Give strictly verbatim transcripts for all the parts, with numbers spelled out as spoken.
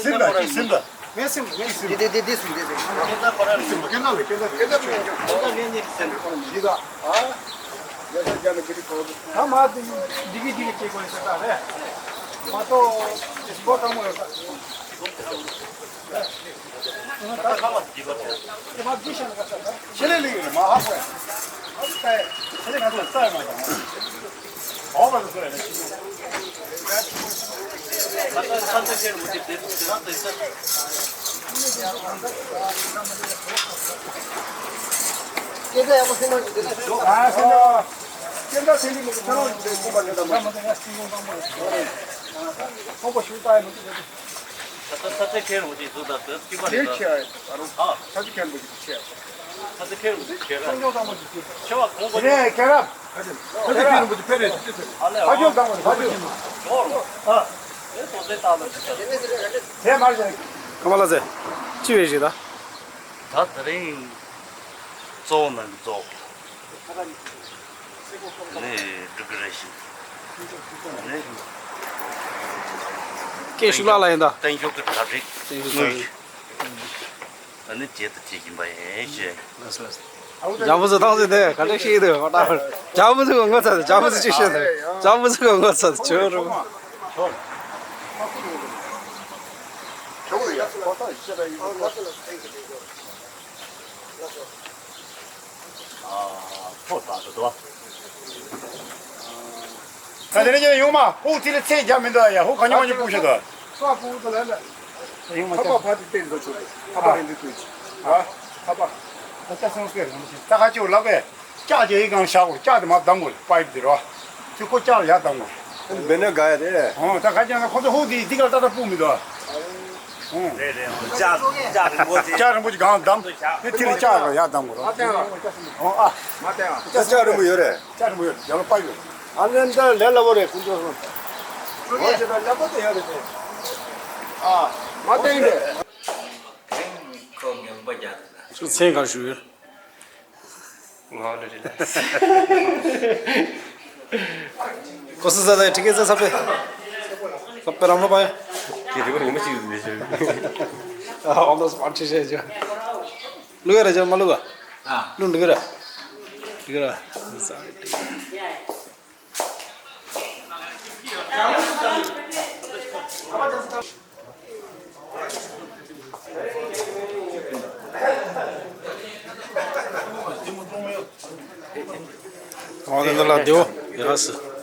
སིམ་ད་ཅིག་སིམ་ད། ངས་སིམ་ངས་སིམ། འདི་འདི་འདི་འདི་སིམ་འདི་སིམ། སིམ་ད་ཁོ་རང་སིམ། ཁྱེད་རང་ལ་ཁྱེད་རང་ཁྱེད་རང་ཁྱེད་རང་ངས་ནི་སིམ། འདི་ད། ཡ་ས་རྒྱ་ནི་ཁྱེད་ཁོ། ད་མ་འདི་འདི་གི་འདི་གི་ཁྱེད་ཁོ་ཡི་ས་ད་རེད། མ་གཏོགས་འདི་སྒོ་དང་མོ་ཡོད་ད། ད་ཁ་མ་འདི་ག་ད། དེ་མ་འདི་ཤ་ན་ག་ས་ད། ཆེ་ལེ་ལེ་ཡོད་མ་ཧ་གོ་ཡ། ཨ་ད་ཆེ་ལེ་ང་ཚོ་ལ་ས་ཡ་མ་ད། ཀ་མ་ལ་ཟེར། ཅི་བས་ཞིག་ད། ད་དེ་རིང་གཙོ་བོ་ནང་གི་གཙོ་བོ་ནི་འབྲུག་གི་རེ་ཞིང་ནི། སྐད་ཤུགས་ལ་ལ་ཡིན་ད། བརྟན་བཞུགས་ཀྱི་གྲ་སྒྲིག་བརྟན་བཞུགས་གྲ་སྒྲིག་ཨ་ནི་བྱེད་དུ་བྱེད་བཞིན་པ་ཡིན་ཞེས། ལགས་སོ་ལགས་སོ། ལྗང་བུ་ཚོ་ཐང་ཚེ་དེ་ག་འདྲ་ཤེས་འདུག་ཨ། ལྗང་བུ་ཚོ་ངོ་ཚ་དེ་ལྗང་བུ་ཚོ་ཅི་ཤེས་འདུག་ལྗང་བུ་ཚོ་ངོ་ཚ་དེ་ཆོས་རུ། ཕོ་དང་དུ་དོ། ད་དེ་ནས་ཀྱང་ཡོང་མ་ཧུ་ཚི་ལ་ཚེ་རྒྱ་མི་འདུག་ཡ། ཧུ་ག་ཉོ་མ་ཉོ་སྤུ་ཤ་དོ། ཁ་པར་ཕ་དེ་བལྟས་འགྲོ་ཆོག་ཁ་པར་རེད་འདི་ལྟོས་ཅི། ཨ་ཁ་པར། ད་ཁ་ཅིག་ལབ་པས། ལྕགས་ཀྱི་ཡི་གང་བཞག་གོ། ལྕགས་དེ་མ་བསྡམ་གོ། པའིབ་དེ་རོ། ཚུར་ཁོ་ལྕགས་ལ་ཡར་བསྡམ་གོ། འདི་འབད་ནས་དགའ་ཡ་རེད། ཨོ་ད་ག་ཅང་ན་ཁོ་ཚོ་ཧུ་དེ་འདི་ག་ཏག་ཏག་སྤུ་མི་འདུག་ཨོ། རེད་རེད། ལྕགས་ལྕགས་རིང་པོ་ཅིག་ལྕགས་རིང་པོ་ཅིག་གང་བསྡམ། ཨེ་ཐི་ལི་ལྕགས་ལ་ཡར་བསྡམ་གོ་རོ། ཨོ་ཨ། ལྕགས་རིང་པོ་ཡོད་རེད། ལྕགས་རིང་པོ་ཡོད་རྒྱ་ལོ་པ་ཡོད། ཨ་ནི་འདི་ལས་སླ་པོ་རེད་ཀུན་སྤྱོད་སོང་། ཨོ་ཞེ་ད་ལས་པོ་དེ་ཡོད་རེད་དེ། ཨ་མ་བསྟན་རེད། ཁོ་ངན་པ་རྒྱག་འདུག་ད། ཚེ་གར་ཞུ་ཡོད། ང་ལ་རེད་ལ། ཀོ་སི་ས་ད་ཁྲི་ཀེ་ས་ས་པེ། ས་པེ་རམ་ལོ་པ་ཡ། ཁྱེད་རེ་བ་ངོ་མ་ཅིག་ཡོད་མི་ཤེས། ཨ་ཨོ་ལོ་སི་པ་ཁྲི་ཤེས་ཅོ། ལུག་ར་ཅོ་མ་ལུག་ག་ལུག་འདི་ག་ར། འདི་ག་ར། ཨོ་ནི་ལ་དེའོ་ཡ་སི།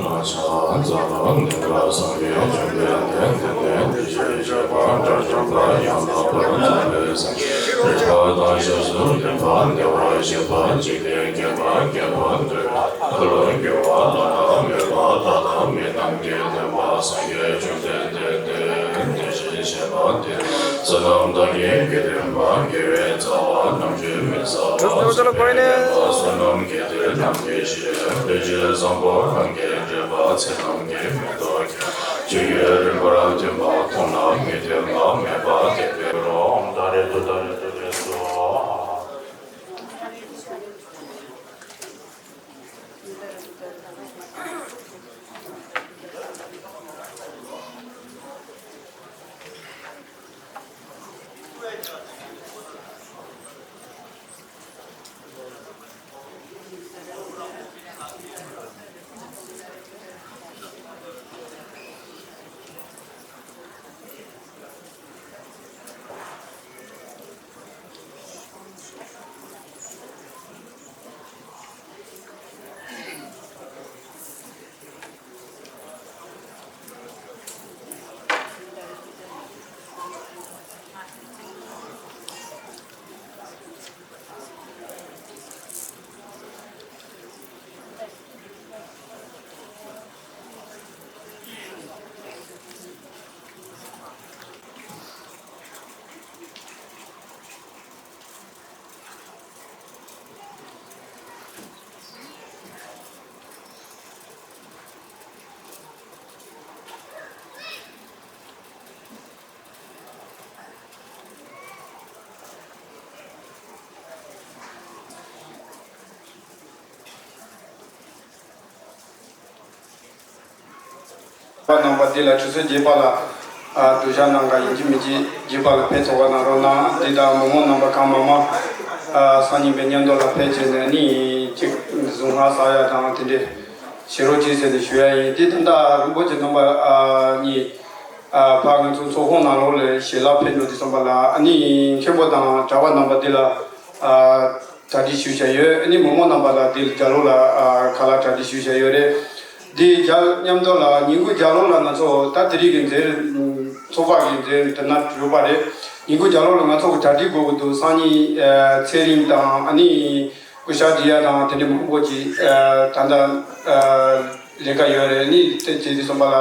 ཕྱག་འཚལ་ལོ། དེ་ལ་སངས་རྒྱས་བཅོམ་ལྡན་འདས་དེ་ནས་དེ་བཞིན་གཤེགས་པ་དགྲ་བཅོམ་པ་ཡང་དག་པར་རྫོགས་པའི་སངས་རྒྱས་རིག་པ་དང་ཞབས་སུ་ལེན་པ་བདེ་བར་གཤེགས་པ་འཇིག་རྟེན་མཁྱེན་པ་མཁས་པ་འདུལ་བ་འཁོར་ལོས་སྒྱུར་བ་བླ་ན་མེད་པ་བདག་དང་མི་རྣམས་ཀྱི་སྟོན་པ་སངས་རྒྱས་བཅོམ་ལྡན་འདས་དེ་དེ་བཞིན་གཤེགས་པ་དེ་བསོད་ནམས་དག་གིས་མི་ལྡན་པ། དགེ་བའི་རྩ་བ་རྣམ་གྲོལ་མི་ཟ་བ། བསོད་ནམས་དགེ་ཚུལ་རྣམས་ཀྱི་གཞི། ལྷས་བྱིན་བཟང་པོ་རྣམས་ཀྱི་སྤྱོད་པ། ཚེ་རྣམས་ཀྱི་མེ་ཏོག་གི་ཆུ་ཡི་རིམ་པར་ཐིམ་པ་མཐོང་ན་མི་ལྡན་པ་མེད་པ་དེ་འདྲ་རོ། ཏཱ་རེ་ཏུ་ཏཱ་རེ་ཏུ་རེ་སྭཱ་ཧཱ། པ་རྣམ་པ་འདི་ལ་ཆུ་ཚོད་བརྒྱད་པ་ལ་ཨ་གདུལ་བྱ་རྣམས་ཀ་ཡིན་གཅིག་མིན་གཅིག་བརྒྱད་པ་ལ་ཕེབས་ཚོགས་པ་གནང་རོགས་གནང་། འདི་དང་མི་མང་རྣམ་པ་གང་མང་མང་ཨ་སང་ཉིན་པའི་མཉམ་དུ་ལ་ཕེབས་བྱས་ནས་ནི་གཅིག་གཟུངས་སྔགས་བསགས་ཡ་དང་དེ་འདྲས་བྱེད་རོགས་གྱིས་ཟེར་ནས་ཞུ་ཡ་ཡིན། འདི་ད་ལྟ་རིན་པོ་ཆེ་རྣམ་པ་ཨ་གཉིས་ཨ་ཕར་ང་ཚོ་ཚོགས་ཁང་ནང་ལོགས་ལ་ཞལ་ལག་ཕེབས་འགྲོ་དུས་ཙམ་པ་ལ་ཨ་ནི་མཁན་པོ་དང་གྲྭ་པ་རྣམ་པ་འདི་ལ་ཨ་གྲ་སྒྲིག་ཞུས་བཞག་ཡོད། ཨ་ནི་མི་མང་རྣམ་པ་ལ་འདི་ལ་རྒྱ་ལོ་ལ་ཨ་ཁ་ལག་གྲ་སྒྲིག་ཞུས་བཞག་ཡོད་རེད། འདི་རྒྱ་མཉམ་དུ་ལ་ཉིན་གུང་རྒྱ་ལོ་ལ་ང་ཚོ་ད་དེ་རིང་གི་མཛད་ཚོགས་པ་གི་མཛད་དེ་ན་གྲུབ་པ་རེད། ཉིན་གུང་རྒྱ་ལོ་ལ་ང་ཚོ་གི་གྲ་སྒྲིག་དགོས་ཀྱི་འདུག་སང་ཉིན་ཨ་ཚེ་རིང་དང་ཨ་ནི་སྐུ་ཞབས་འདི་ཡ་དང་དེ་འདྲ་མང་པོ་ཅིག་ཨ་ད་ལྟ་ཨ་ལས་ཀ་ཡོད་རེད། ཨ་ནི་དེ་བྱེད་དུས་ཙམ་པ་ལ་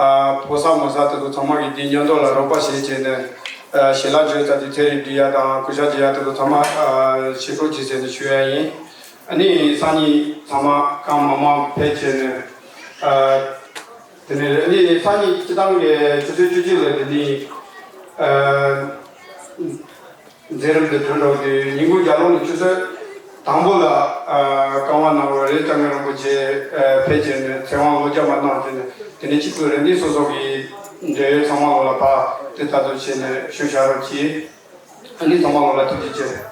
ཨ་ཕོ་གསར་མོ་གསར་དེ་ཚོ་ཚང་མ་གི་འདི་མཉམ་དུ་ལ་རོགས་པ་བྱེད་བྱས་ནས་ཨ་ཞལ་ལག་བརྗོད་ས་དེ་ཚེ་རིང་འདི་ཡ་དང་སྐུ་ཞབས་འདི་ཡ་དེ་ཚོ་ཚང་མ་ཨ་བྱེད་རོགས་གྱིས་ཟེར་ནས་ཞུ་ཡ་ཡིན། ཨ་ནི་སང་ཉིན་ཚང་མ་གང་མང་མང་ཕེབས་བྱས་ནས་ཨ་དེ་ནས་ཨ་ནི་སང་ཉིན་སྤྱི་བཏང་གི་ཆུ་ཚོད་བཅུ་གཅིག་ལ་དེ་ནི་ཨ་མཛད་རིམ་དེ་གྲོལ་འགྲོ་དུས་ཉིན་གུང་རྒྱ་ལོ་ནས་ཆུ་ཚོད་དང་པོ་ལ་ཨ་བཀའ་དབང་གནང་བ་རེད། ལྕམ་ངེད་རིན་པོ་ཆེ་ཨ་ཕེབས་བྱས་ནས་ཚེ་དབང་ལོ་བརྒྱ་མ་གནང་བྱས་ནས་དེ་ནས་གཅིག་པུ་རེ་གནས་སོ་སོ་གི་འབྲེལ་ཡོད་ཚང་མ་ལོ་ལ་ཕར་དེ་ལྟ་བུ་བྱས་ནས་ཞུ་བཞག་རོགས་གྱིས། ཨ་ནི་ཚང་མ་ལོ་ལ་ཐུགས་རྗེ་ཆེ།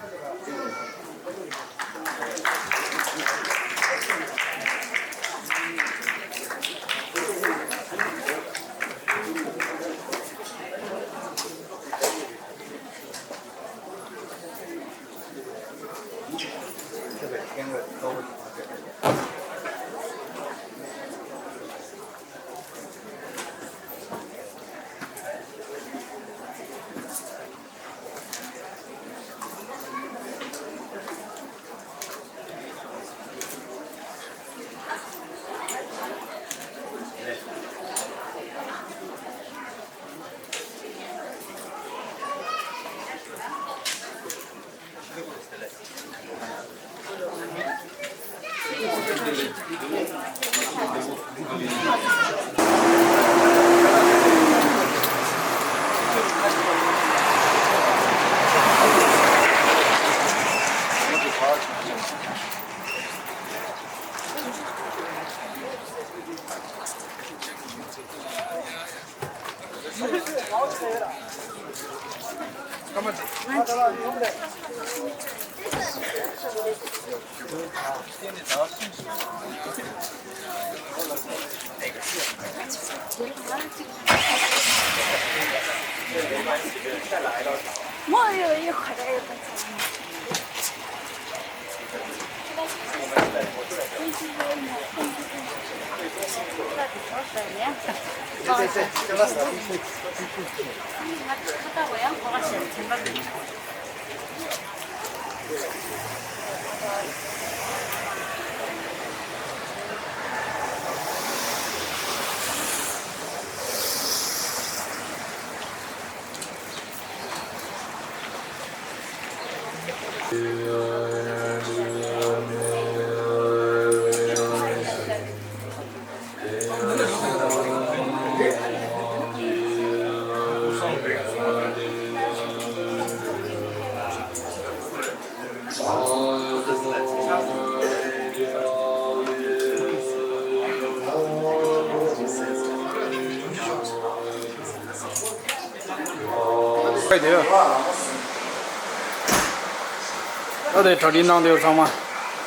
ཨ་དེ་གྲ་སྒྲིག་གནང་དེ་ཚང་མ།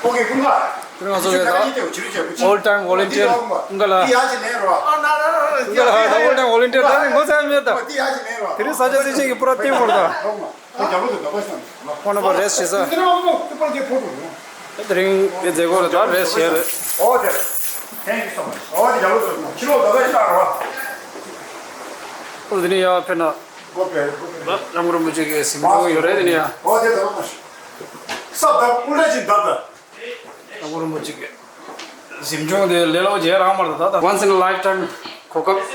ཨོ་ཀེ་ཀུན་དགའ། དེ་ང་ཚོ་གི་ད་ཨོལ་ཊའིམ་ཝོ་ལན་ཊི་ཡར་ཀུན་དགའ་ལགས། ཀུན་དགའ་ལགས་ད་ཨོལ་ཊའིམ་ཝོ་ལན་ཊི་ཡར་ད་ནི་ངོ་ཚ་མེད་ད། དེ་རིང་ས་ཆ་རྩེ་ཆེན་གྱི་པུ་ར་ཏིང་བོར་ད། ཁོང་རྣམ་པ་རེས་བྱེད་ས། དེ་རིང་གི་མཛད་སྒོ་རེད་ད་རེས་བྱེད་རེད། ཨོ་དེ་ནི་ཡ་ཕེ་ན། ལམ་གོར་མུ་ཅིག་གི་གཟིམ་ཆུང་ཡོད་རེད་དེ་ནི་ཡ། ལམ་གོར་མུ་ཅིག་གི་གཟིམ་ཆུང་དེ་ལས་སླ་བོ་བྱས་རང་མ་རེད་ད་ད། Once in a lifetime གོ་སྐབས།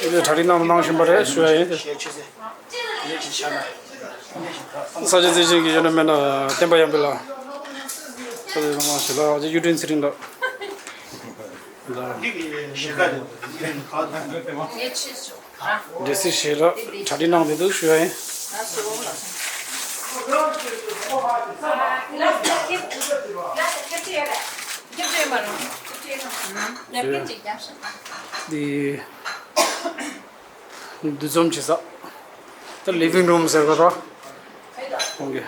དེ་གྲ་སྒྲིག་གནང་གནང་བཞིན་པ་རེད་ཞུ་ཡ་ཡིན། ས་ཆ་རྩེ་ཆེན་གྱི་གཞོན་ནུ་སྨན་པ་བསྟན་པ་ཡར་འཕེལ་ལགས། ས་ཆ་ཚང་མ་ཞིག་ལ་གཡུ་སྒྲོན་ཚེ་རིང་ལགས། འདྲེ་སྲིད་ཞེས་ལ་གྲ་སྒྲིག་གནང་བསྡད་འདུག་ཞུ་ཡ་ཡིན། འདི་འདུ་འཛོམས་བྱེད་ས། ད་ལིབ་བིང་རུམ་ཟེར་ག་ར། ཁོང་གི།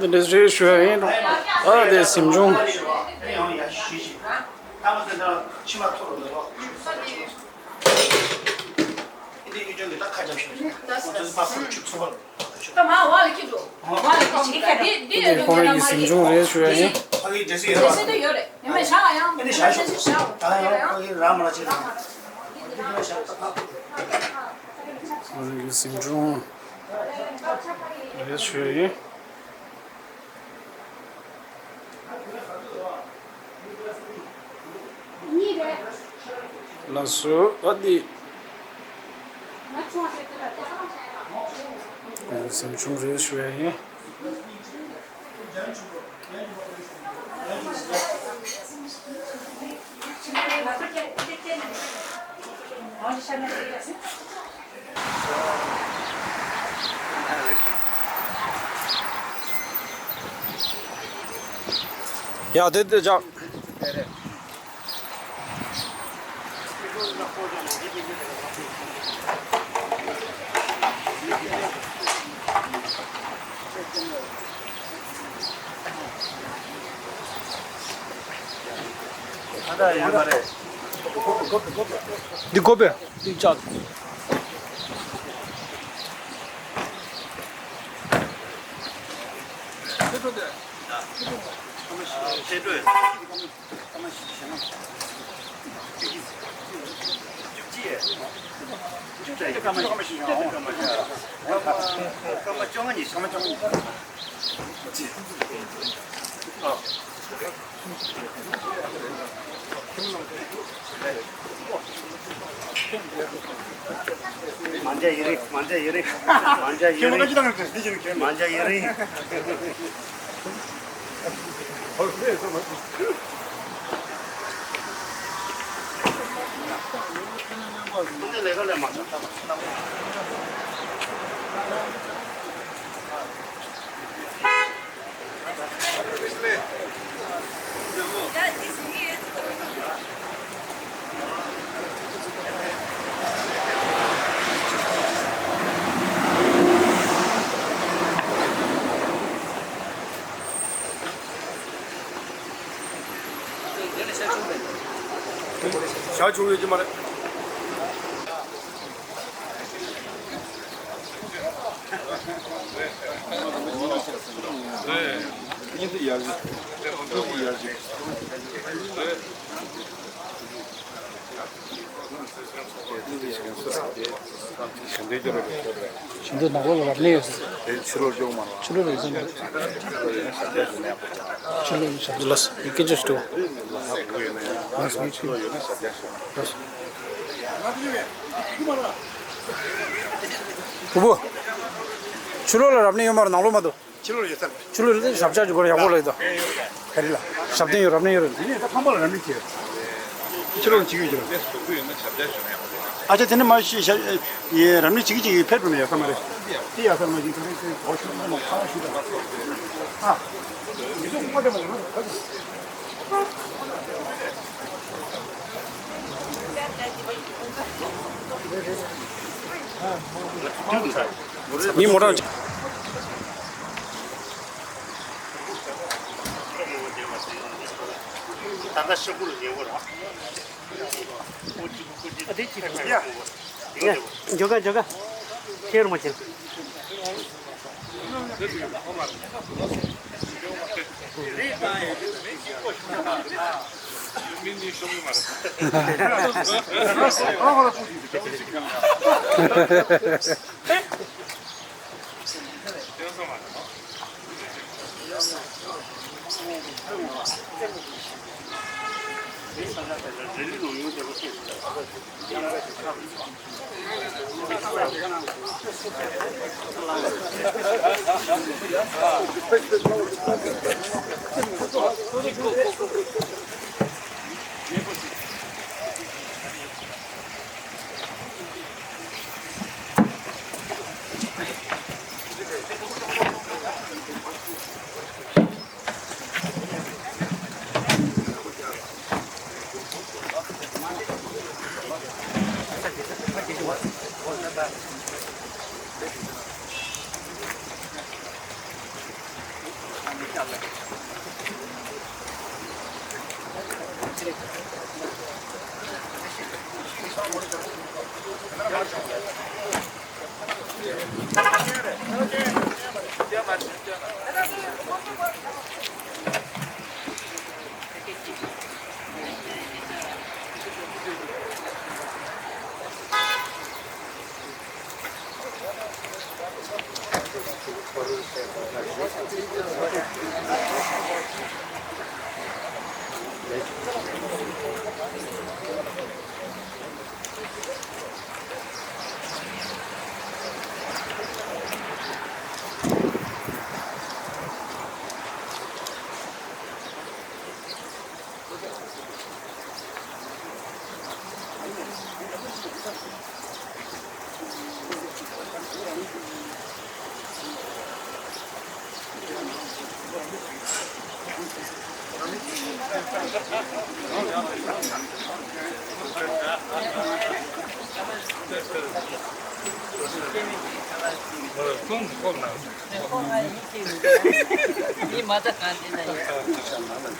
འདི་འདྲ་ཞིག་ཞུ་ཡ་ཡིན། ཨ་དེ་གཟིམ་ཆུང་། འདི་ཁོང་རང་གི་གཟིམ་ཆུང་རེད་ཞུ་ཡ་ཡིན། ཁོང་རང་གི་གཟིམ་ཆུང་རེད་ཞུ་ཡ་ཡིན། ལགས་སོ། ཨ་ཏི། གཟིམ་ཆུང་རེད་ཞུ་ཡ་ཡིན། ཡ་དེ་དེ་ཅག་འདི་དགོས་པས། འདི་ཅག་མ་འཇལ་ཡི་རེད། མ་འཇལ་ཡི་རེད། མ་འཇལ་ཡི་རེད། མ་འཇལ་ཡི་རེད། ཞག་བྱུང་ཡོད་ཀྱི་མ་རེད། ཞིང་འབྲོག་ནག་ལོ་ལ་རབ་གནས་ཡོད་ཟེར། ཕྱི་ལོ་ལ་ཡོད་ཟེར། ཕྱི་ལོ་ལ་ཡོད་ཟེར། ལགས་སོ། ཡི་གེ་ཅིག་ཞུ། ལགས་སོ། ཕྲུ་གུ། ཕྱི་ལོ་ལ་རབ་གནས་ཡོད་མ་རེད། ནང་ལོགས་མ་གཏོགས། ཕྱི་ལོགས་ཡོད་ས་རེད། ཕྱི་ལོགས་ཡོད་ས་ཞབས་བཅགས་ཀྱི་སྐོར་ཡག་པོ་ལ་ཡོད་དོ། ག་རེ་ལ། ཞབས་བརྟན་ཡོད། རབ་གནས་ཡོད་རེད། དེ་ནས་ད་ཕ་མ་ལ་རབ་གནས་བྱེད། ཕྱི་ལོགས་བྱེད་ཀྱི་ཡོད་ཀྱི་རེད། ཨ་ཅག་དེ་ནས་མ་ཤི་ཞབས་ཡེ་རབ་གནས་བྱེད་ཀྱི་བྱེད་ཀྱི་ཕེབས་འགྲོ་ན་ཡག་ས་མ་རེད། དེ་ཡག་ས་མ་ཡིན་ག་རེ་ཟེར་གོ་ཤོད་ན་མ་ཁ་ཤི་ད། ཨ། མི་ཚོགས་ཁོ་དེ་མ་ལ་ན་ཁ་ཤི། མི་མོ་ཊ། ད་ལྟ་ཤོག་གུ་ལ་ཉེ་བོ་ར། ཡ། འཇོག་ག་འཇོག་ག་ཁྱེར་མ་ཁྱེར། མི་མ་ད་གང་དེ་ན་ཡོད།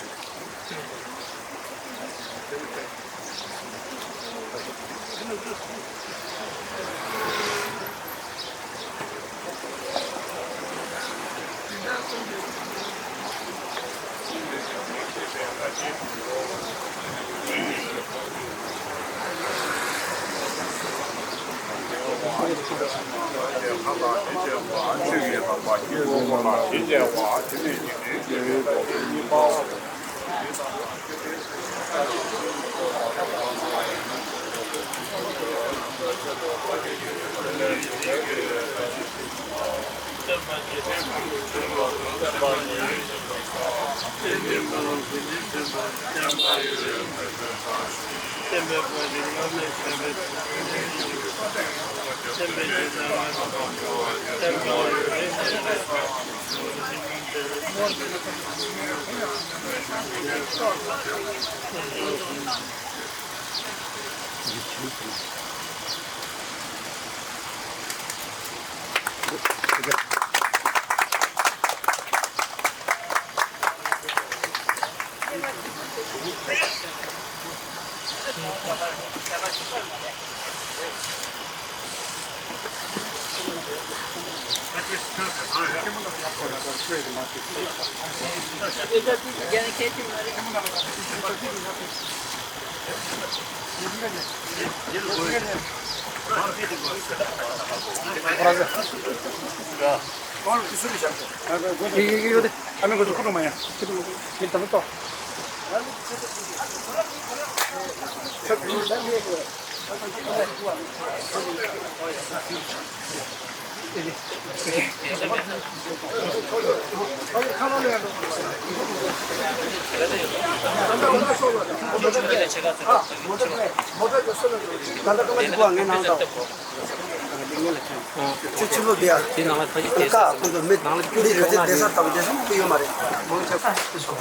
ད་ལྟ་ཀ་མ་ཅིག་གོ་ངའི་ནང་དང་། ཁྱོད་ཕྱི་ལོགས་བསྡད་ཡ། དེ་ནང་ལ་ཕ་གི་བསྡད་ས་ཁོང་ཚོ་མི་ནང་ལ་བསྡད་ས་ལྟ་བུ་བསྡད་ས་མང་པོ་ཡོད་མ་རེད། མང་ཆེ་བ་ཤོག་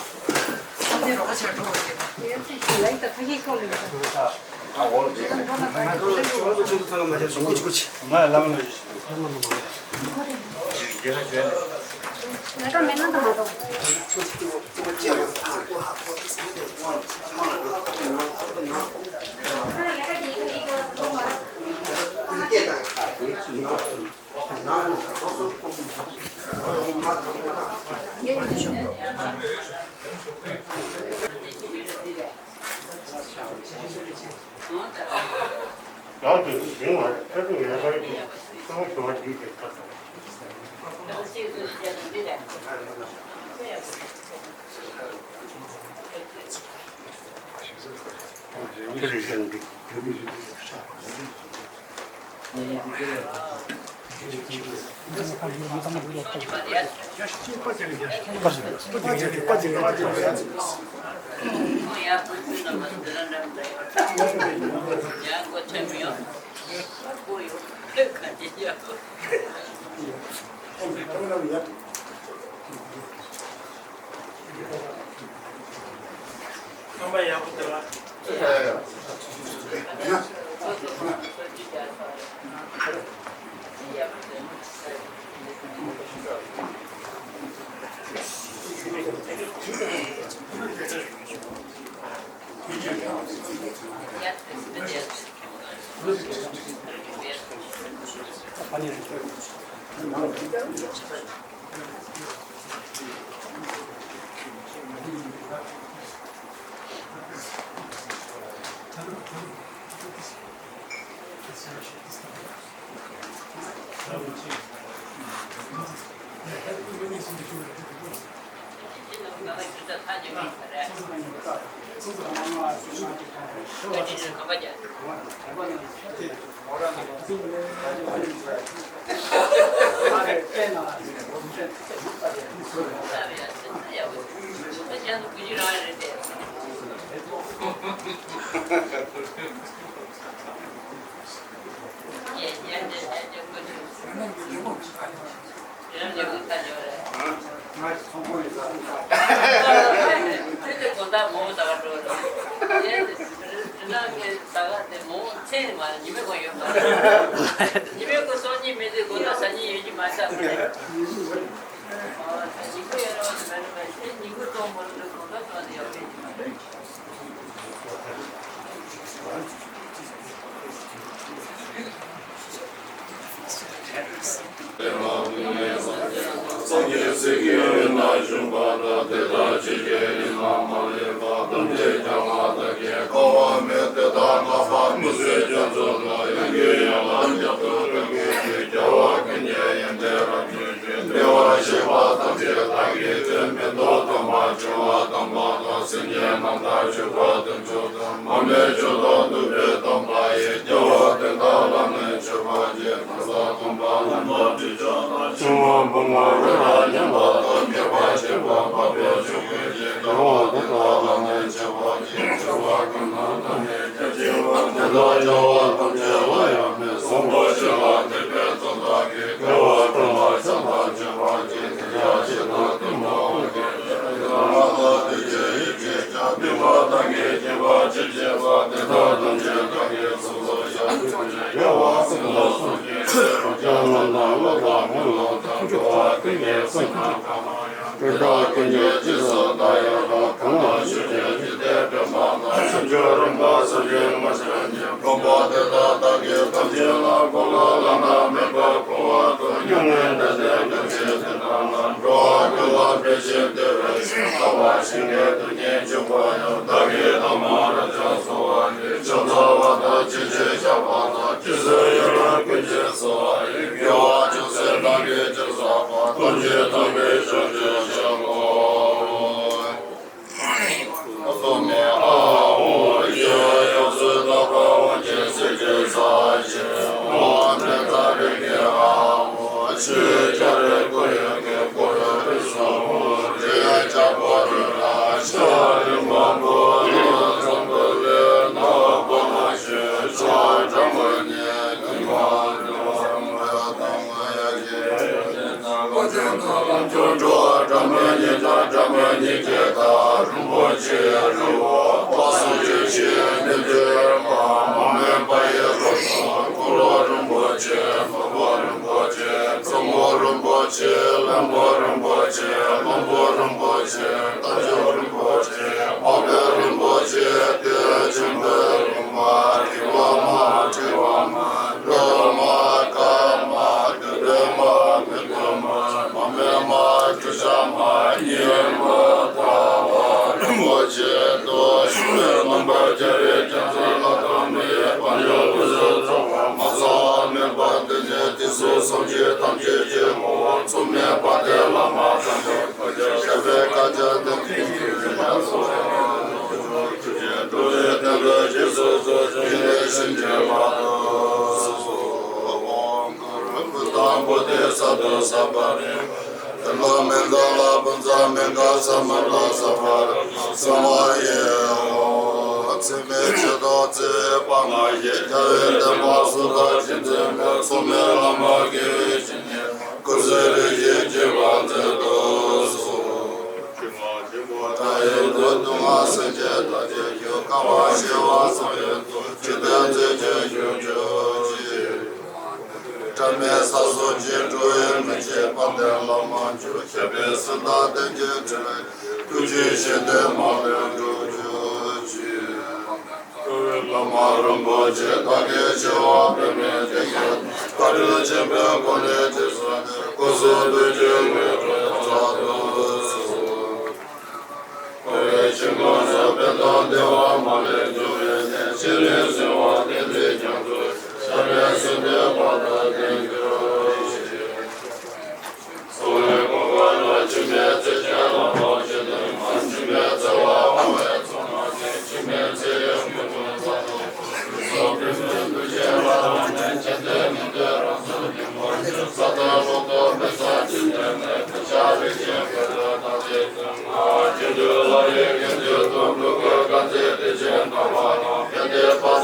རྣམ་དག་སྤྱོད་པ་དོན་མཆོག་དང་། མ་འབད་སྤྱོད་དང་བསྡུ་བའི་དམ་པ་ཡིས། རྒྱལ་བ་དོན་དག་བླ་མེད་སྤྱོད་པ་གྱིས། གང་ཟག་སྟོང་པ་ལ་འགྲོ་དྲི་བྱ་དང་། འཆིང་བ་བུང་བ་རི་རབ་ཉམས་པ་དང་། སྐྱེ་བ་འཆི་བ་འཕགས་པའི་ཆོས་ཀུན་གྱི། རྒྱལ་བ་དོན་དག་བླ་མེད་སྤྱོད་པ་གྱིས། འཆི་བ་ཀུན་ན་བླ་མེད་རྒྱལ་ཆེན་པོ། དེ་དག་བྱ་བ་ཐམས་ཅད་ལ་ཡང་མི་བཟང་པོ་ཆོས་ལ་དད་པའི་དོན་དག་གིས། དགེ་བ་སྒྲུབ་ལ་བྱམས་དང་སྤྱོད་པ་གྱིས། དེ་ཡང་ཇི་ལྟར་གཏུམ་མོའི་གེགས་བྱེད། ལ་ལ་དེ་ཀྱང་ཡིད་ཆེས་ཀྱང་། སྡིག་པ་དག་གིས་བསྐྱེད་པ་ཅི་བྱེད་པ། དེ་དག་ཐམས་ཅད་བདག་གིས་སོ་སོར་བཤགས། དགེ་བ་སེམས་ལ་སོགས་ཀྱི་ཆོས་ཐམས་ཅད། རྣམ་དག་སློབ་དང་སྨོན་ལམ་དང་། སྤྲོ་བ་ཀུན་གྱིས་སེམས་ཀྱི་དོན་དག་ཀུན་ཀྱང་ཇི་སྲིད་བདག་ཡང་དག །གང་ལ་ཞུགས་ཀྱང་ཇི་ལྟར་ཕན་པ་དང་། བྱང་ཆུབ་རིམ་པ་བསམ་གྱིས་མི་ཁྱབ་ཀྱི། དགོངས་པ་དེ་དག་བདག་གིས་ཐམས་ཅད་ལ། གང་ལ་བླ་ན་མེད་པར་མཁོ་བ་དང་། སྙིང་ནས་བདེན་བདེན་སྐྱབས་མཆི་དེ་དག་ལ། འགྲོ་བ་ཀུན་ལ་ཕན་ཕྱིར་དེ་བས་ཀྱང་། ལྟ་བ་ཞིང་གི་རྡུལ་སྙེད་འཇུག་པ་ཡང་། བདག་གིས་ཐོག་མར་རབ་ཀྱང་གསོལ་བ་ཡིན། ཕྱག་འཚལ་བ་དང་ཕྱག་རྒྱ་བཤགས་པ་དང་། རྗེས་སུ་ཡི་རང་ཀུན་གྱིས་གསོལ་བ་ཡིན། དགེ་བ་ཅུང་ཟད་བདག་གིས་ཅི་བསགས་པ། ཐམས་ཅད་ཐོབ་པའི་བྱང་ཆུབ་ཕྱིར་བསྔོ། སོ་མ་ཨཱཿཧཱུྃ། ཡེ་ཡོངས་སུ་དག་པ་དབང་ཆེན་གསེར་གྱི་ས་གཞི། ཨོཾ་ཨ་ཏི་ཏ་རེ་ཀེ་ཨཱཿཧཱུྃ། ཆོས་རྒྱལ་རིགས་ཀུན་ཡོན་ཏན་བསྐོར་བའི་དབུས་སུ། ཨོཾ་རྒྱ་རྒྱལ་པོ་རི་རབ་ཤ་རི་མང་པོ་ལ་འཛམ་བུ་གླིང་ན་དཔག་ཏུ་མེད་པའི་སྒྲ་སྒྲ་མི་སྙན་ཉི་མ་ཉི་མ། འགྲོ་བ་སྒྲ་མི་སྙན་དང་སྒྲ་མི་སྙན་གྱི་མཐའ། རིན་པོ་ཆེའི་རི་བོ་དཔག་བསམ་འཁྱིལ་ཞིང་མི་འདྲ་བ། མ་སྨད་པ་ཡི་རོལ་སྟོན་འཁོར་ལོ་རིན་པོ་ཆེ། ནོར་བུ་རིན་པོ་ཆེ། མཚོ་མོ་རིན་པོ་ཆེ། ལྷུན་པོ་རིན་པོ་ཆེ། ལྷུན་པོ་རིན་པོ་ཆེ། རྟ་མཆོག་རིན་པོ་ཆེ། འཕགས་པའི་རིན་པོ་ཆེ། དེ་ཆེན་པོའི་ལུང་པ། བྲི་བ་མ་བྲི་བ་མ། འགྲོ་མ་དཀའ་མ། འདོད་པའི་མ། མི་འདོད་མ། མ་སྨད་མ། བརྗོད་བྱ་མ། ཉི་མ་ཟླ་བ་རིན་པོ་ཆེ་དང་། ཞུ་བའི་རྣམ་པར་རྒྱལ་བའི་རྒྱལ་མཚན་ལ་དང་མི་ཡི་དཔལ་འབྱོར་དངོས་སུ་ཚང་བ། མ་ཚང་བ་མེད་པ་འདི་ནི། དུས་གསུམ་སངས་རྒྱས་ཐམས་ཅད་ཀྱི་ངོ་བོ། མཚུངས་མེད་དཔལ་ལྡན་བླ་མ་དམ་པ། བསྐལ་པའི་བསྐལ་བརྒྱར་བསྟན་པའི་རྒྱུ་རྐྱེན་སོགས། འགྲོ་བའི་དོན་དུ་རྗེས་སུ་བཟུང་། བྱིན་གྱིས་བརླབ་ཏུ་གསོལ། ཨོཾ་གུ་རུ་བུདྡྷ་བོ་དྷི་ས་ཏྭ་སརྦ་རི། དེ་ལ་མི་འདའ་ལ་བུམ་ཚ་མི་འགག་ས་མ་ལ་ས་བ་ར་ས་མ་ཡེ་ཧོ། འཚེ་མེད་ཆོས་དང་བརྩེ་བའི་དཔལ་ལ་ཡི། རྒྱལ་བའི་བསྟན་པ་སྲོལ་དང་རྒྱུན་འཛིན་པའི། མཚུངས་མེད་བླ་མ་དགེ་བའི་བཤེས་གཉེན། སྐུ་ཚེ་རིང་ཞིང་གཅེས་པར་མཛད་དུ་གསོལ། ཕྲིན་ལས་ཆེན་པོ་མཐའ་ཡས་འདོད་དུ་མ་སེམས་ཅན་ཐམས་ཅད་སྐྱོབ། དཀའ་བ་སྤྱད་པ་སངས་རྒྱས་ཚོགས། འཇིག་རྟེན་མཛད་ཆེན་ཞིང་སྐྱོང་ཅིང་། འབྲལ་མེད་ས་སོགས་ཀྱི་འགྲོ་བའི་མི་ཕྱེད། དཔལ་ལྡན་བླ་མ་མཆོག །མཁྱེན་པའི་སེམས་དང་ལྡན་གྱི་དྲིན་ལས། ཐུགས་རྗེའི་ཞལ་ལྡན་མ་ལུས་འགྲུབ་གྱུར་ཅིག །གྲུབ་པའི་བླ་མ་རིན་པོ་ཆེ། བདག་གིས་ཆེ་བ་དཔག་མེད་བསྟན་གྱུར་ཏོ། བཀའ་དྲིན་ཆེན་པོའི་སྒོ་ནས་དུས་གསུམ་དུ། སྐུ་གསུང་ཐུགས་ཀྱི་དངོས་གྲུབ་སྩལ་དུ་གསོལ། འཁོར་བའི་འཆིང་བུ་སེལ་བའི་དང་། བདེ་བ་མ་ལུས་འབྱུང་བའི་གནས། ཕྱི་ནས་གཟིགས་པ་ཏིང་འཛིན་རྒྱ་མཚོ་ཆེ། ཞབས་པད་སྲིད་མཐའི་བར་དུ་བརྟན་གྱུར་ཅིག །གསང་བའི་གོ་འཕང་ལ། འཆི་མེད་ཚེ་ཅན་ལ་ཕོག་ཅིང་སྡོད་པ། འཆི་མེད་བརྩེ་བ་དབང་བའི་ཚོགས་རྣམས་ཀྱིས། འཆི་མེད་ཚེ་ཡི་མུན་ནག་དག་ཐོབ་ཤོག །སྲོག་ལྡན་མི་ལུས་ཅན་ལ་རང་གནས། འཆི་ལྟས་མི་འདོད་རང་སྲོག་གཉེན་པོར་འབྱུང་། ས་དང་ལྷོ་ཕྱོགས་མི་གསལ་འཇིག་རྟེན་ན། བུ་ཆགས་རིགས་ཅན་ཀུན་ལ་བདག་བསྟོད་ཅིང་། ཨ་ཏི་ཏུ་ལ་ཡི་གེ་ཏུ་ཏོ། འགྲོ་ཀུན་དཀའ་ཚེགས་དེ་བཞིན་དག་པ་དང་། གལ་ཏེ་དཔག་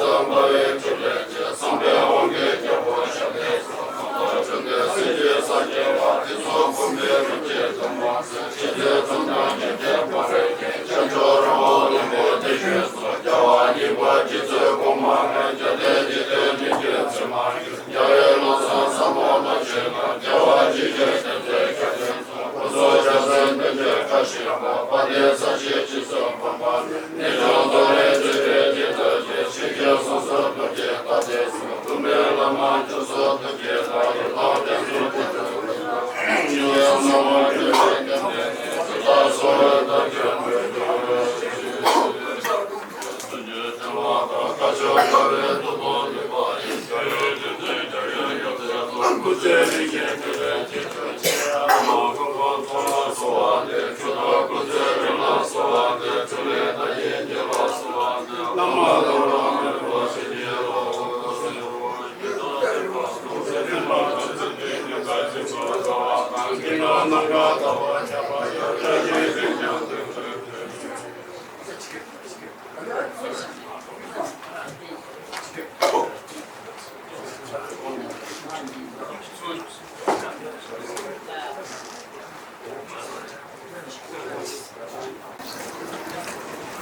ང་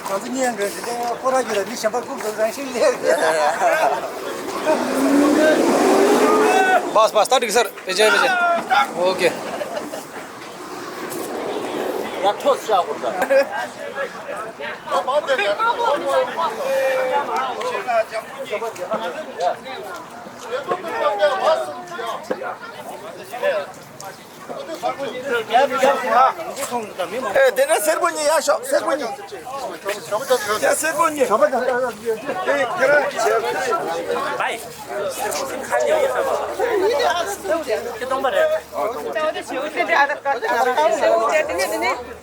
ཚོ་གཉིས་ཡང་འགྲོ་ཞིག་ལས་ཁོ་ར་རྒྱུད་ལ་མི་གཞན་པ་ཁུག་ཏུ་རང་བཞིན་ལས། བས་བས་ད་འགྲིག་སར་བེ་ཅན་བེ་ཅན། ཨོ་ཀེ། ཡ་ཐོ་ཤ་གོ་ད། ཨེ་དེ་ནས་སེར་པོ་གཉིས་ཡར་ཤོག་སེར་པོ་གཉིས། ཡ་སེར་པོ་གཉིས། ཨེ་ཁྱེད་རང་།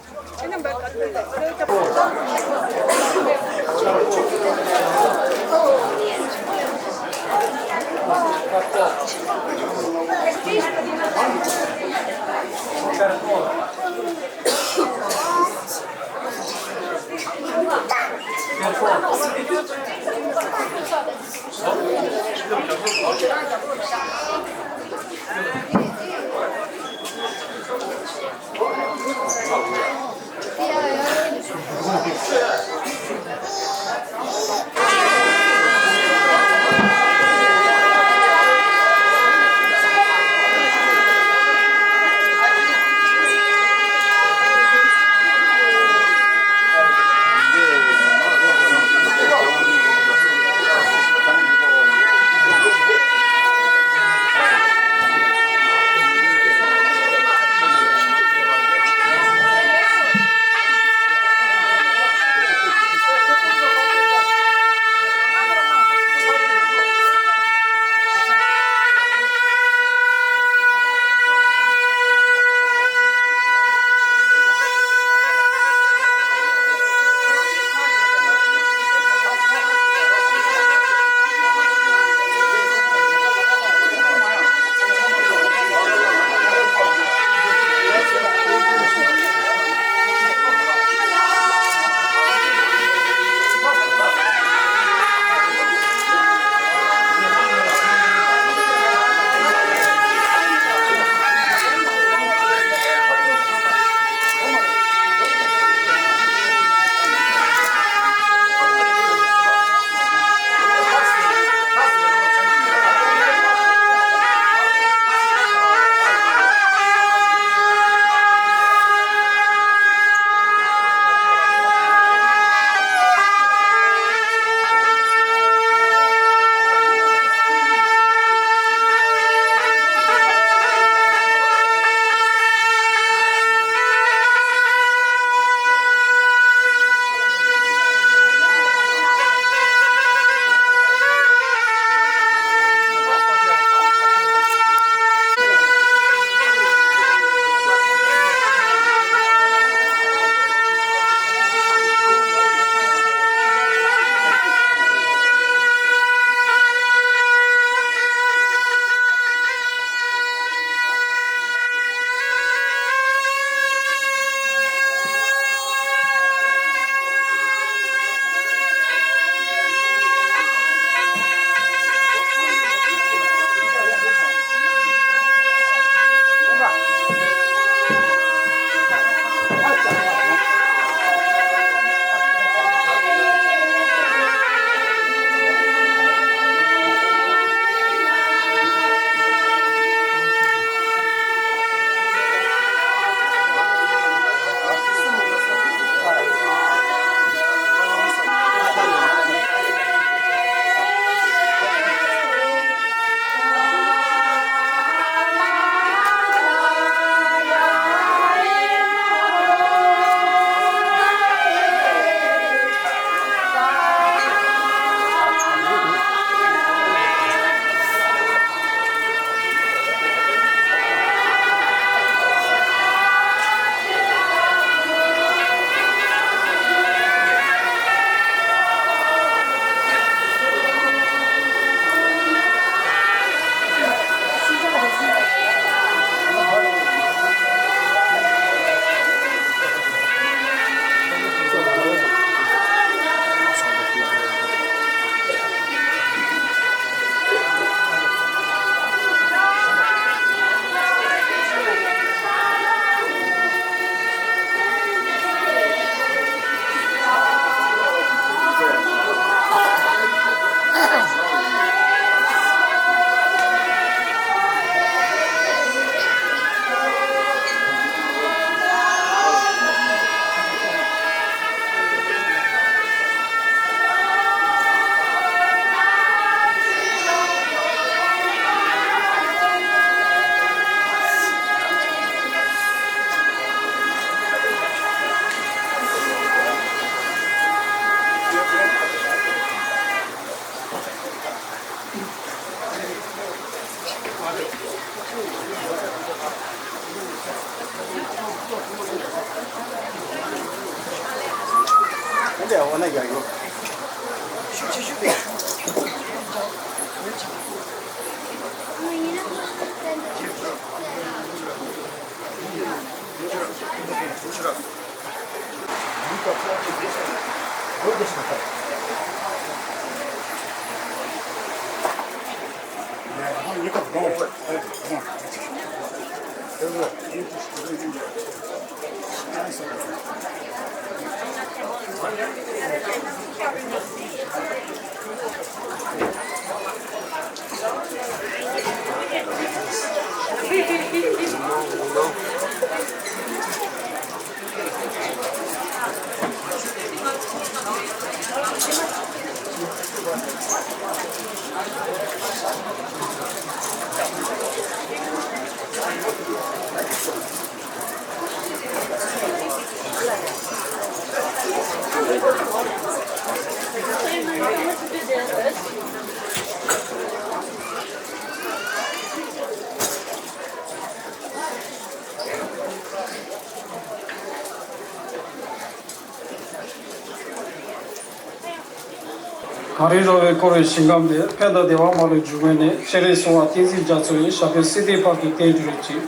གངས་རི་ར་བས་བསྐོར་བའི་ཞིང་ཁམས་འདིར། ཕན་དང་བདེ་བ་མ་ལུས་འབྱུང་བའི་གནས། སྤྱན་རས་གཟིགས་དབང་བསྟན་འཛིན་རྒྱ་མཚོ་ཡི། ཞབས་པད་སྲིད་མཐའི་བར་དུ་བརྟན་གྱུར་ཅིག་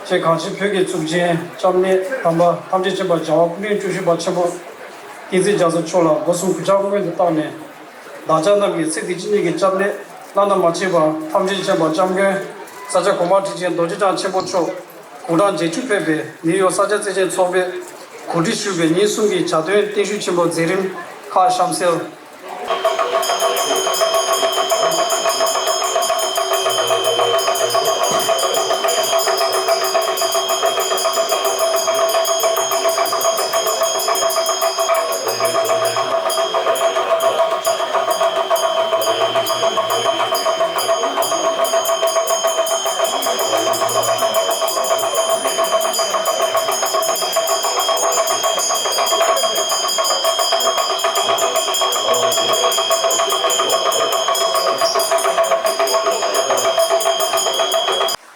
ཅེས་གངས་ཅན་བོད་ཀྱི་གཙུག་རྒྱན་སྐྱབས་གནས་དམ་པ་ཐམས་ཅད་མཁྱེན་པ་རྒྱལ་བ་སྐུ་ཕྲེང་བཅུ་བཞི་པ་ཆེན་པོ་བསྟན་འཛིན་རྒྱ་མཚོ་མཆོག་ལ་སྒོ་གསུམ་གུས་ཕྱག་སྔོན་དུ་བཏང་ནས། བདག་ཅག་རྣམས་ཀྱི་ཚེ་འདི་ཕྱི་གཉིས་ཀྱི་སྐྱབས་གནས་བླ་ན་མ་མཆིས་པ་ཐམས་ཅད་མཁྱེན་པ་སྐྱབས་མགོན་ས་སྐྱ་གོང་མ་ཁྲི་ཆེན་རྡོ་རྗེ་འཆང་ཆེན་པོ་མཆོག་དགུང་གྲངས་བརྒྱད་ཅུ་ཕེབས་པའི་ནིའུ་ཡོག་ས་སྐྱ་བརྩེ་ཆེན་ཚོགས་པས་གོ་སྒྲིག་ཞུས་པའི་ཉིན་གསུམ་གྱི་ཇ་སྟོན་བརྟན་བཞུགས་ཆེན་པོ་མཛད་རིམ་ཁག་གཤམ་གསལ།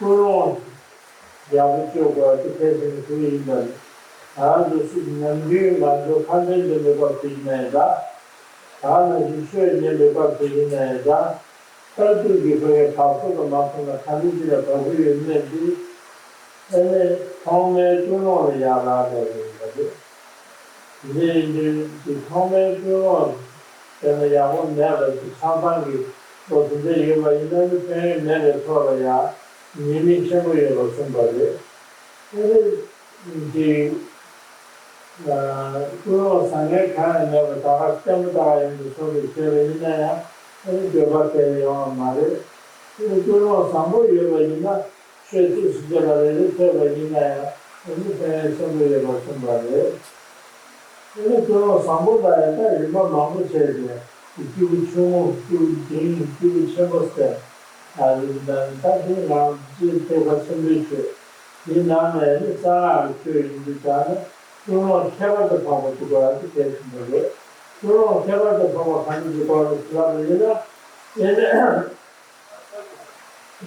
ཀུན་སློང་ཡག་པོ་སྤྱོད་དགོས་པ་དེ་གལ་ཆེན་པོ་ཞིག་ཡིན་པ་རེད། ང་རང་ཚོ་སུ་ནམ་རྒྱུན་ང་ཚོ་ཁ་འདོན་དུ་ལོག་པར་བྱེད་ཀྱི་ན་ཡང་འདྲ། ད་ནང་བཞིན་ཤོད་ནས་ལོག་པར་བྱེད་ཀྱི་ན་ཡང་འདྲ། ལྟར་སྤྲུལ་གྱི་ཁོ་བའི་བབས་སོ་དང་མ་མཐུན་ན་ག་འདྲ་ཅིག་ལ་བབས་ཀྱི་ཡོད་མེད་དེ། ཨེ་ནས་ཐོག་མའི་ཀུན་སློང་ལ་ཡག་ལགས་ལབ་ཡོད་པ་རེད། དེ་འདྲ་ཡིན་དུས་ཀྱི་ཐོག་མའི་ཀུན་སློང་དེ་ལ་ཡག་པོ་མེད་པ་ཞིག་ཆགས་སྡང་གི་བློ་དེ་འདྲ་ཡོད་པ་ཡིན་ན་ནི་ཕན་ཡོན་མེད་པའི་ཐོག་ལ་ཡང་ཉེས་དམིགས་ཆེན་པོ་ཡོད་པར་གསུངས་པ་རེད། ཨེ་ནས་ཀྱི། ཀུན་སློང་བཟང་ངན་གང་ཡང་མེད་པར་ད་ག་བཙན་པོ་ལྟ་བ་ཡིན་པའི་ཚོར་དུ་བྱས་པ་ཡིན་ན་ཡང་ཨ་ནི་འགྱོད་པ་དེ་ཡོང་བ་མ་རེད། ཨ་ནི་ཀུན་སློང་བཟང་པོ་ཡོད་པ་ཡིན་ན་ཆོས་ཚིགས་སུ་བཅད་པ་རེ་རེ་ཐོས་པ་ཡིན་ན་ཡང་ཨ་ནི་ཕན་ཡོན་ཆེན་པོ་ཡོད་པར་གསུངས་པ་རེད། ཨ་ནི་ཀུན་སློང་བཟང་པོ་ལ་ཡང་ད་རིམ་པ་མང་པོ་བྱས་ཏེ་སྐྱེས་བུ་ཆུང་ངུ་སྐྱེས་བུ་འབྲིང་སྐྱེས་བུ་ཆེན་པོ་ཟེར་ད་རིམ་པ་ད་དེ་ང་ཚོའི་ཐེག་པ་ཆེན་པོའི་ཆོས་དེའི་ནང་ནས་ནི་གསང་སྔགས་ཀྱི་ཆོས་ཡིན་དུས་ཀྱང་ནི། ཀུན་སློང་ཁྱད་པར་དུ་འཕགས་པ་ཐུགས་ཁུར་ཨ་ཏི་གལ་ཆེན་པོ་རེད། ཀུན་སློང་ཁྱད་པར་དུ་འཕགས་པ་གང་ཡིན་གྱི་སྐོར་ལ་དྲི་བ་ཡིན་ན། དེ་ནི་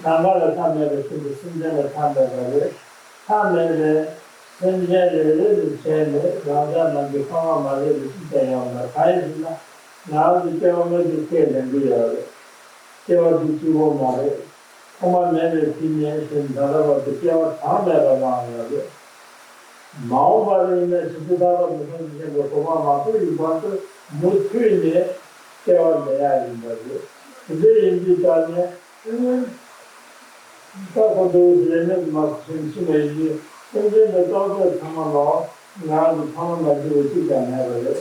གང་ག་ལ་མཐའ་མེད་པ་བཞིན་དུ་སེམས་ཅན་ལ་མཐའ་མེད་པ་རེད། མཐའ་མེད་པའི་སེམས་ཅན་རེ་རེ་ལ་བྱས་ནས་རང་ཅག་རྣམས་ཀྱི་ཕ་མ་མ་རེད་པ་ཅིག་ཀྱང་ཡོང་མེད། གང་ཡིན་ཟེར་ན་ང་རང་ཚོ་སྐྱེ་བ་སྔ་ཕྱི་སྐད་ལེན་གྱི་ཡོད་རེད། སྐྱེ་བ་འདི་གཅིག་པོ་མ་རེད། ཐོག་མ་མེད་པའི་དུས་ནས་བཞིན་ད་ལྟ་བར་དུ་སྐྱེ་བ་གྲངས་མེད་པ་བླངས་ཡོད་རེད། མ་འོངས་པར་ཡིན་ན་ཇི་ལྟར་ཐར་པ་དང་སངས་རྒྱས་བྱེད་པའི་གོ་འཕང་མ་ཐོབ་ཀྱི་བར་དུ་མུ་མཐུད་ནས་སྐྱེ་བ་ལེན་ཡག་ཡིན་པ་རེད། དེ་འདྲ་ཡིན་དུས་ད་ནས་ད་ཁོ་ཚོ་ལས་མེད་མ་ཞིག་ཕྱིན་པ་ཡིན་དུས་སེམས་ཅན་དང་ཏོག་ཙམ་ཚང་མ་ལོག་ང་རང་གི་ཕ་མ་མ་བྱས་པ་གཅིག་ཀྱང་མེད་པ་རེད།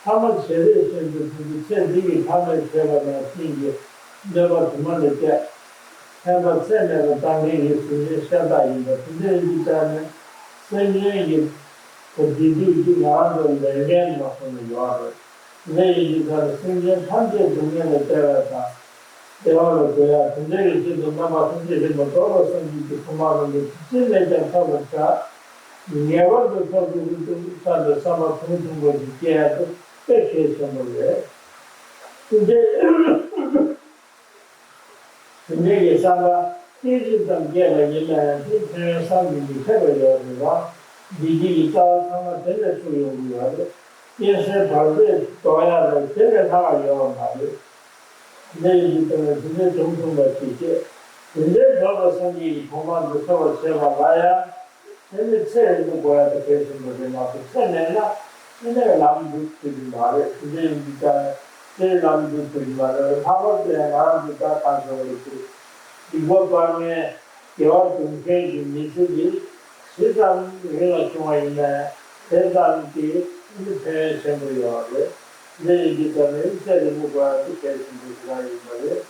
ཐ་མ་བྱེད་རེས་བཞིན་དུ་ཐུགས་ཀྱི་ཚེ་འདི་ཡི་ཐ་མལ་བྱེད་པ་ནང་བཞིན་གྱི་གནོད་པ་དུ་མ་ལས་བསྐྱབས། ཕན་པ་ཚད་མེད་པ་བཏང་མཁན་ཡི་གཟུགས་ཅན་ཤ་སྟག་ཡིན་པ་དེ་འདྲ་ཡིན་དུས་ཙང་ནས་སེམས་ཅན་གྱི་བདེ་སྡུག་འདི་ང་རང་ཚོ་ལས་འགན་མ་སོང་ན་ཡོད་རེད། དེ་འདྲ་ཡིན་དུས་ཙང་ནས་སེམས་ཅན་ཐམས་ཅད་སྡུག་བསྔལ་ལས་བསྐྱབ་ཡག་དང་། བདེ་བ་ལ་འགོད་ཡག་དེ་འདྲ་གི་ཆེད་དུ་རྣམ་པ་ཐམས་ཅད་ཀྱི་མ་རྫོགས་པ་སངས་རྒྱས་ཀྱི་གོ་འཕང་རིན་པོ་ཆེ་ཅི་ནས་ཀྱང་ཐོབ་པར་བྱ། ངེས་པར་དུ་ཐོབ་ཐུབ་ཀྱི་འདུག་བསམ་པའི་བསམ་པ་ཐུང་ཐུང་པོ་ཞིག་སྐྱེ་ཡག་དེ་དཔེ་གལ་ཆེན་པོ་རེད། དེ་འདྲའི་དེ་འདྲའི་གི་བསམ་པ་ཏིལ་འབྲུ་ཙམ་སྐྱེས་པ་ཡིན་ན་ཡང་དེ་ཕན་ཡོན་བསམ་གྱིས་མི་ཁྱབ་པ་ཡོད་རེད་པ། བདེ་སྐྱིད་ཀྱི་རྩ་བ་ཚང་མ་དེ་ནས་ཚུགས་ཡོང་གི་ཡོད་རེད། གཉན་སྲིན་བར་ཆད་ཟློག་ཡག་ལས་དེ་ལས་ལྷག་ཡོད་པ་མ་རེད། དེ་འདྲ་ཡིན་དུས་དེ་ནས་དེ་འདྲའི་སྒྲུང་གསུངས་པ་ཞིག་བྱས། དེ་འདྲའི་འགྲོ་བའི་སངས་རྒྱས་ཀྱི་གོ་འཕང་དུ་ཐོབ་པར་བྱེད་པ་ལ་ཡང་། དེ་ནི་ཚེ་རིང་པོ་དགོས་ཡག་དེ་གལ་ཆེན་པོ་རེད་མ་གཏོགས་ཚེ་མེད་ན་དེ་ནས་ལམ་འགྲུབ་ཐུབ་ཀྱི་མ་རེད། དེ་འདྲ་ཡིན་དུས་ཀྱང་དེའི་ལམ་འགྲུབ་ཐུབ་ཀྱི་མ་རེད། ལྷག་པར་དུ་ཡང་ང་རང་ཚོ་ད་གང་བྱུང་བ་ཡིན་ཚེ་སྡིག་པ་སྤང་མཁན། དགེ་བ་སྒྲུབ་མཁན་གྱི་མི་ཚེ་འདི་ཇི་ཙམ་རིང་ལ་བྱུང་བ་ཡིན་ནའང་དེ་ཙམ་གྱིས་ནི་ཕན་ཡོན་ཆེན་པོ་ཡོད་རེད། འདི་ཡིན་དུས་ཙམ་ནས་ཚེ་རིང་པོ་དགོས་ཡག་དེ་གལ་ཆེན་པོ་ཞེ་དྲག་ཡིན་པ་རེད།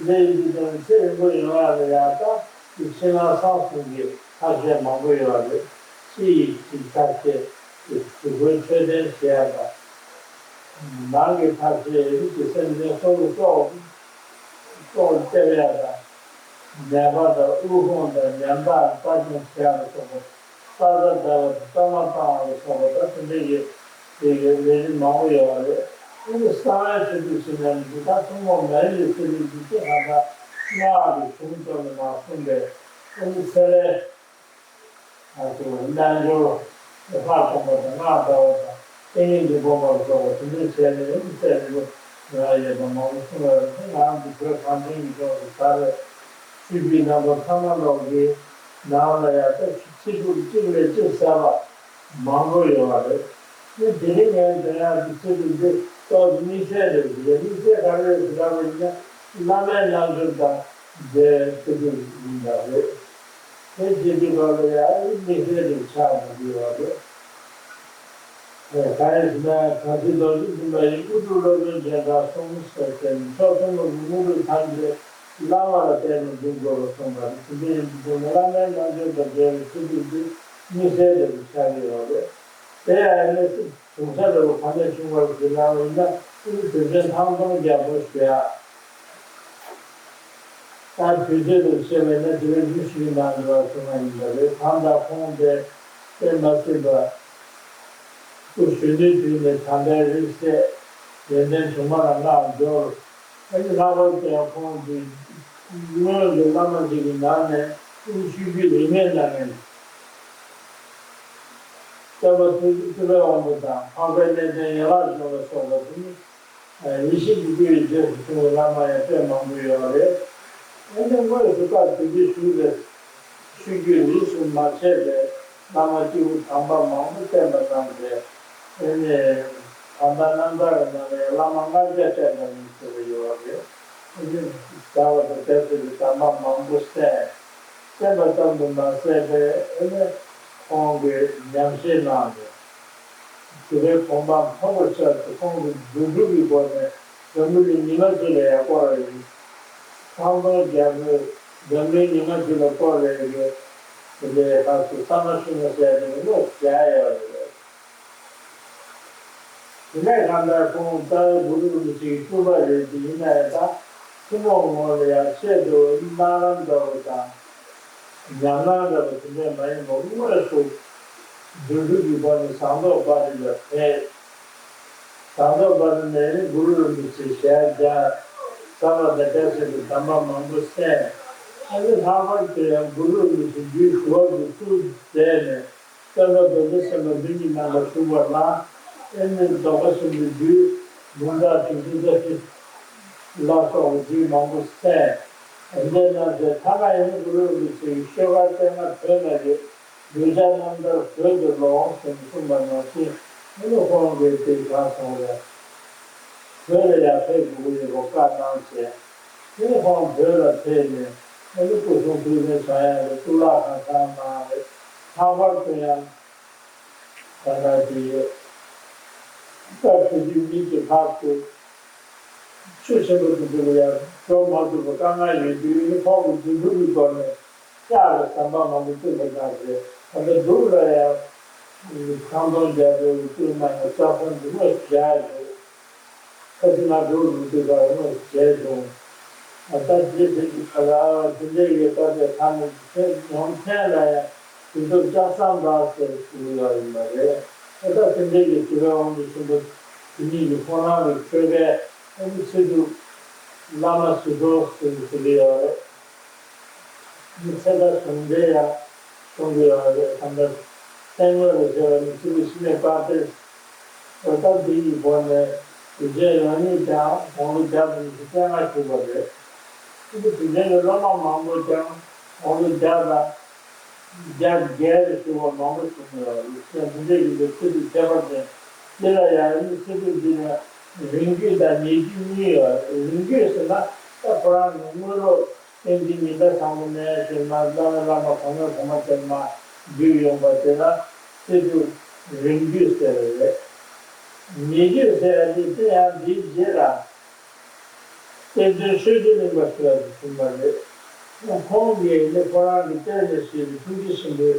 འདི་ཡིན་དུས་ཙམ་ནས་ཚེ་རིང་པོ་ཡོང་ཡག་ལ་ཡང་ད་དེ་ཕྱི་ནང་གསང་གསུམ་གྱི་ཐབས་ཤེས་མང་པོ་ཡོད་རེད། ཕྱི་ཡི་གི་ཐབས་ཤེས་དེ་གཟུགས་པོའི་འཕྲོད་བསྟེན་བྱེད་ཡག་དང་། ནང་གི་ཐབས་ཤེས་རིགས་ཀྱི་སེམས་ཅན་སྲོག་ལ་སྲོག་སྲོག་བཅད་ཡག་དང་། ནད་པ་དང་དབུལ་ཕོངས་དང་ཉམ་ཐག་གསོ་སྐྱོང་བྱེད་ཡག་ལ་སོགས་པ། ས་ཆ་བདག་པ་དང་གཏོར་མ་བཏང་བ་ལ་སོགས་པ་དང་དེ་འདྲ་གི་དེ་གི་ལས་རིམ་མང་པོ་ཡོད་པ་རེད། ཨ་ནི་གསང་བའི་ཆོས་སྡུད་ཟེར་ནས་འདི་དག་ཐུན་མོང་མ་ཡིན་པའི་ཚེ་རིང་གི་ཚེ་གང་དག་སྔགས་ཀྱི་གཞུང་ཙམ་ལ་མ་གསུངས་པས། ཨ་ནི་ཚེ་ལས། ང་ཚོས་རྣལ་འབྱོར་ལྷ་སྒོམ་པ་དང་སྔགས་བཟླ་བ་དང་ཏིང་ངེ་འཛིན་སྒོམ་པ་སོགས་པ་དེ་འདྲ་བྱས་ནས་ཚེ་རིང་པོ་ཡོང་ཡ་ཡོད་པ་མང་པོ་གསུངས་ཡོད་རེད། ང་རང་ཚོ་བོད་གངས་ཅན་གྱི་ལྗོངས་སུ་ད་རེས་ཆོས་བརྒྱུད་རྣམ་པ་ཚང་མ་ལོག་གི་ནང་ལ་ཡང་ད་ཚེ་སྡུག་གཅིག་ལས་གཅིག་ཟབ་པ་མང་པོ་ཡོད་པ་རེད། དེ་དེ་རིང་ངས་འདོན་ཡག་གི་ཚེ་སྡུག་འདི་ཏོག་ཙམ་དམིགས་བསལ་རེད་ཟེར། དམིགས་བསལ་ག་རེ་རེད་ཟེར་ལབ་པ་ཡིན་ན་བླ་མའི་རྣལ་འབྱོར་དང་འབྲེལ་བའི་ཚེ་སྡུག་ཡིན་པ་རེད། དེ་བྱེད་དུས་སྐབས་ལ་ཡང་དམིགས་བསལ་དུ་ཆགས་མི་དགོས་པ་རེད། གང་ཡིན་ཟེར་ན་གང་ཞིག་རྡོ་རྗེ་འཛིན་པ་ཡིས། དབུ་སྐྲ་སློབ་དཔོན་མཇལ་དྲགས་གསུངས་ཟེར་ཏེ། མཆོག་ཐུན་མོང་གི་དངོས་གྲུབ་ཐམས་ཅད་བླ་མ་ལ་བརྟེན་ནས་འགྲུབ་དགོས་པར་གསུངས་པ་རེད། དེ་འདྲ་ཡིན་དུས་བླ་མའི་རྣལ་འབྱོར་དང་འབྲེལ་བའི་ཚེ་སྡུག་འདི་དམིགས་བསལ་དུ་ཆགས་ཀྱི་ཡོད་རེད། དེ་ཡང་ཨ་ནི་གཞུང་ས་ལྟ་བུ་གང་ནས་བྱུང་བར་ཟེར་ལབ་པ་ཡིན་ན། ཨ་ནི་དུས་ཆེན་ཐང་སྟོང་རྒྱལ་པོ་ཞུ་ཡག་ད་དུས་ཚོད་དུ་བཤད་པ་ཡིན་ན་དེ་རིང་བཞི་ཞིག་གི་ནང་འདྲ་བ་བྱུང་བ་ཡིན་པ་རེད། གང་ལྟར་ཁོང་དེ་དཔེ་མ་སྲིད་པ་སྐུ་གཞོན་ནུའི་དུས་ནས་དམ་པའི་རིགས་སད། ཡོན་ཏན་དུ་མ་ལ་བསྔགས་འབྱོར། ཨ་ནི་ལྷག་པར་དུ་ཡང་ཁོང་གི་སྔོན་གྱི་བླ་མ་ཞིག་གི་ནང་ནས་ཨ་ནི་ཆོས་བརྒྱུད་རིས་མེད་གནང་མཁན་སྟོན་པ་ཐུབ་པའི་དབང་པོ་དང་འཕགས་པའི་གནས་བརྟན་ཡན་ལག་འབྱོར་བ་སོགས་པ་དེ་ནི། ཡེ་ཤེས་ཀྱི་སྐུ་ཡི་རྗེས་སུ་བཟུང་བའི་བླ་མ་ཡང་དཔེ་མང་པོ་ཡོད་རེད། ཨ་ནི་དངོས་སུ་སྐབས་དེ་དུས་བཞུགས་པའི་ཆོས་བརྒྱུད་རིས་སུ་མ་ཆད་པའི་བླ་མ་སྐྱེས་བུ་དམ་པ་མང་པོ་བསྟེན་པ་གནང་སྟེ། ཨ་ནི་གང་ལྟར་རྣམ་ཐར་གྱི་ནང་ལ་ཡང་བླ་མ་ལྔ་བརྒྱ་བསྟེན་པ་ཡིན་ཟེར་བ་ཡོད་རེད། ཨ་ནི་བྱ་བ་དང་དེ་ཚོ་གི་དམ་པ་མང་པོ་བསྟེན། བསྟེན་པ་ཙམ་དུ་མ་ཟད་པའི་ཨ་ནི་ཁོང་གིས་ཉམས་བཞེས་གནང་སྟེ། དེ་འདྲའི་གོ་འཕང་མཐོ་པོ་ཆགས་ཏེ་ཁོང་གིས་རྫུ་འཕྲུལ་གྱི་སྒོ་ནས་འཛམ་བུ་གླིང་ཉི་མ་གཅིག་ལ་ཡང་བསྐོར་བ་ཡིན། ཐང་སྟོང་རྒྱལ་པོས་འཛམ་གླིང་ཉི་མ་གཅིག་ལ་བསྐོར་བའི་གི་དེ་འདྲའི་ཁ་སུ་ས་མ་ཤུ་མ་ཟེར་དེ་ནི་བློ་རྒྱ་ཡོད་རེད། དེ་ནས་གང་ལྟར་ཁོང་རྩ་བའི་གུ་རུ་རིན་པོ་ཆེའི་སྤྲུལ་པ་རེད་དེ། ཡིན་ན་ཡང་ད་ཐུན་མོང་ངོས་ལ་ཡང་ཆེད་དུ་སྨོན་ལམ་འདྲ་བོ་དང་། ཉམས་སྣང་འདྲ་བ་དེ་འདྲས་མ་ཡིན་པར་དངོས་སུ་རྫུ་འཕྲུལ་གྱི་སྒོ་ནས་ཟངས་མདོག་དཔལ་རི་ལ་ཕེབས། ཟངས་མདོག་དཔལ་རི་ནས་གུ་རུ་རིན་པོ་ཆེའི་ཞལ་མཇལ། ས་བ་དང་བཀྲ་ཤིས་པའི་གདམས་པ་མང་པོ་གསན། ཨ་ནི་ལྷག་པར་དུ་ཡང་གུ་རུ་རིན་པོ་ཆེ་རྒྱུད་ཞུ་བ་དེ་ཚུར་མཛད་ནས། སྟོན་པ་རྡོ་རྗེ་སེམས་དཔའ་མདུན་གྱི་ནང་ལ་བཞུགས་པ་ན། ཨེ་ནི་རྫོགས་པ་ཆེན་པོའི་རྒྱུད་ལུང་དྲངས་དྲུག་ཅུ་རྩ་བཞི་ལ་སོགས་པའི་རྒྱུད་མང་པོ་གསན། འདི་རྣམས་ཀྱི་ཐ་མ་ཡིན་ན་གུ་རུ་རིན་པོ་ཆེ་ཡི་ཤོ་ལོ་ཀ་སྟེ་ང་བོད་ན་ཡོད། གདུལ་བྱ་རྣམས་ལྟར་བོད་དུ་ལོངས་ཟེར་ནས་གསུངས་པ་ནང་བཞིན། ཨེ་ནི་ཁོང་གིས་དེ་གང་སོང་རེད། བོད་ལ་ཡར་ཕེབས་དགོས་ཀྱི་ཡོད་པ་བཀའ་གནང་བྱས། ཨེ་ནི་ཁོང་བོད་ལ་ཕེབས་ནས་ཨེ་ནི་སྐུ་གསུང་ཐུགས་རྟེན་བཞེངས་ཡག་གི་གཙུག་ལག་ཁང་བཞེངས་གནང་རེད། ལྷག་པར་དུ་ཡང་ད་ལྟ་དེ་སྐབས་དེ་དུས་མི་གཅིག་ལྷག་ཏུ་ཆོས་ཆེན་པོ་དེ་ཚོ་ལ་ཡང་འགྲོ་མ་ཐུབ་པའི་དཀའ་ངལ་ཡོད་དུས་ཨེ་ནི་ཁོང་གི་རྫུ་འཕྲུལ་གྱི་སྒོ་ནས་ལྕགས་ཀྱི་ཟམ་པ་མང་པོ་བཙུགས་པ་གནང་རེད། ད་ལྟ་འབྲུག་ལ་ཡང་ཐང་སྟོང་རྒྱལ་པོས་བཙུགས་གནང་བའི་ལྕགས་ཟམ་དེ་དངོས་སུ་མཇལ་ཡོད། ཁ་ཅིག་ང་འགྲོ་རུ་འདུག་པར་མངོན་སུམ་མཇལ་བྱུང་། ད་ལྟ་འདི་དེ་གི་ཁ་ལ་ཨ་དེ་འདྲའི་ཡོད་པ་དེ་ཁ་ནས་ཁྱེད་ཉོན་མཁན་ལ་ཡང་དེ་ཚོ་ལྕགས་ཟམ་པ་ཟེར་ཞུ་གི་ཡོད་ཡིན་པ་རེད། ད་ལྟ་དེ་འདྲའི་གི་དུས་རབས་དབང་པོ་ཆེན་པོ་དེ་ཉིད་ཀྱི་ཁོང་རང་གི་ཆོས་སྐལ་ཨ་ནི་ཚེ་སྒྲུབ་བླ་མ་ཟུར་འགྲོ་ཟེར་ཞུ་གི་ཡོད་རེད། མི་ཚེ་ད་ཟུང་འབྲེལ་ཡང་གཏོང་གི་ཡོད་རེད། ད་ལྟ་སེམས་ངོས་ལ་བྱས་པ་ནི་ཚེ་འདི་ཕྱི་མའི་དཔལ་དེ་ ད་ལྟ་འདི་ཡི་སྒོ་ནས་དུས་ཆེན་རང་ཉིད་ཀྱང་དགུང་ལོ་བརྒྱ་དང་ཉི་ཤུ་རྩ་ལྔ་བཞུགས་པ་རེད། ཁྱེད་ཀྱི་དུས་ཆེན་གྱི་སློབ་མ་མང་པོ་ཀྱང་དགུང་ལོ་བརྒྱ་དང་བརྒྱད་བརྒྱད་རེ་བཞུགས་པ་མང་པོ་བྱུང་ཡོད་རེད། ཡང་འདི་འདྲའི་ཡིན་པའི་ཚེ་སྒྲུབ་ཁྱད་པར་ཅན་འདི་ལ་ཡང་ནི་ཚེ་སྒྲུབ་འདི་ནི་རིང་བརྒྱུད་དང་ཉེ་བརྒྱུད་གཉིས་ཡོད་རེད། རིང་བརྒྱུད་ཟེར་ན་ད་ཁོ་རང་གི་དངོས་སློབ་བསྟན་འཛིན་ཉི་ཟླ་བཟང་པོ་ནས་བྱས་ན་བླ་མའི་བླ་མ་གོང་མའི་གོང་མ་དེར་མ་བརྒྱུད་ཡོང་པ་དེ་ལ་ཚེ་སྒྲུབ་རིང་བརྒྱུད་ཟེར་བ་རེད། ཉེ་བརྒྱུད་ཟེར་བ་དེ་དེ་ཡང་འདིའི་རྗེས་ལ། བསྟན་འཛིན་ཆོས་རྗེ་གླིང་པ་ཞེས་པ་ཞིག་བྱུང་བ་རེད། ཁོང་གིས་ནི་ཁོ་རང་གི་ལྟས་ནས་ཞེས་པའི་ཐུགས་རྗེ་ཆེན་པོའི་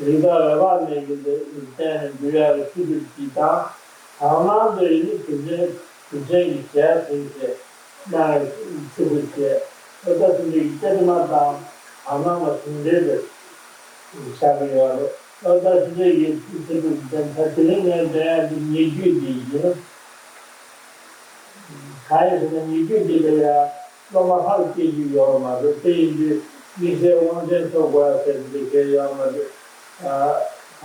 རིག་པ་འོད་དཔག་མེད་ཀྱི་ལྟས་ནས་འབུལ་ཡག་གི་ཆུ་ཚོད་ཅིག་དང་། དག་སྣང་དུ་ཡིན་ནི་དུས་ཆེན་དུས་ཆེན་གྱི་ཞལ་ཟེར་ཞེས་གནང་བའི་ཆུ་ཚོད་བཅས་ཨོ་ད་ཐུན་ཚོད་ཀྱི་ལྟད་མ་དང་དག་སྣང་ལ་ཟུང་འབྲེལ་དུ་བཞག་གི་ཡོད་རེད། ཨོ་ད་ཐུན་ཚོད་ཀྱི་ཆུ་ཚོད་དུ་ལྡན་ཚ་དེ་རིང་ངས་འདོན་ཡག་འདི་ཉེ་བརྒྱུད་འདི་ཡིན། གང་ཡིན་ཟེར་ན་ཉེ་བརྒྱུད་འདི་ལ་ཡང་སློབ་མ་ལྷག་སྐྱེ་རྒྱུ་ཡོད་མ་རེད། དེ་ཡིན་དུས་དམིགས་བསལ་དབང་ཆེན་ཐོབ་དགོས་ཡ་ཟེར་འདི་གལ་ཡོད་མ་རེད། ཨ་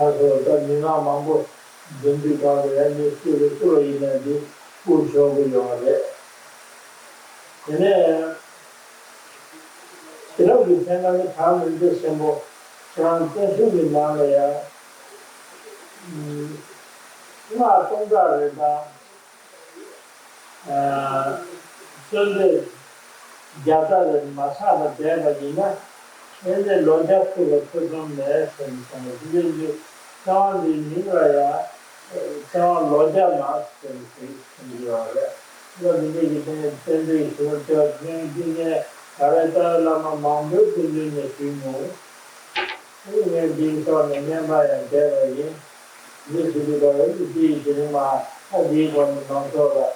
ད་སོ་ད་མི་མང་མང་པོ་འཛོམས་དུས་གང་དུ་ཡང་མི་སུ་རེ་སུ་ལ་ཡིན་ན་འདི་བཀུར་ཆོག་གི་ཡོད་རེད། དེ་ནས་དེ་རབས་ཀྱི་མཚན་གང་གི་གྲངས་མི་འདྲ་ཆེན་པོ་ཁྱེད་རང་བརྟན་བཞུགས་ཀྱི་ནང་ལ་ཡང་སྔགས་སྟོང་ཕྲག་རེ་དང་། ཨ་གསོལ་འདེབས་བརྒྱ་རྩ་ལས་མ་ཆག་པར་བསྡད་པ་ཡིན་ན། ཨེ་ནས་ལོ་བརྒྱ་ཐུབ་པ་ཐེ་ཚོམ་མེད་ཟེར་ནས་གསུངས་པ་དེ་འདྲའི་འདི་ཚེ་དབང་འདིའི་མིང་ལ་ཡང་ཚེ་དབང་ལོ་བརྒྱ་མ་ཟེར་ནས་གསུངས་ཡོད་རེད། ལོ་འདི་འདྲའི་གི་དེ་རྟེན་འབྲེལ་ཞུ་བ་བཅོ་ལྔའི་འདི་ནས་ད་རེས་རྩ་བའི་བླ་མ་མང་པོའི་སྐུ་མདུན་ནས་ཞུས་མྱོང་། ངས་འདིའི་ཐོག་ནས་སྙན་པ་ཡང་བསྡད་པ་ཡིན། འདི་ཞུ་རྒྱུ་ལ་ཡང་འདི་ཡི་དེ་རིང་མ་ཨ་འདིའི་སྒོ་ནས་མང་ཚོགས་ལ་ཨ་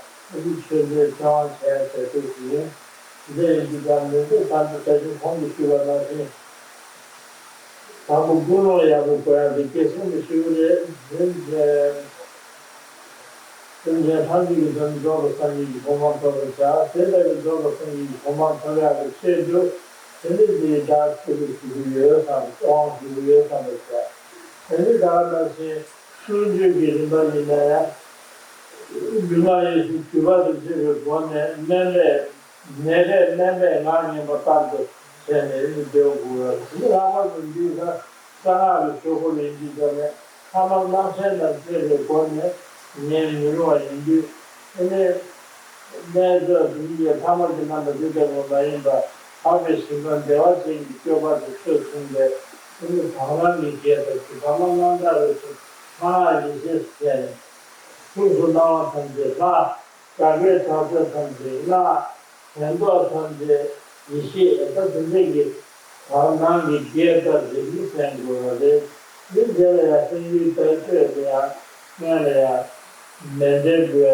འདི་ཆོས་འབྲེལ་ཚེ་དབང་བྱས་ཟེར་ཐུབ་ཞིག་ཡིན། འདི་ཡིན་གྱི་ཀྱང་མི་འདུག་ད་འདི་ད་ཅིང་ཁོང་གིས་ཞུས་པ་ནང་བཞིན། དང་པོ་ཀུན་སློང་ཡག་པོ་དགོས་ཡག་འདི་སྐད་གསུམ་དུ་ཞུ་གི་རེད། འདི་འདྲའི། སེམས་ཅན་ཐམས་ཅད་ཀྱི་དོན་རྫོགས་པའི་སངས་རྒྱས་ཀྱི་གོ་འཕང་ཐོབ་པར་བྱ། དེ་ལྟ་བུའི་རྫོགས་པའི་སངས་རྒྱས་ཀྱི་གོ་འཕང་ཐོབ་ཡག་གི་ཆེད་དུ་དེ་ནི་འདིའི་བདག་ཆོས་ལུགས་ཞུ་གི་ཡོད་བསམ་པའི་དབང་ཞུ་གི་ཡོད་བསམ་པར་བྱ། དེ་ནི་ད་ག་ནང་བཞིན་གསུང་ཆོས་ཀྱི་རིམ་པ་ཡིན་ན་ཡང་། སྒྱུ་མ་ཡེ་ཤེས་བརྒྱུད་པ་དང་བཅས་པའི་སྒོ་ནས་སྨན་པས། ནད་པས་སྨན་པས་ངག་སྙན་པ་ལྟར་དུ་བྱས་ནས་ནི་འདོན་དགོས། དེ་ལྷག་པར་དུ་འདིའི་ས་གསང་སྔགས་ཀྱི་ཆོས་སྐོར་ཡིན་དུས་ཙམ་ནས་ཐ་མལ་རྣམ་གསལ་དང་བཅས་པའི་སྒོ་ནས་ཉན་མི་རུང་བ་ཡིན་དུས། དེ་ནས་རྣལ་འབྱོར་དེ་ཉིད་ཀྱི་ཐ་མལ་གྱི་རྣམ་པ་དེ་ལྟ་བུ་མ་ཡིན་པ་འཕགས་པའི་ཞིང་ཁམས་བདེ་བ་ཅན་གྱི་སྤྱོད་པ་དེ་ཆོས་མཚུངས་པས། དེ་ནི་དག་སྣང་གི་རྒྱས་ཐབས་ཀྱི་བར་མ་སྔོན་བརྡ་རེ་ཞིག་སྔགས་ཡེ་ཤེས་སུ་བྱས་ནས། ཐུགས་སུ་སྣང་བ་ཐམས་ཅད་ལྷ། སྒྲ་སྐད་གྲགས་ཚད་ཐམས་ཅད་སྔགས། དོན་རྟོགས་ཐམས་ཅད་ཡེ་ཤེས། ཨེ་ད་དེ་འདྲ་གི་བར་སྣང་གི་རྒྱས་ལྟར་རིག་གི་ཕན་དགོས་པ་རེད། འདི་རྗེས་ལ་ཡང་སེམས་ཡུལ་དཔལ་སྤྱོད་དེ་ཡང་སྔོན་ལ་ཡང་མཎྜལ་འབུལ་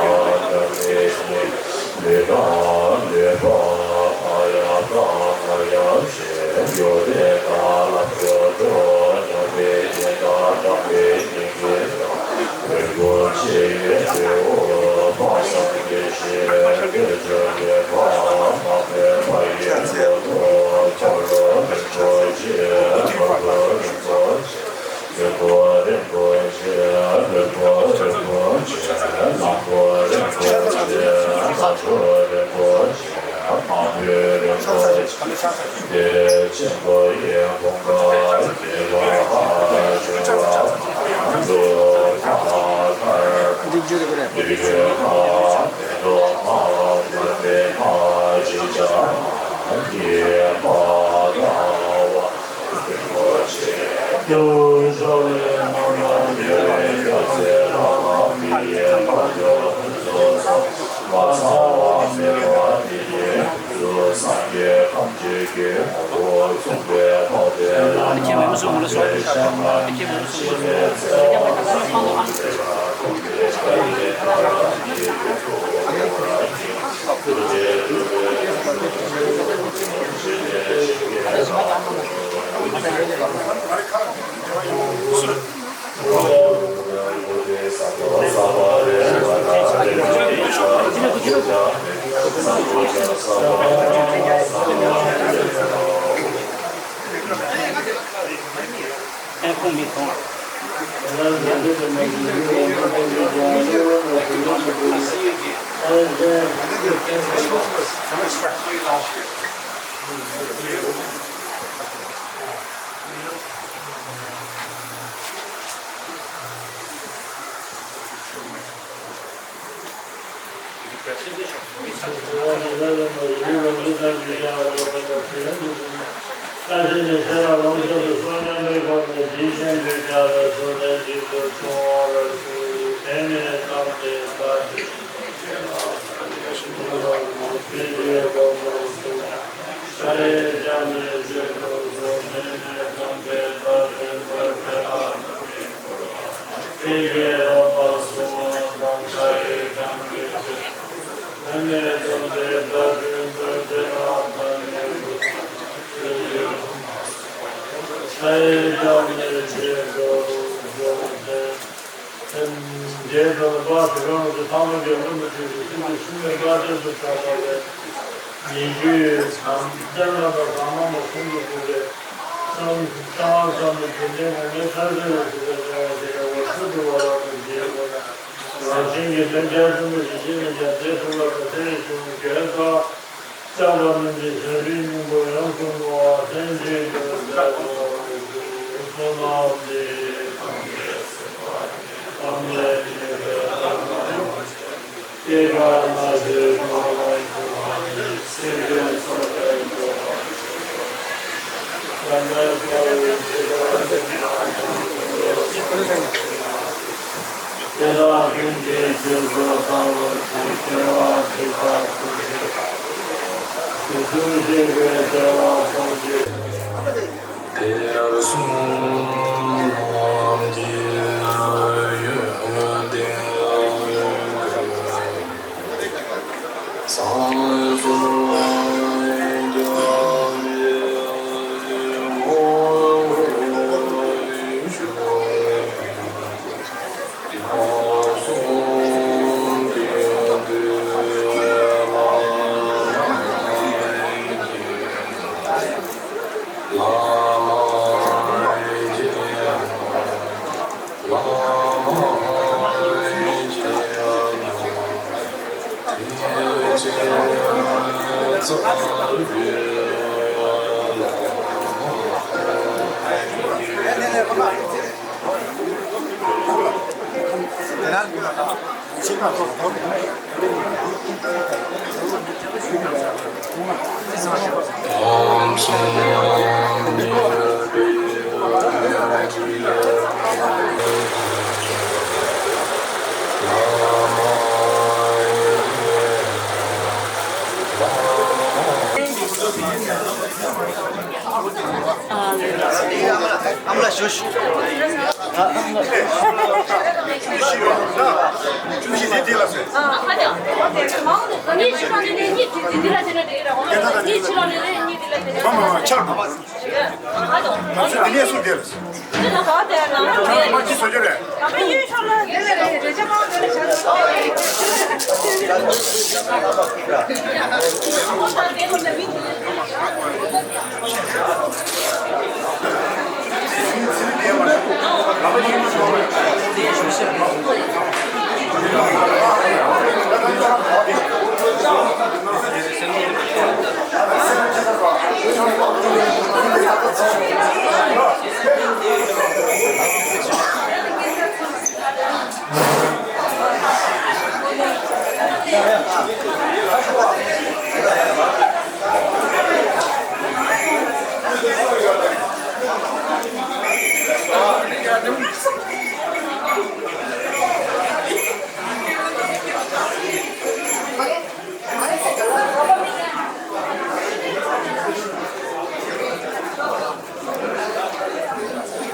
ཡག་གི་གལ་ཆེན་པོ་ཡིན་པ་དེ་འདྲ་ཡིན་ཙང་ལས། ཨེ་ཁུངས་མི་མཐོང་། འདས་དང་པ་དེ་རང་གི་ཐ་མ་རྒྱལ་པོ་ནི་དེ་ཚོ་ཤིན་ཏུ་ཤིན་ཏུ་དཀའ་ཐུབ་ཏུ་གྲགས་པ་ལས། ཉེ་བརྒྱུད་དམ་བཅའ་ལ་དང་དམ་མ་མ་གསུང་དུ་འགྲོ་བའི་བསམ་བཏང་བསམ་པའི་རྒྱུ་མཚན་ངོ་མའི་ཐར་ཟེར་བའི་གཟུགས་པའི་འབྲེལ་བ་དེ་ལ་འོ་ཤུ་དུ་བ་རང་དུ་འཇལ་དགོས་ན། རང་བཞིན་གྱི་དོན་རྒྱ་ཆེན་པོ་ཞིག་ཤེས་ནས་ཀྱང་དེ་ཐུགས་ལ་དང་དེ་ཡི་གཞུང་འགལ་དག་བཅག་པ་རྣམས་ཀྱི་བྱང་ཆུབ་སྙིང་པོ་ཡོངས་སུ་བསྔོ་བ་ལྷན་ཅིག་ཏུ་མཛད་པ་བསོད་ནམས་འདི་ཡིས་ཐམས་ཅད་གཟིགས་པ་ཉིད། ཐམས་ཅད་མཁྱེན་པའི་བླ་མ་ཡང་། སྐྱེ་རྒ་ན་འཆིའི་ངོ་བོ་ཉིད་ཀྱང་། སྲིད་པའི་མཚོ་ལས་འགྲོ་བ་སྒྲོལ་བ། བྱམས་པའི་དཔལ་ལས་ཇི་ལྟར་བྱུང་བའི་དེ་དག་ཀུན་གྱི་རྗེས་སུ་བདག་སློབ་ཅིང་། སྐྱེ་བ་ཇི་ལྟར་ཐུབ་ཀྱང་དེ་ཚུལ་ཤེས་པའི་བདེ་བ་ཐོབ་ཅིང་། དེར་སོང་ངམ་གྱི་ཡོན་ཏན་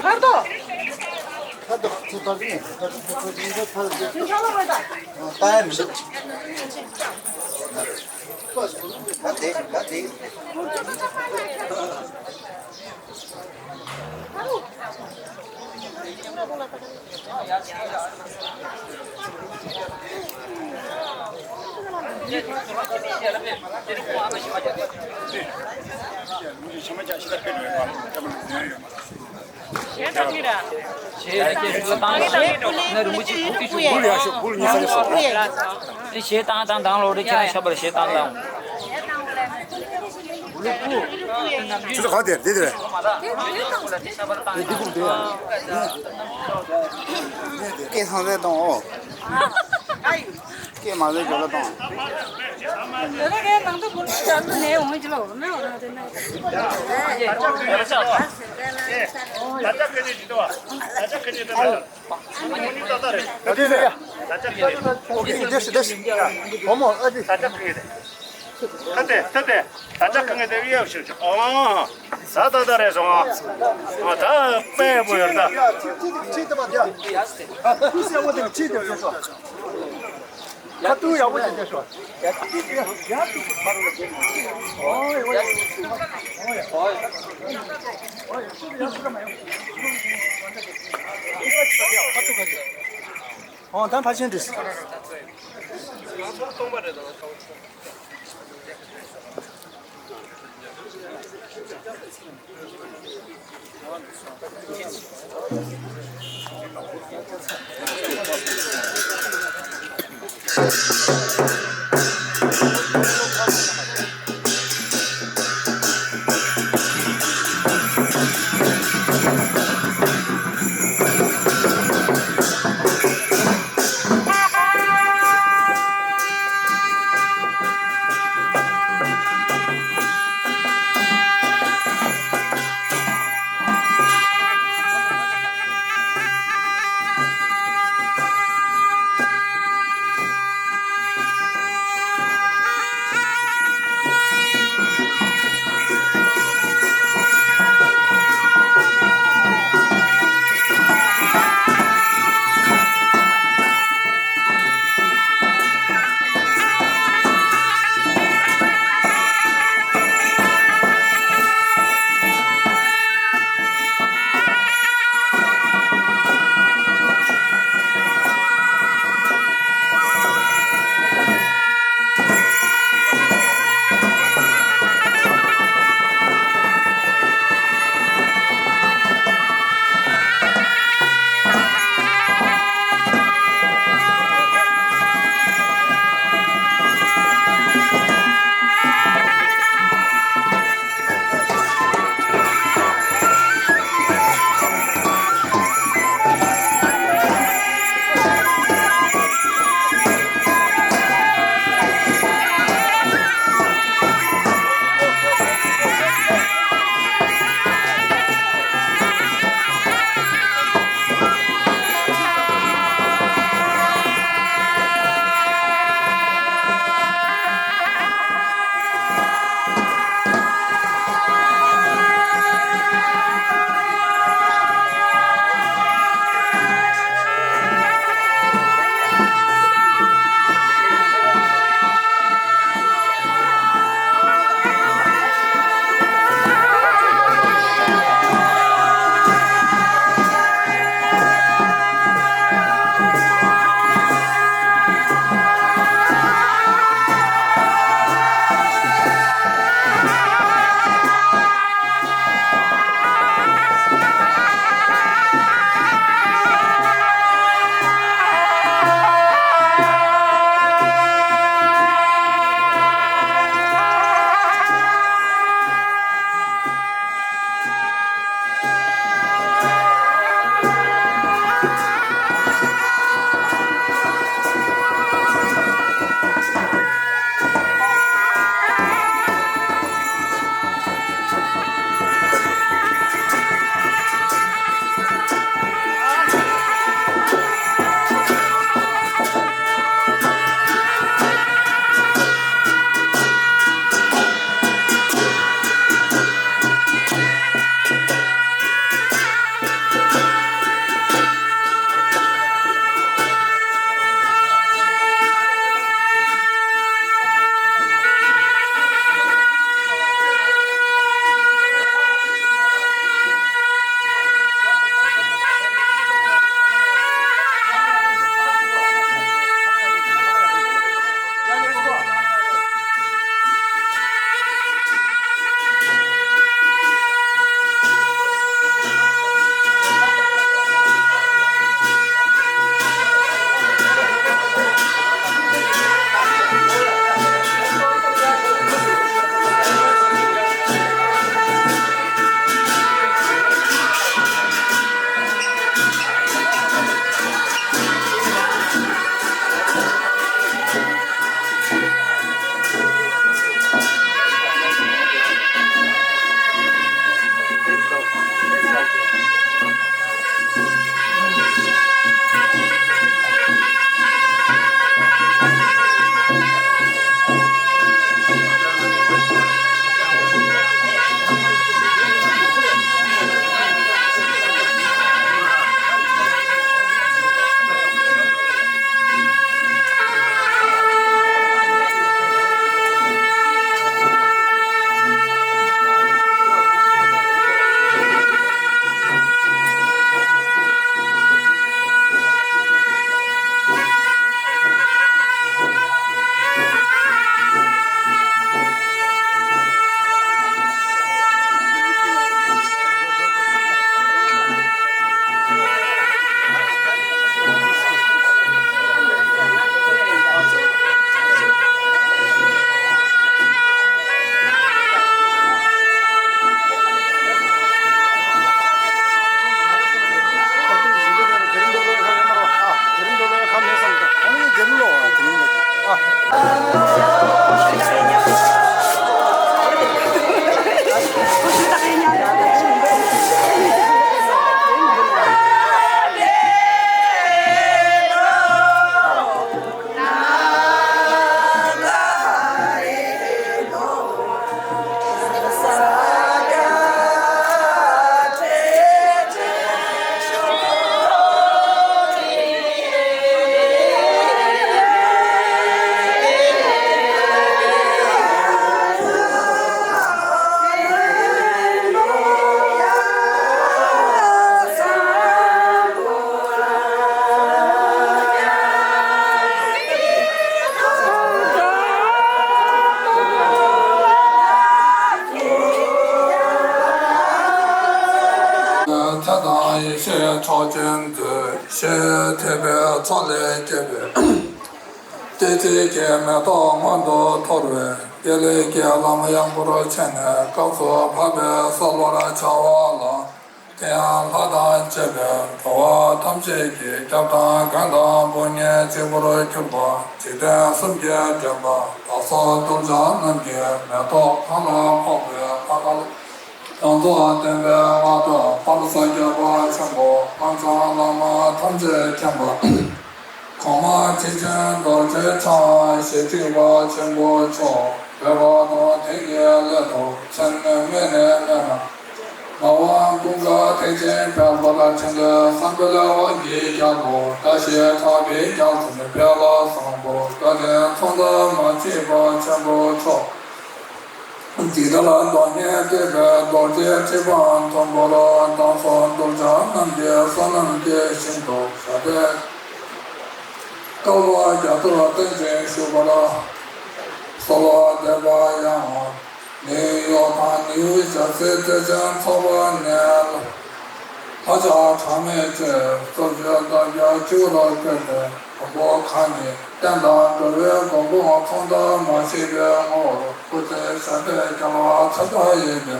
ཕར་དོ། ཁ་དོག་ཚོ་ཕར་ནས་ཁ་དོག་ཚོ་ཕར་ནས་ཕར་ནས་ད་ཡང་མི་འདུག་ད་དེ་ད་དེ། ཞེས་བཏང་བཏང་ལོ་རེ་ཁྱེད་རང་ཤ་བར་ཞེས་བཏང་བཏང་། ཆུ་ཚོད་གང་དེར་དེ་དེར། སྐད་སང་སེ་གཏོང་ཨོ། སྐད་མ་སེ་ཇོ་ལ་གཏོང་། ད་ལྟ་ཁ་ཏེ་ཁ་ཏེ་ད་ལྟ་ཁ་ངེ་དེ་ཡག་ཤོས་ཆོག་ཨ། ད་ད་ད་རེད་སོང་ཨ། ད་དཔེ་པོ་ཡོད་ད། ཁ་ཏུ་ཡག་པོ་ཅིག་བྱས་ཤོག་ཨོ་ད་ཕལ་ཆེར་འགྲིག་ཚེ་དང་ཡེ་ཤེས་མཆོག་ཅན་མཛོད། ཞེས་དད་པའི་ཚོགས་ལས་སྐྱེས་པའི་སྐྱེ་འཆི་གི་མེ་ཏོག་སྔོན་དུ་འཐོར་བས། དགེ་ལེགས་ཀྱི་ལམ་ཡངས་པོར་ཕྱིན་ནས་སྐབས་སུ་བབ་པའི་གསོལ་བར་བྱ་བ་ལ། དེ་ཡང་ལྷ་དང་བཅས་པའི་འགྲོ་བ་ཐམས་ཅད་ཀྱི་སྐྱབས་དང་མགོན་དང་དཔུང་གཉེན་གཅིག་པུར་གྱུར་པ་འཇིག་རྟེན་གསུམ་གྱི་འདྲེན་པ་བདག་སོགས་གདུལ་བྱ་རྣམས་ཀྱི་མེ་ཏོག་གང་ལ་ཕོག་པའི་ལྷ་སྐལ་ཡོངས་རྫོགས་བསྟན་པའི་མངའ་བདག་དཔལ་བཟང་རྒྱལ་བ་ཆེན་པོ་དབང་ཕྱུག་བླ་མ་ཐམས་ཅད་མཁྱེན་པ། གོང་མ་ཁྲི་ཆེན་རྡོ་རྗེ་འཆང་ཞལ་གཅིག་པ་ཆེན་པོ་མཆོག་འོད་དཔག་མེད་དེ་ཡི་སླད་དུ་མཚན་སྨད་ནས་སྨད་ན། ངག་དབང་ཀུན་དགའ་ཐེག་ཆེན་དཔལ་འབར་ཕྲིན་ལས་བསམ་འཕེལ་དབང་གི་རྒྱལ་པོ་བཀྲ་ཤིས་གྲགས་པའི་རྒྱལ་མཚན་དཔལ་བཟང་པོ་བཀའ་དྲིན་མཚུངས་ཟླ་མ་མཆིས་པ་ཆེན་པོ་མཆོག་འཇིག་རྟེན་ལ་གདོང་ལྔས་བཏེགས་པའི་རྡོ་རྗེ་ཁྲི་འཕང་མཐོན་པོར་བདག་སོགས་གདུལ་བྱ་རྣམས་ཀྱི་བསོད་ནམས་ཀྱི་ཞིང་དུ་ཞབས་པད་དཀའ་བ་རྒྱ་མཚོར་བརྟན་ཅིང་བཞུགས་པར་གསོལ་བ་འདེབས་པ་ཡང་། ནིའུ་ཡོག་དང་ནིའུ་ཇར་སིའི་རྩེ་ཆེན་ཚོགས་པ་ནས། ལྷ་བཅས་གྲངས་མེད་ཅིག་རྩུབ་སྤྱོད་འདབ་བརྒྱ་བཅུ་རུ་བཀོད་དེ། དང་པོ་ཁ་ནས་བསྟན་དང་འགྲོ་བའི་མགོན་པོ་མཚུངས་ཟླ་མ་མཆིས་པའི་ངོ་བོར་སྐུ་ཚེ་ཞབས་པད་བསྐལ་པ་ཚེ་མཐའ་ཡས་པའི་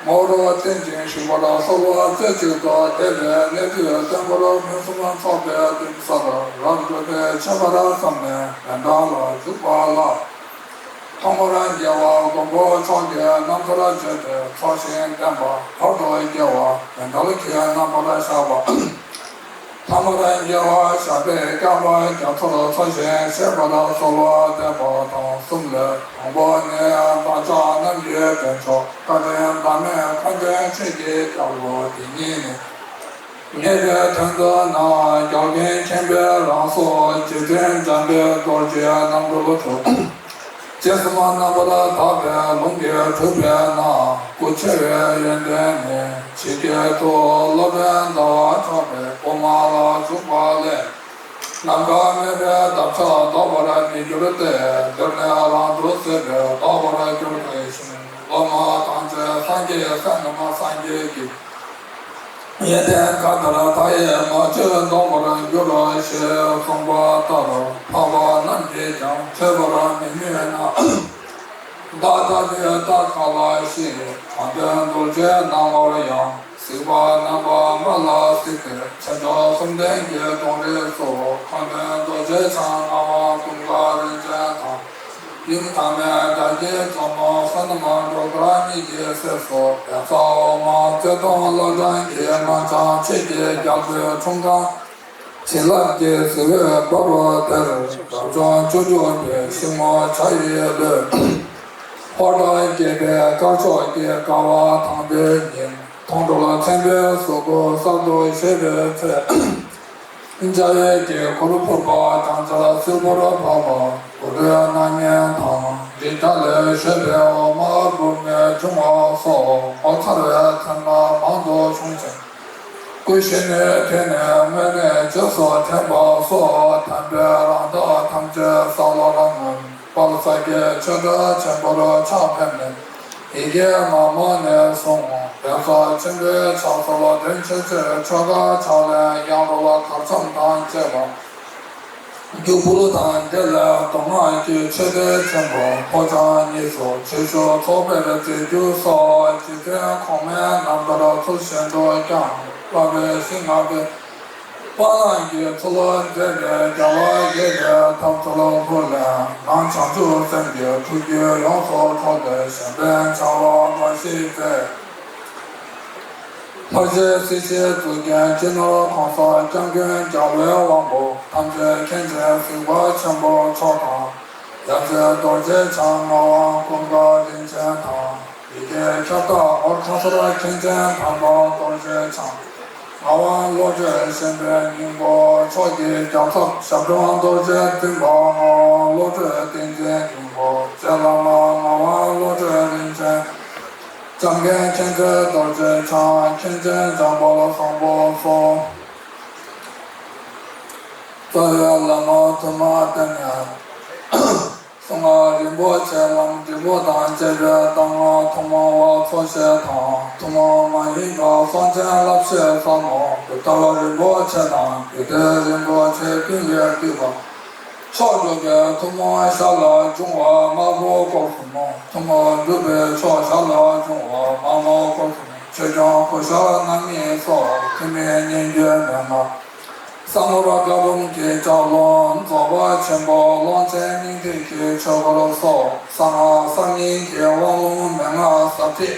ངོ་བོར་བརྟན་ཅིང་བཞུགས་པར་གསོལ་བ་རྩེ་གཅིག་ཏུ་འདེབས་པའི་གནས་དུས་བསྟན་འཁོར་ཕུན་སུམ་ཚོགས་པའི་གདན་སར་རབ་སྒྲུབ་པའི་ཆོས་པར་བསམ་ནས་ཡོན་བདག་ལ་འཇུག་པ་ལ། ཐོག་མར་རྒྱལ་བ་མགོན་པོ་མཆོག་གི་རྣམ་ཐར་བརྗོད་དེ་ཚོགས་ཞིང་བསྟན་པ། བར་དུ་རྒྱལ་བ་ཡོན་བདག་གི་རྣམ་པར་བཞག་པ། ཐ་མར་རྒྱལ་བ་ཞབས་པད་བསྐལ་པ་རྒྱ་མཚོར་འཚོ་ཞིང་གཤེགས་པར་གསོལ་བ་འདེབས་པ་དང་གསུམ་ལས། དང་པོ་ནི་བདག་ཅག་རྣམས་ཀྱི་དོན་མཆོག་བཀའ་དྲིན་བདག་མེད་མཁའ་འགྲོའི་ཆོས་ཀྱི་རྒྱལ་པོ་དེ་ཉིད་ནི། ངེས་པའི་དོན་དུ་ནི་རྒྱལ་ཀུན་མཁྱེན་པའི་རང་གཟུགས་རྗེ་བཙུན་འཇམ་དཔལ་རྡོ་རྗེ་རྣམ་འཕྲུལ་དུ། རྗེ་བཙུན་མ་རྣམ་པར་དག་པའི་ལུང་གིས་གྲུབ་པས་ན། སྐུ་ཆེ་བའི་ཡོན་ཏན་ནི། ཇི་སྐད་དུ། སློབ་དཔོན་ཟླ་བ་མཆོག་པའི་དབུ་མ་ལ་འཇུག་པ་ལས། ནམ་མཁའ་མེད་པའི་འདབ་ཆགས་ལྡོག་པར་མི་འགྱུར་ཏེ། འདིར་ནི་རང་གྲོལ་སྲིད་པས་ལྡོག་པར་འགྱུར་དེ་བཞིན། སློབ་མ་དང་བཅས་སངས་རྒྱས་སྲས་རྣམས་སངས་རྒྱས་ཀྱི། ཡོན་ཏན་མཁའ་ལྟར་མཐའ་ཡས་མ་བཅོས་ལྡོག་པར་འགྱུར་རོ་ཞེས་གསུངས་པ་ལྟར། འཕགས་པ་རྣམས་ཀྱིས་ཀྱང་ཐོས་པར་མི་ནུས་ན། བདག་ལྟ་བུའི་རྟ་ཁ་ལ་ཞེས། དྲང་དོན་རྡོ་རྗེ་སྣང་བར་ཡང་། གཟིགས་པ་རྣམ་པ་ལྔ་ལ་གཟིགས་ཏེ། ཆེ་མཆོག་གསུམ་ལྡན་གྱི་དོན་རིགས་སུ། ཁམས་དཔོན་རྡོ་རྗེ་འཆང་ངག་དབང་ཀུན་དགའ་རིན་ཆེན་དང་། ཡུམ་ཐ་མལ་དགྲ་བགེགས་ཇོ་མོ་བསོད་ནམས་འབྲུག་སྒྲ་གཉིས་ཀྱི་སྲས་སུ། བཛྲ་ཨོཾ་རྩེ་གདོང་བླ་བྲང་གི་སྔགས་འཆང་ཆོས་ཀྱི་རྒྱལ་པོའི་འཁྲུངས་སྐར། བྱིན་རླབས་ཀྱི་བྱིན་འོད་འབར་བ་དེར། རབ་བྱུང་སྤྱོད་འཇུག་པའི་ཤིང་མོ་བྱ་ཡི་ལུས། ཕོ་བྲང་བརྒྱད་པའི་དཀར་ཕྱོགས་ཀྱི་ཀ་བ་དང་པོའི་ཉིན། མཐོང་གྲོལ་མཚན་དཔེའི་གཟུགས་སྐུ་གསར་དུ་བཞད་པའི་ཚེ། འཇའ་འོད་ཀྱི་གུར་ཕུབ་པ། སྦྲང་ཆར་བསིལ་པོར་བབས་པ། དགུ་སྒྲོན་སྣང་བརྙན་དང་། རི་རྒྱ་ལས་བཞད་པའི་འོ་མ་སྦུབས་ནས་འབྱུང་བ་སོགས། ངོ་མཚར་བའི་མཚན་མ་མང་དུ་བྱུང་ཞིང་། སྐུ་གཞོན་ནུའི་དུས་ནས་དངོས་གནས་རྗེས་སུ་དྲན་པ་སོགས། དམ་པའི་རང་རྟགས་ཐམས་ཅད་གསལ་ལ་མངོན། དཔལ་ས་སྐྱའི་ཆོས་གྲྭ་ཆེན་པོར་ཕྱག་ཕེབས་ནས། ཡི་གེ་མ་མོ་ནས་བཟུང་གདན་ས་ཆེན་པོའི་ཕྱག་སར་གདན་ཆེན་ཆོས་ཆོ་ག་ཕྱག་ལེན་ཡང་རོལ་གར་འཆམ་དང་བཅས་པ། རྒྱུ་འབུལ་དང་འབྲེལ་ལ་མདོ་སྔགས་ཀྱི་མཆོད་རྟེན་ཆེན་པོ་ཕོ་བྲང་གཉིས་སུ་ཆོས་ཞུ་ཚོགས་ཕེབས་མཛད་རྒྱུ་སོགས། རྗེ་བཙུན་གོང་མའི་རྣམ་ཐར་ཚུལ་བཞིན་དུ་བསྐྱངས། བསླབ་པའི་གཞི་ལྔ་པའི་བར་སྣང་གི་ཚུལ་མཛད་པའི་རྒྱལ་བ་དགྱེས་པའི་ཐབས་ཚུལ་ལྷུར་ལེན་གནང་། བྱང་ཆུབ་སེམས་ཀྱི་ཐུགས་རྒྱུད་ཡོངས་སུ་འཕྲོག་པའི་གཞན་ཕན་བྱ་བ་མ་བཞེས་ཚེ། ལྷ་རྗེ་སྲས་བཅས་གཙུག་རྒྱན་སྤྱི་ནོར་གོང་ས་སྐྱབས་མགོན་རྒྱལ་བའི་དབང་པོ་ཐམས་ཅད་མཁྱེན་ཅིང་གཟིགས་པ་ཆེན་པོ་མཆོག་དང་། ཡབ་སྲས་རྡོ་རྗེ་འཆང་ངག་དབང་ཀུན་དགའ་རིན་ཆེན་དང་། ཡི་གེ་ཁྱབ་བདག་ཧོར་ཁ་སར་མཁན་ཆེན་དམ་པ་རྡོ་རྗེ་འཆང་། ངག་དབང་བློ་གྲོས་ཞེན་པའི་སྙིང་པོ་མཆོག་གི་རྒྱལ་ཚབ་ཞབས་དྲུང་རྡོ་རྗེ་འཛིན་པ་ངག་དབང་བློ་གྲོས་བསྟན་འཛིན་སྙིང་པོ། རྗེ་བླ་མ་ངག་དབང་བློ་གྲོས་རིན་ཆེན། སྐྱབས་མགོན་མཁྱེན་བརྩེ་རྡོ་རྗེ་འཆང་། མཁན་ཆེན་འཇམ་དཔལ་བཟང་པོ་སོགས། རྩ་བའི་བླ་མ་དུ་མ་བསྟེན་ནས། གསུང་ངག་རིན་པོ་ཆེ་ལམ་འབྲས་བུ་དང་བཅས་པའི་གདམས་ངག་ཐུན་མོང་བ་ཚོགས་ཞེས་དང་། ཐུན་མོང་མ་ཡིན་པ་གསུང་ཆེན་བསླབ་བཤད་ཟབ་མོ་ལྟ་བ་རིན་པོ་ཆེ་དང་། རྒྱུད་སྡེ་རིན་པོ་ཆེ་ཀུན་ལས་བཏུས་པ། མཆོག་གྲུབ་པའི་ཐུན་མོང་ཞལ་ལ་འབྱུང་བ་དམར་པོ་སྐོར་གསུམ་མོ། ཐུན་མོང་སྒྲུབ་པའི་མཆོག་ཞལ་ལ་འབྱུང་བ་དམར་མོ་སྐོར་གསུམ། ཆོས་སྐྱོང་སྐུ་ཞབས་རྣམ་གཉིས་སོགས། ཐུན་མིན་སྙན་བརྒྱུད་མན་ངག་གསང་ཕུར་བཀའ་འབུམ་གྱི་ལྕགས་ལུང་རྫོགས་པ་ཆེན་པོ་ཀློང་ཆེན་སྙིང་ཐིག་གི་ཆོས་སྐོར་སོགས། གསང་སྔགས་གསར་རྙིང་གི་དབང་ལུང་མན་ངག་ཟབ་ཁྲིད།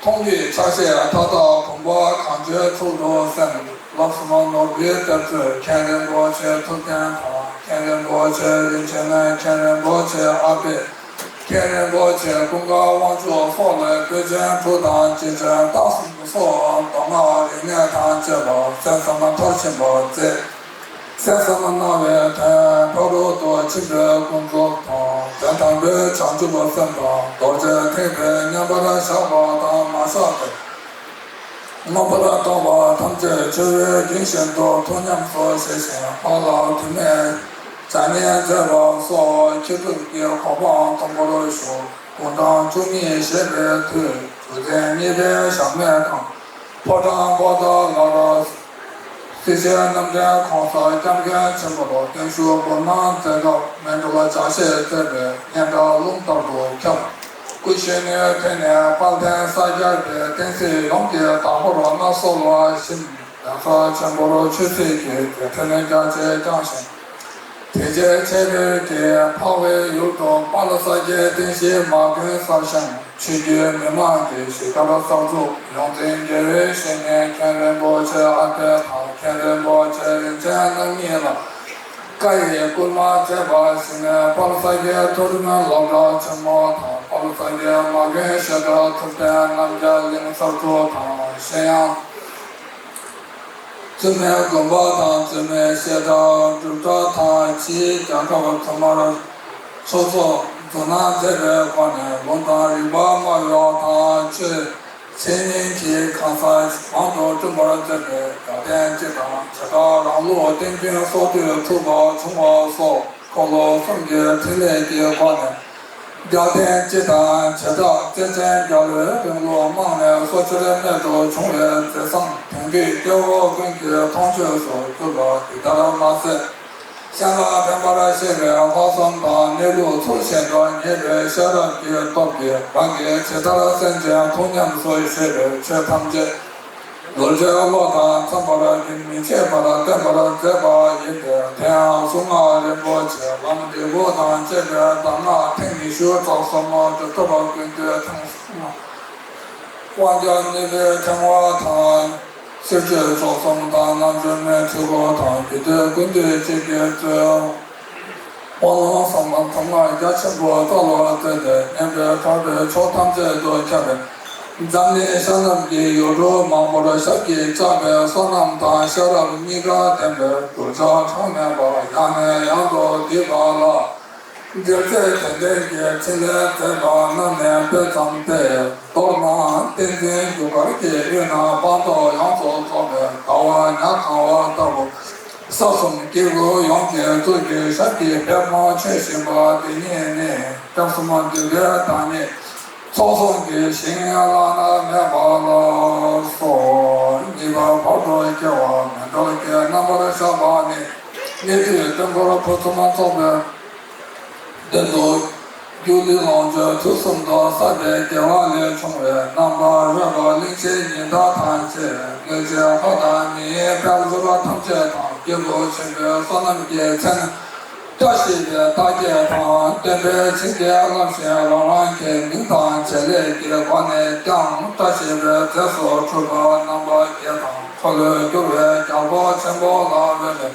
མཐོང་བརྒྱུད་ཕྱག་བཞེས་མཐའ་དག་བུམ་པ་གང་བྱོའི་ཚུལ་དུ་གསན། བསླབ་གསུམ་ནོར་བུའི་གཏེར་མཛོད་མཁན་རིན་པོ་ཆེ་ཐུབ་བསྟན་དང་། མཁན་རིན་པོ་ཆེ་རིན་ཆེན། མཁན་རིན་པོ་ཆེ་ཨ་པད། མཁན་རིན་པོ་ཆེ་ཀུན་དགའ་དབང་ཕྱུག་སོགས་ལས་པོད་ཆེན་དྲུག་དང་སྤྱི་ཆེན་རྟགས་གསུམ་སོགས་མདོ་སྔགས་རིག་གནས་དང་བཅས་པ་གསན་བསམ་མཐར་ཕྱིན་པ་མཛད། གསན་བསམ་གནང་བའི་དོན་ཕ་རོལ་ཏུ་ཕྱིན་པའི་ཀུན་རྫོབ་དང་། དོན་དམ་པའི་བྱང་ཆུབ་སེམས་དང་རྡོ་རྗེ་ཐེག་པའི་མཉམ་པར་བཞག་པ་དང་མ་བཞག་པའི། མངོན་པར་རྟོགས་པ་ཐམས་ཅད་ཆུ་བོའི་རྒྱུན་བཞིན་དུ་ཐུགས་ཉམས་སུ་བཞེས་ཤིང་ལྷ་ལ་དུ་མས་བྱ་ཉན་མཛད་པ་སོགས་མཁས་གྲུབ་ཀྱི་གོ་འཕང་མཐོན་པོར་ཞུགས། དགུང་གྲངས་བཅུ་གཉིས་བཞེས་པའི་དུས་རྒྱུ་མཚན་གཉིས་པའི་ཞག་མེད་ཁང་ཕོ་བྲང་པོ་ཏཱ་ལར་སྲས་བཅས་རྣམ་འདྲེན་གོང་ས་སྐྱབས་མགོན་ཆེན་པོར་བརྟན་བཞུགས་འབུལ་གནང་མཛད་སྐབས་སྨིན་གྲོལ་ལ་ཕྱག་བཞེས་མཛད་པའི་སྙན་གྲགས་རླུང་ལྟར་དུ་ཁྱབ། སྐུ་གཞོན་ནུའི་དུས་ནས་དཔལ་ལྡན་ས་སྐྱ་པའི་བསྟན་སྲིད་ཡོངས་ཀྱི་བདག་པོར་མངའ་གསོལ་བ་བཞིན། གདན་ས་ཆེན་པོར་ཆོས་སྲིད་ཀྱི་རྒྱལ་ཕྲན་རྒྱ་ཆེ་བསྐྱངས་ཤིང་། དེ་རྗེས་ཆེད་བོད་ཀྱི་འཕགས་པའི་ཡུལ་དུ་དཔལ་ས་སྐྱའི་རྟེན་གཞི་མ་དགོན་གསར་བཞེངས། ཆོས་བརྒྱུད་མི་མང་གི་གཞིས་སྒར་གསར་འཛུགས། ཡོངས་འཛིན་དགེ་བའི་བཤེས་གཉེན་མཁན་རིན་པོ་ཆེ་ཨ་པད་དང་མཁན་རིན་པོ་ཆེ་རིན་ཆེན་རྣམ་གཉིས་ལ་བཀའ་ཡི་བསྐུལ་མ་མཛད་པ་བཞིན་དཔལ་ས་སྐྱའི་མཐོ་རིམ་སློབ་གྲྭ་ཆེན་མོ་དང་དཔལ་ས་སྐྱའི་མ་དགོན་བཤད་གྲྭ་ཐུབ་བསྟན་རྣམ་རྒྱལ་གླིང་གསར་འཛུགས་དང་གཞན་ཡང་། བཙུན་མའི་དགོན་པ་དང་བཙུན་མའི་བཤད་གྲྭ་སྒྲུབ་གྲྭ་དང་ཕྱིའི་རྒྱལ་ཁབ་ཚང་མར་ཆོས་ཚོགས་འཛུགས་གནང་མཛད་པའི་སྒོ་ནས་ལུང་དང་རིགས་པ་སྨྲ་བ་དང་ཆོས་འཆད་ཉན་གྱི་གང་ཟག་མང་དུ་བསྐྲུན་པར་མཛད་པའི་རྒྱལ་བསྟན་སྤྱི་དང་བྱེ་བྲག་རང་ལུགས་བསྟན་རྒྱུན་སྲོལ་གཏོད་ཐུབ་པ་བྱུང་བ་སོགས། འཁོར་ལོ་གསུམ་གྱི་ཕྲིན་ལས་ཀྱི་སྒོ་ནས། རྒྱལ་བསྟན་སྤྱི་དང་བྱེ་བྲག་བརྩེ་ཆེན་རྒྱལ་བའི་དཔོན་སློབ་དམངས་ནས་གསོ་ཆེར་རྨད་དུ་བྱུང་བའི་མཛད་བཟང་དེང་དུས་སྐྱེ་བོ་ཀུན་གྱི་མཐོང་ཆོས་སུ་གྱུར་པ་འདི་ལྟར་མ་ཟད། གཞན་ལ་ཕན་པར་ཤེས་པའི་ལྷག་བསམ་དང་གནས་ལུགས་ཚུལ་བཞིན་དུ་ངེས་པའི་ཤེས་རབ་ཀྱི་སྟོབས་ཀྱིས་རང་གི་ཇི་ལྟར་སེམས་ཅན་ཐུགས་ཉམས་སུ་བཞེས་པའི་ཆོས་ཐམས་ཅད། རྡོ་རྗེ་བློ་དང་འཚམ་པར་རྒྱུན་མི་ཆད་པར་བསྟན་པར་མཛད་པ་ཡིན་ཏེ། དེ་ཡང་གཟུངས་སྔགས་རིན་པོ་ཆེ་ལམ་འབྲས་བུ་དང་བཅས་པའི་གདམས་ངག་ཐེངས་ཉི་ཤུ་རྩ་གསུམ་སྒྲུབ་ཐབས་ཀུན་བཏུས་ཐེངས་གསུམ། དབང་རྒྱལ་ནུས་པའི་ཕྲེང་བ་དང་ ཆོས་སྤྱོད་མཆོག་གསུམ་དང་། རྣལ་འབྱོར་མའི་ཆོས་སྐོར་དང་། རྒྱུད་སྡེ་ཀུན་འདུས་ཅི་དགེ་མཛོད། དབང་ལུང་གསང་བ་ཐོག་མར་རྒྱ་ཆེན་པོ་སྩལ་བར་མཛད་དེ། སྙན་པའི་གྲགས་པས་ཕྱོགས་ཐམས་ཅད་དུ་ཁྱབ་པའི་འཛམ་གླིང་ཤར་ནུབ་ཀྱི་ཡུལ་གྲུ་མང་པོར་ཞབས་ཀྱིས་བཅགས་པའི་བསོད་ནམས་དང་ཤེས་རབ་གཉིས་ཀ་ལྡན་པའི་གདུལ་བྱ་གྲངས་མེད་པ་ཡང་ནས་ཡང་དུ་བསྡུས་པ་ལ། འཇལ་རྩེད་དོན་ལྡན་གྱི་ཕྲིན་ལས་མཛད་པ་རྣམས་ནི་དཔེ་ཙམ་སྟེ། མདོར་ན་བསྟན་འཛིན་རྒྱུ་སྐར་གྱི་དབུས་ན་སྤངས་རྟོགས་ཡོངས་སུ་རྫོགས་པའི་ཟླ་བ་ཉ་གང་བ་ལྟ་བུ། ས་གསུམ་སྐྱེ་དགུ་ཡོངས་ཀྱི་གཙུག་གི་ཞབས་ཀྱི་པདྨོ་མཆོད་བཞིན་པ་འདི་ཉིད་ནི། སྐྱབས་གསུམ་འདུས་པའི་བདག་ཉིད་ཚོགས་བསོད་ཀྱི་ཞིང་བླ་ན་མེད་པ་ལ་སོགས། གཉིས་པ་བར་དུ་སྐྱེ་བ་མེད་འགྲོ་གི་རྣམ་པར་ཤར་བ་ནི། སྙིགས་དུས་སྟོན་འཁོར་ཕུན་སུམ་ཚོགས་པའི་མདུན་དུ། སྒྱུ་ལུས་ལོངས་སྤྱོད་དུས་གསུམ་དུ་བསགས་པའི་དགེ་བ་ལས་བྱུང་བའི་རྣམ་པར་རོལ་པ་གླིང་ཆེན་ཉི་ཟླ་དང་བཅས། གནོད་བྱེད་ལྷ་དང་མིའི་དཔལ་འབྱོར་ཐམས་ཅད་དང་། སྐྱེས་བུ་ཆེན་པོའི་བསོད་ནམས་ཀྱི་མཚན། བཀྲ་ཤིས་པའི་རྟགས་བརྒྱད་དང་། སྟོན་པའི་བྱིན་གྱིས་བརླབས་ཤིང་རང་རང་གི་མིང་དང་བྱེད་ལས་ཀྱི་སྒོ་ནས་ཀྱང་བཀྲ་ཤིས་པའི་རྫས་སུ་གྲུབ་པ་རྣམ་པ་བརྒྱད་དང་། འཁོར་ལོས་སྒྱུར་བའི་རྒྱལ་པོ་ཆེན་པོ་ལ་འོས་པའི་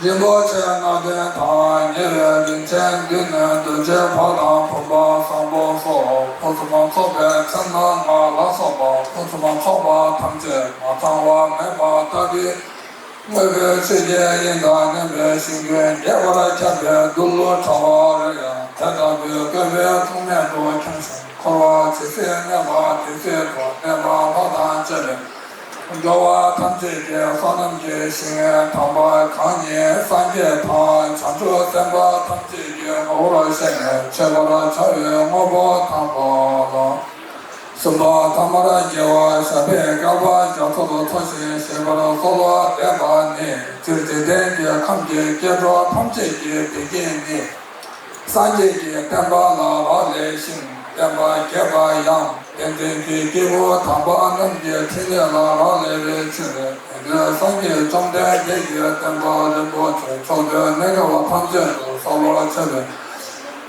རིན་པོ་ཆེ་སྣ་བདུན་དང་། ཉེ་བའི་རིན་ཆེན་བདུན་ནས་འདུ་བྱེད་འཕགས་དང་བུམ་པ་བཟང་པོ་སོགས་ཕུན་སུམ་ཚོགས་པའི་མཚན་མ་ལྔ་ལ་སོགས་པ་ཕུན་སུམ་ཚོགས་པ་ཐམས་ཅད་མ་ཚང་བ་མེད་པ་ལྟ་བུའི། དངོས་པོའི་ཆོས་ཀྱི་དབྱིངས་དང་མཉམ་པའི་ཤིང་ཀུན་རྒྱས་པར་ཁྱབ་པའི་རྡུལ་ཕྲ་བ་རེ་ཡང་དེ་ལྟ་བུའི་བཀོད་པའི་མཚུངས་མེད་དུ་ཁྱབ་ཅིང་འཁོར་བ་ཇི་སྲིད་གནས་པ་དེ་སྲིད་དུ་གནས་པ་ལྷ་དང་བཅས་པའི་འགྲོ་བ་ཐམས་ཅད་ཀྱི་བསོད་ནམས་ཀྱི་ཞིང་དམ་པ་གང་ཉིད་སངས་རྒྱས་དང་བྱང་ཆུབ་སེམས་དཔའ་ཐམས་ཅད་ཀྱི་ངོ་བོར་ཤེས་ནས་མཆོད་པར་བྱ་བའི་དངོས་པོ་དམ་པ་ལ། གསུམ་པ་ཐ་མར་དགེ་བ་ཞབས་པད་བསྐལ་པ་རྒྱ་མཚོར་འཚོ་ཞིང་གཞེས་པར་གསོལ་བ་འདེབས་པ་ནི། སྤྱིར་འཇིག་རྟེན་གྱི་ཁམས་ཀྱི་སྐྱེ་འགྲོ་ཐམས་ཅད་ཀྱི་བདེ་སྐྱིད་ནི། སངས་རྒྱས་ཀྱི་བསྟན་པ་ལ་རག་ལས་ཤིང་། བསྟན་པ་རྒྱས་པ་ཡང་བསྟན་འཛིན་གྱི་སྐྱེས་བུ་དམ་པ་རྣམས་ཀྱི་ཕྲིན་ལས་ལ་རག་ལས་པའི་ཕྱིར། དེ་ལས་སངས་རྒྱས་བཅོམ་ལྡན་འདས་ཀྱི་བསྟན་པ་རིན་པོ་ཆེ་ཕྱོགས་དུས་གནས་སྐབས་ཐམས་ཅད་དུ་གསོལ་བར་བྱ་བའི།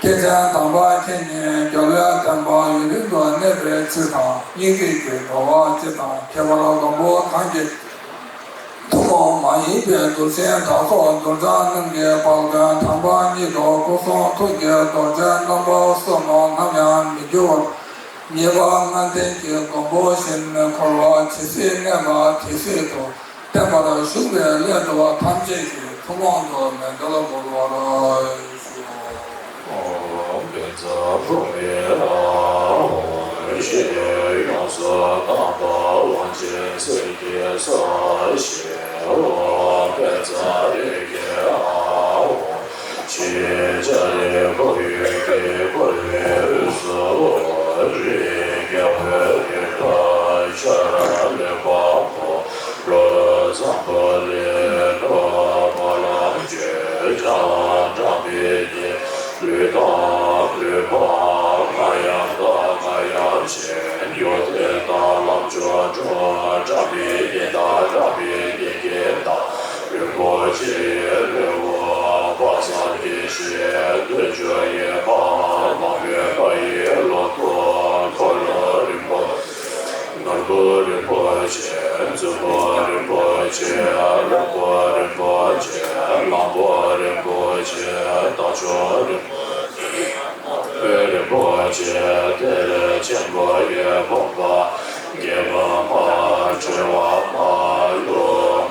མཁན་ཆེན་དམ་པ་ཁྱེད་ཉིད་རྒྱལ་བའི་བསྟན་པ་ཡུན་རིང་དུ་གནས་པའི་ཕྱིར་དང་། སྙིང་ཐིག་གི་འགྲོ་བ་སྤྱི་དང་ཁྱད་པར་ལོངས་སྤྱོད་གང་གི་ཐུན་མོང་མ་ཡིན་པའི་གདུལ་ཞིང་དག་སོགས་གདུལ་བྱ་རྣམས་ཀྱི་དཔལ་དོན་དམ་པ་ཉིད་དུ་སྐུ་གསུང་ཐུགས་ཀྱི་རྡོ་རྗེ་རྣམ་པ་གསུམ་ནམ་ཡང་མི་འགྱུར་བར། ངེས་པ་ལྔ་ལྡན་གྱི་མགོན་པོ་བཞིན་འཁོར་བ་ཇི་སྲིད་གནས་པ་དེ་སྲིད་དུ། བརྟན་པར་བཞུགས་པའི་སླད་དུ་ཐམས་ཅད་ཀྱིས་ཐུན་མོང་དུ་མཎྜལ་འབུལ་བར་ཞུ། ཨོཾ་བཛྲ་ཧཱུྃ་ཧྲཱིཿ་ཨཱཿཧཱུྃ། ཡོངས་སུ་དག་པ་དབང་ཆེན་གསེར་གྱི་ས་གཞི། ཨོཾ་བཛྲ་ཧེ་གེ་ཨཱཿཧཱུྃ། ཕྱི་ལྕགས་རི་ཁོར་ཡུག་གིས་བསྐོར་བའི་དབུས་སུ། རིགས་རྒྱལ་པོའི་རིགས་བདག་ཤ་ར་ལོས་པ་པོ། རོ་འཛམ་བུ་གླིང་ལུས་ཕ་ལམ་བཅུ་ལྗང་བཀྲམ་པའི་རྒྱན། ལུས་དང་ལུས་འཕགས་རྔ་ཡབ་དང་རྔ་ཡབ་ཆེན། ཡོན་ཏན་དང་ལམ་མཆོག་དྲུག་བཀྲམ་པའི་རྒྱན་དང་བཀྲམ་པའི་རྒྱན་གྱི་བདག་རིན་པོ་ཆེ་ཡི་ལུས་པོ་དཔག་བསམ་གྱི་ཞིང་བདུན་ཅུ་ཡི་འཕགས་མ་མང་པོའི་བཀའ་ཡི་ལོ་ཏོག་འཁོར་ལོ་རིན་པོ་ཆེ། ནོར་བུ་རིན་པོ་ཆེ། བཙུན་མོ་རིན་པོ་ཆེ། བློན་པོ་རིན་པོ་ཆེ། གླང་པོ་རིན་པོ་ཆེ། རྟ་མཆོག་རིན་པོ་ཆེ། རིན་པོ་ཆེ། གཏེར་ཆེན་པོ་ཡི་བུམ་པ། དགེ་འདུན་མ། ཁྲོ་བོ་མ། ཀླུ་མ།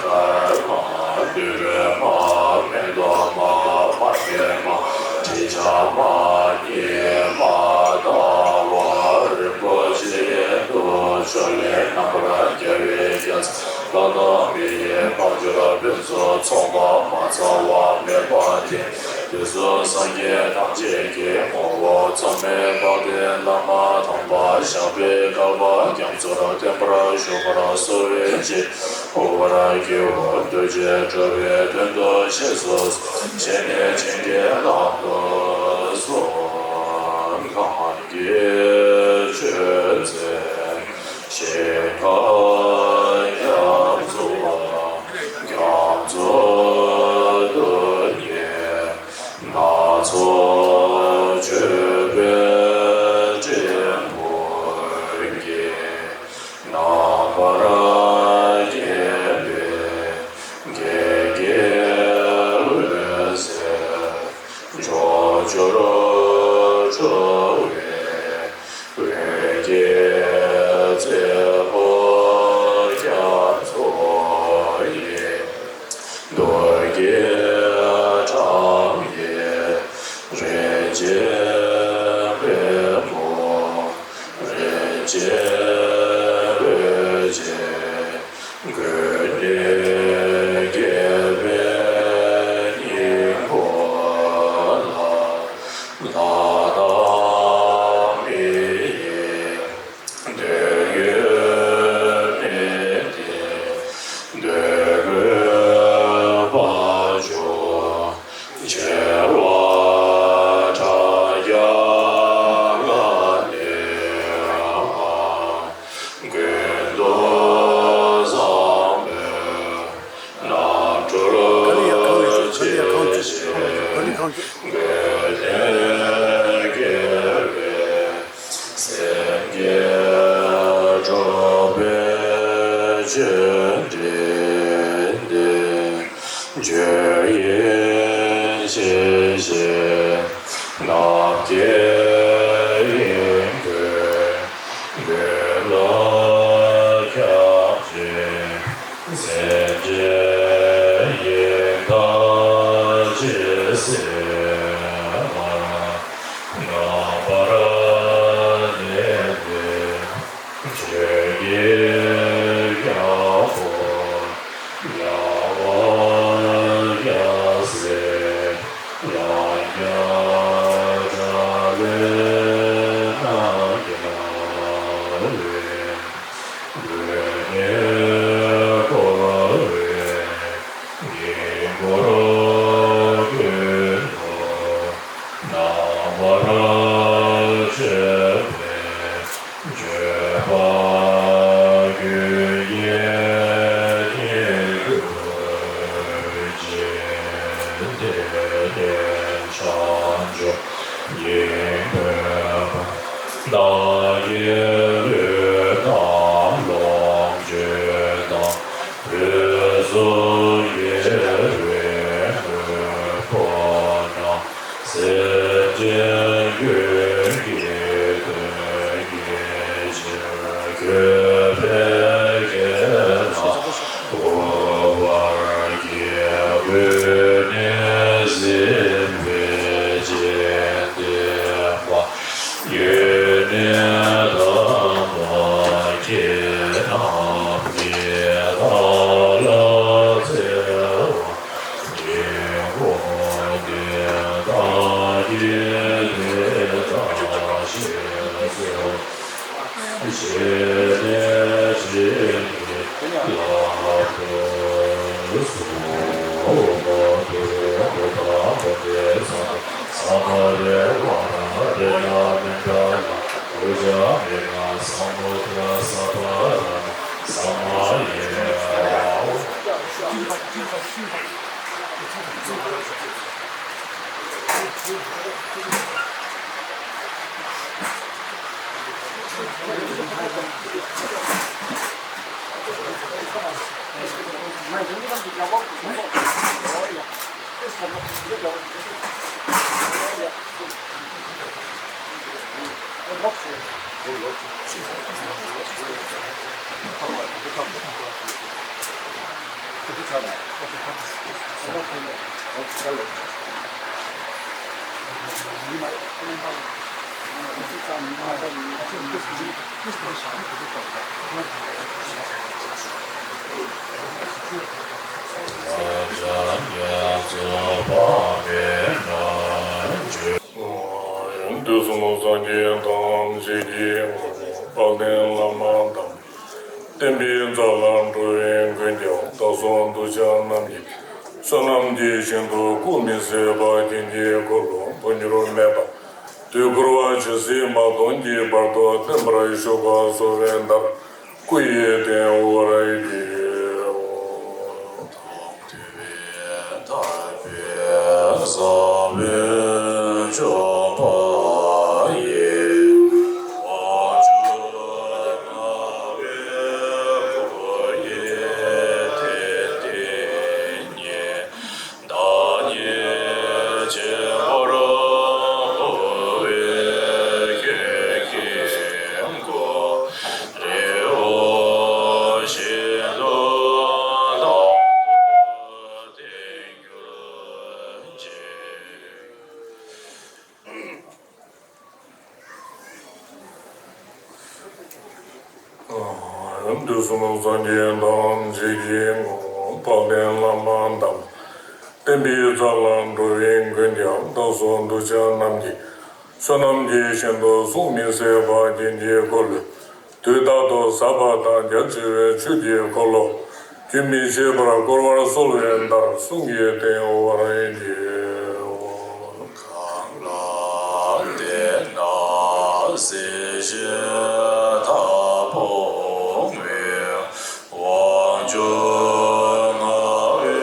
ཐར་མ། དུད་འགྲོའི་མ། མེ་ཏོག་མ། མ་སྐྱེས་མ། དྲི་ཆབ་མ། སྙེ་མ། ཟླ་བ་རིན་པོ་ཆེ་ཡི་དུ་ཆོས་ལས་རྣམ་པར་རྒྱལ་བའི་རྒྱལ་མཚན། ལྷ་དང་མི་ཡི་དཔལ་འབྱོར་ཕུན་སུམ་ཚོགས་པ་མ་ཚང་བ་མེད་པ་དེ། དེ་ཚོ་སངས་རྒྱས་ཐམས་ཅད་ཀྱི་ངོ་བོ་མཚམས་མེད་དཔལ་ལྡན་བླ་མ་དམ་པ་ཞབས་པད་བསྐལ་པ་རྒྱ་མཚོར་བརྟན་པར་བཞུགས་པར་གསོལ་བའི་ཕྱིར། འཁོར་བར་སྐྱེ་བོ་ཐམས་ཅད་སྒྲོལ་བའི་དོན་དུ་གཤེགས་སུ་གསོལ། བྱས་ནས་བྱིན་གྱིས་བརླབ་ཏུ་གསོལ། གང་གི་ཆོས་མཛད་ཞིང་ཁམས་རྒྱ་མཚོ་རྒྱ་མཚོ་རྡུལ་སྙེད་སྣ་ཚོགས་སྤྱོད་པའི་འབྲས་བུ་ཡིས། རྣམ་པར་ སྦྱོར་སྤྲོ་བའི་འོད་ཀྱི་རྩེ་མོ་རྒྱ་མཚོ་ཡི། རྡོ་རྗེ་འཆང་གི་རིན་ཆེན་པད་མོ། རིན་ཆེན་འོད་ཀྱི་མགོན་ནི་རྒྱལ་བའི་སྙིང་པོ་ལ། ལྷ་དང་མི་ཡི་འདོད་ཡོན་སྨིན་ཏེ། འདོད་དགུའི་དཔལ་འབྱོར་བྱེ་བ་ཕྲག་བརྒྱ་ལ་གནས་པ། ཀུན་ཏུ་བཟང་པོའི་རྣམ་འཕྲུལ་ཇི་བཞིན་མགོན་ནི་རྒྱལ་བའི་སེང་གེ་འགྲོ་བའི་ཆོས་འབྲེལ་ཏེ། ཆོས་དབྱིངས་ཤེས་བཞིན་ནམ་མཁའི་དབྱིངས་ཀུན། ཀུན་ལ་ཁྱབ་ཅིང་། སེམས་ཅན་ཡི་དྭགས་ཇི་སྲིད་མ། རྣམ་པར་གནས་པའི་ཆོས་ཀྱི་རྒྱལ་པོ། ཡང་དག་རྒྱལ་སྲས་ལ་རྒྱ་གྲགས་པའི་རྣམ་རྒྱལ་བའི། འོད་ནི་འཁོར་བའི་དཀྱིལ་འཁོར་ཀུན་ཏུ་རྣམ་པར་མཆོད་པའི་མཆོད་པ་ཀུན་གྱི་དཀྱིལ་འཁོར་ཅན། དེ་ནས་བྱང་ཆུབ་ཀྱི་སེམས་དཔའ་བདག་གི་ལུས་དང་ལོངས་སྤྱོད་དང་། དུས་གསུམ་དགེ་བའི་དངོས་པོ་རྣམས། སེམས་ཅན་ཀུན་གྱི་དོན་གྱི་ཕྱིར། གུས་པས་བསྐྱེད་ལ་གུས་པར་བགྱི། འོད་ནི་ཟིལ་པའི་ཅན་ལྡན་པ། འོད་ནི་དམ་པ་ཁྱེད་རྣམས་ཀྱི་བདག་ལ་འཚལ་བ། སྙིང་པོ་འདི་དག་གིས་དེ་དག་བཞེས་སོ། ཞེས་ནས་ཕྱིར་མི་ལ་ཕུལ་སོ། ས་མ་རེ་བ་ར་དེ་ན་མི་འདྲ་ལ། འུ་ཅག་མི་ང་ས་མོ་ཏྲ་ས་པ་ར་ན་ས་མ་ཡེ་ར་འོ། དུས་གསུམ་སངས་རྒྱས་ཐམས་ཅད་ཀྱི་དཔལ་ལྡན་བླ་མ་དང་། བསྟན་པའི་རྩ་ལ་འགྲོ་བའི་མགོན་སྐྱབས་བདག་སོགས་གདུལ་བྱ་རྣམས་ཀྱི་བསོད་ནམས་ཀྱི་ཞིང་དུ་སྐུ་མི་ཟད་པ་དེ་ཉིད་འཁོར་ལོ་དུ་འགྱུར་མེད་པ། དུས་འཁོར་བ་ཇི་སྲིད་མ་སྟོངས་ཀྱི་བར་དུ་བརྟན་པར་བཞུགས་པ་གསོལ་བའི་བདག་སྐུ་ཡི་དོན་དབུ་བར་བསྐྱེད། དང་ཐོས་པས་ཐར་པའི་ས་བོན་འཇོམས་པ་ཡི། དབང་ཕྱུག་རྣ་བའི་སྒོ་ཡི་ཐད་དེ་ཉིད། བདག་ཉིད་ཆེན་པོར་ དུས་གསུམ་སངས་རྒྱས་ཐམས་ཅད་ཀྱི་ངོ་བོ་དཔལ་ལྡན་བླ་མ་དང་། བསྟན་པའི་རྩ་ལ་འགྲོ་བའི་མགོན་ཀྱང་། བདག་སོགས་གདུལ་བྱ་རྣམས་ཀྱི་བསོད་ནམས་ཀྱི་ཞིང་དུ་གསུང་མི་ཟད་པ་རྒྱན་གྱི་འཁོར་ལོས་དུས་རྟག་ཏུ་ཟབ་པ་དང་རྒྱ་ཆེ་བའི་ཆོས་ཀྱི་འཁོར་ལོ་རྒྱུན་མི་འཆད་པར་བསྐོར་བར་གསོལ་བའི་བརྡར། གསུང་གི་དོན་ཡང་བར་བགྱིའོ། གང་ལ་བརྟེན་ནས་སྲིད་ཞིའི་མཐའ་སྤོང་བའི་དབང་ཕྱུག་ལྔ་པའི་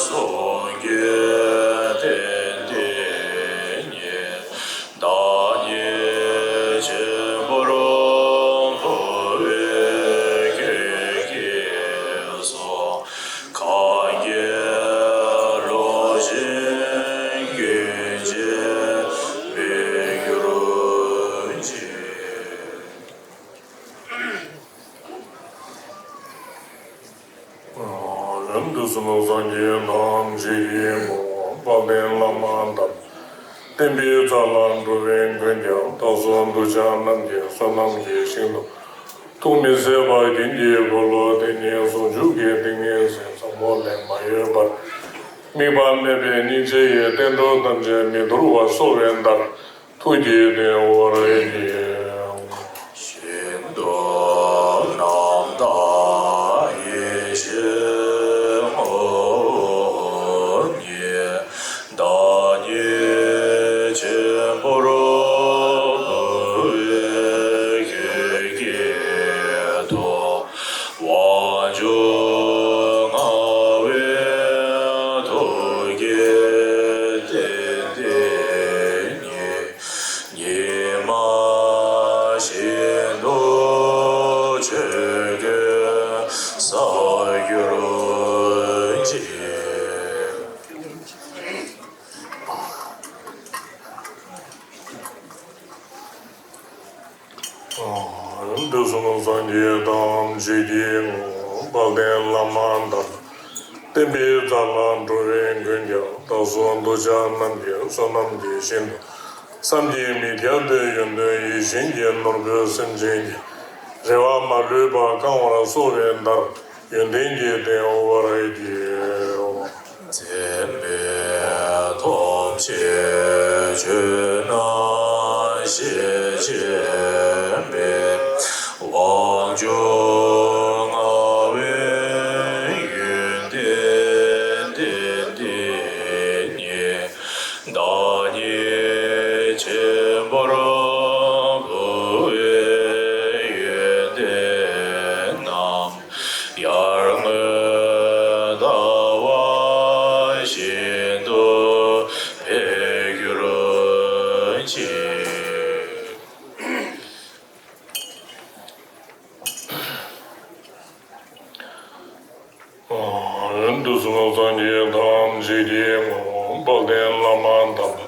གསུང་གི་དོན་དེ་ཉིད། བདག་ཉིད་ཆེན་པོར་བུ་བས་ཁྱོད་ཀྱིས་གསུངས། གང་གིས་ལོག་ཅིང་ཀུན་རྗེས་མི་འགྱུར་ཅིག། དུས་གསུམ་སངས་རྒྱས་ཐམས་ཅད་ཀྱི་ངོ་བོ་དཔལ་ལྡན་བླ་མ་དང་། བསྟན་པའི་རྩ་ལ་འགྲོ་བའི་མགོན་ཀྱང་། བདག་སོགས་གདུལ་བྱ་རྣམས་ཀྱི་བསོད་ནམས་ཀྱི་ཞིང་དུ། ཐུགས་མི་ཟད་པ་རྒྱན་གྱི་འཁོར་ལོ་དེ་ཉིད་ཟུང་འཇུག་གི་ཏིང་ངེ་འཛིན་ཟབ་མོ་ལས་མ་གཡོས་པར། དམིགས་པ་མེད་པའི་སྙིང་རྗེ་ཡིས་བསྟན་འགྲོ་ཐམས་ཅད་མི་འདོར་བར་གསོལ་བའི་བརྡར། ཐུགས་ཀྱི་དོན་ཡང་བར་བགྱིའོ། ཤིན་ཏུ་རྣམ་དག་ཡེ་ཤེས་ངོ་བོ་ཉིད། བདག་ཉིད་ཆེན་པོར་བུ་བས་ཁྱོད་ཀྱིས་མཐོང་། དབང་ཕྱུག་ལྔ་པའི་ཐུགས་ཀྱི་དོན་དེ་ཉིད། ཉི་མ་བཞིན་དུ་ཆོས་གོས་གསོག་གྱུར་ཅིག། དུས་གསུམ་སངས་རྒྱས་ཐམས་ཅད་ཀྱི་ངོ་བོ་དཔལ་ལྡན་བླ་མ་དང་། བསྟན་པའི་རྩ་ལ་འགྲོ་བའི་མགོན་ཀྱང་། བདག་སོགས་གདུལ་བྱ་རྣམས་ཀྱི་བསོད་ནམས་ཀྱི་ཞིང་དུ། བསམ་གྱིས་མི་ཁྱབ་པའི་ཡོན་ཏན་ཡིད་བཞིན་གྱི་ནོར་བུས་སེམས་ཅན་གྱི་རེ་བ་མ་ལུས་པ་བསྐང་བར་གསོལ་བའི་བརྡར། ཡོན་ཏན་གྱི་དོན་ཡང་བར་བགྱིའོ། མཚན་མེད་ཐོབ་བྱའི་ཆོས་རྣམས་ཤེས་བྱེད་པའི། དབང་ཕྱུག་ལྔ་པའི་ཡོན་ཏན་ལྡན་དེ་ཉིད། བདག་ཉིད་ཆེན་པོར་བུ་བས་ཡོན་ཏན་རྣམས། ཡར་ངོའི་ཟླ་བ་བཞིན་དུ་འཕེལ་གྱུར་ཅིག། དུས་གསུམ་སངས་རྒྱས་ཐམས་ཅད་ཀྱི་ངོ་བོ་དཔལ་ལྡན་བླ་མ་དམ་པ།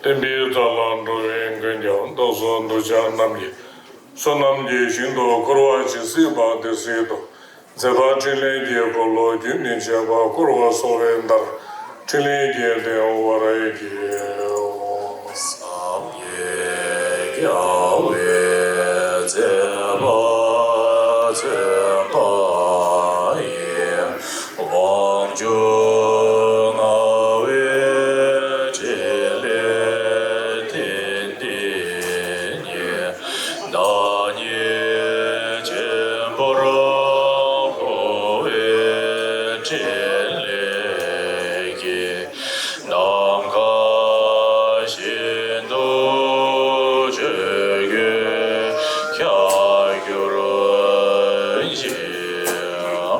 བསྟན་པའི་རྩ་ལ་འགྲོ་བའི་མགོན་ཀྱང་། བདག་སོགས་གདུལ་བྱ་རྣམས་ཀྱི་བསོད་ནམས་ཀྱི་ཞིང་དུ་འཁོར་བ་ཇི་སྲིད་པ་དེ་སྲིད་དུ། མཛད་པ་ཕྲིན་ལས་ཀྱི་འཁོར་ལོ་རྒྱུན་མི་འཆད་པར་བསྐོར་བར་གསོལ་བའི་བརྡར། ཕྲིན་ལས་ཀྱི་དོན་ཡང་བར་བགྱིའོ། སངས་རྒྱས་རྒྱལ་བའི་མཛད་པ་མཚོན་པ་ཡི། དབང་ཕྱུག་ལྔ་པའི་ཕྲིན་ལས་ལྡན་དེ་ཉིད། བདག་ཉིད་ཆེན་པོར་བུ་བས་ཕྲིན་ལས་ཀྱིས། ནམ་མཁའ་བཞིན་དུ་ཆོས་གོས་ཁྱབ་གྱུར་ཅིག།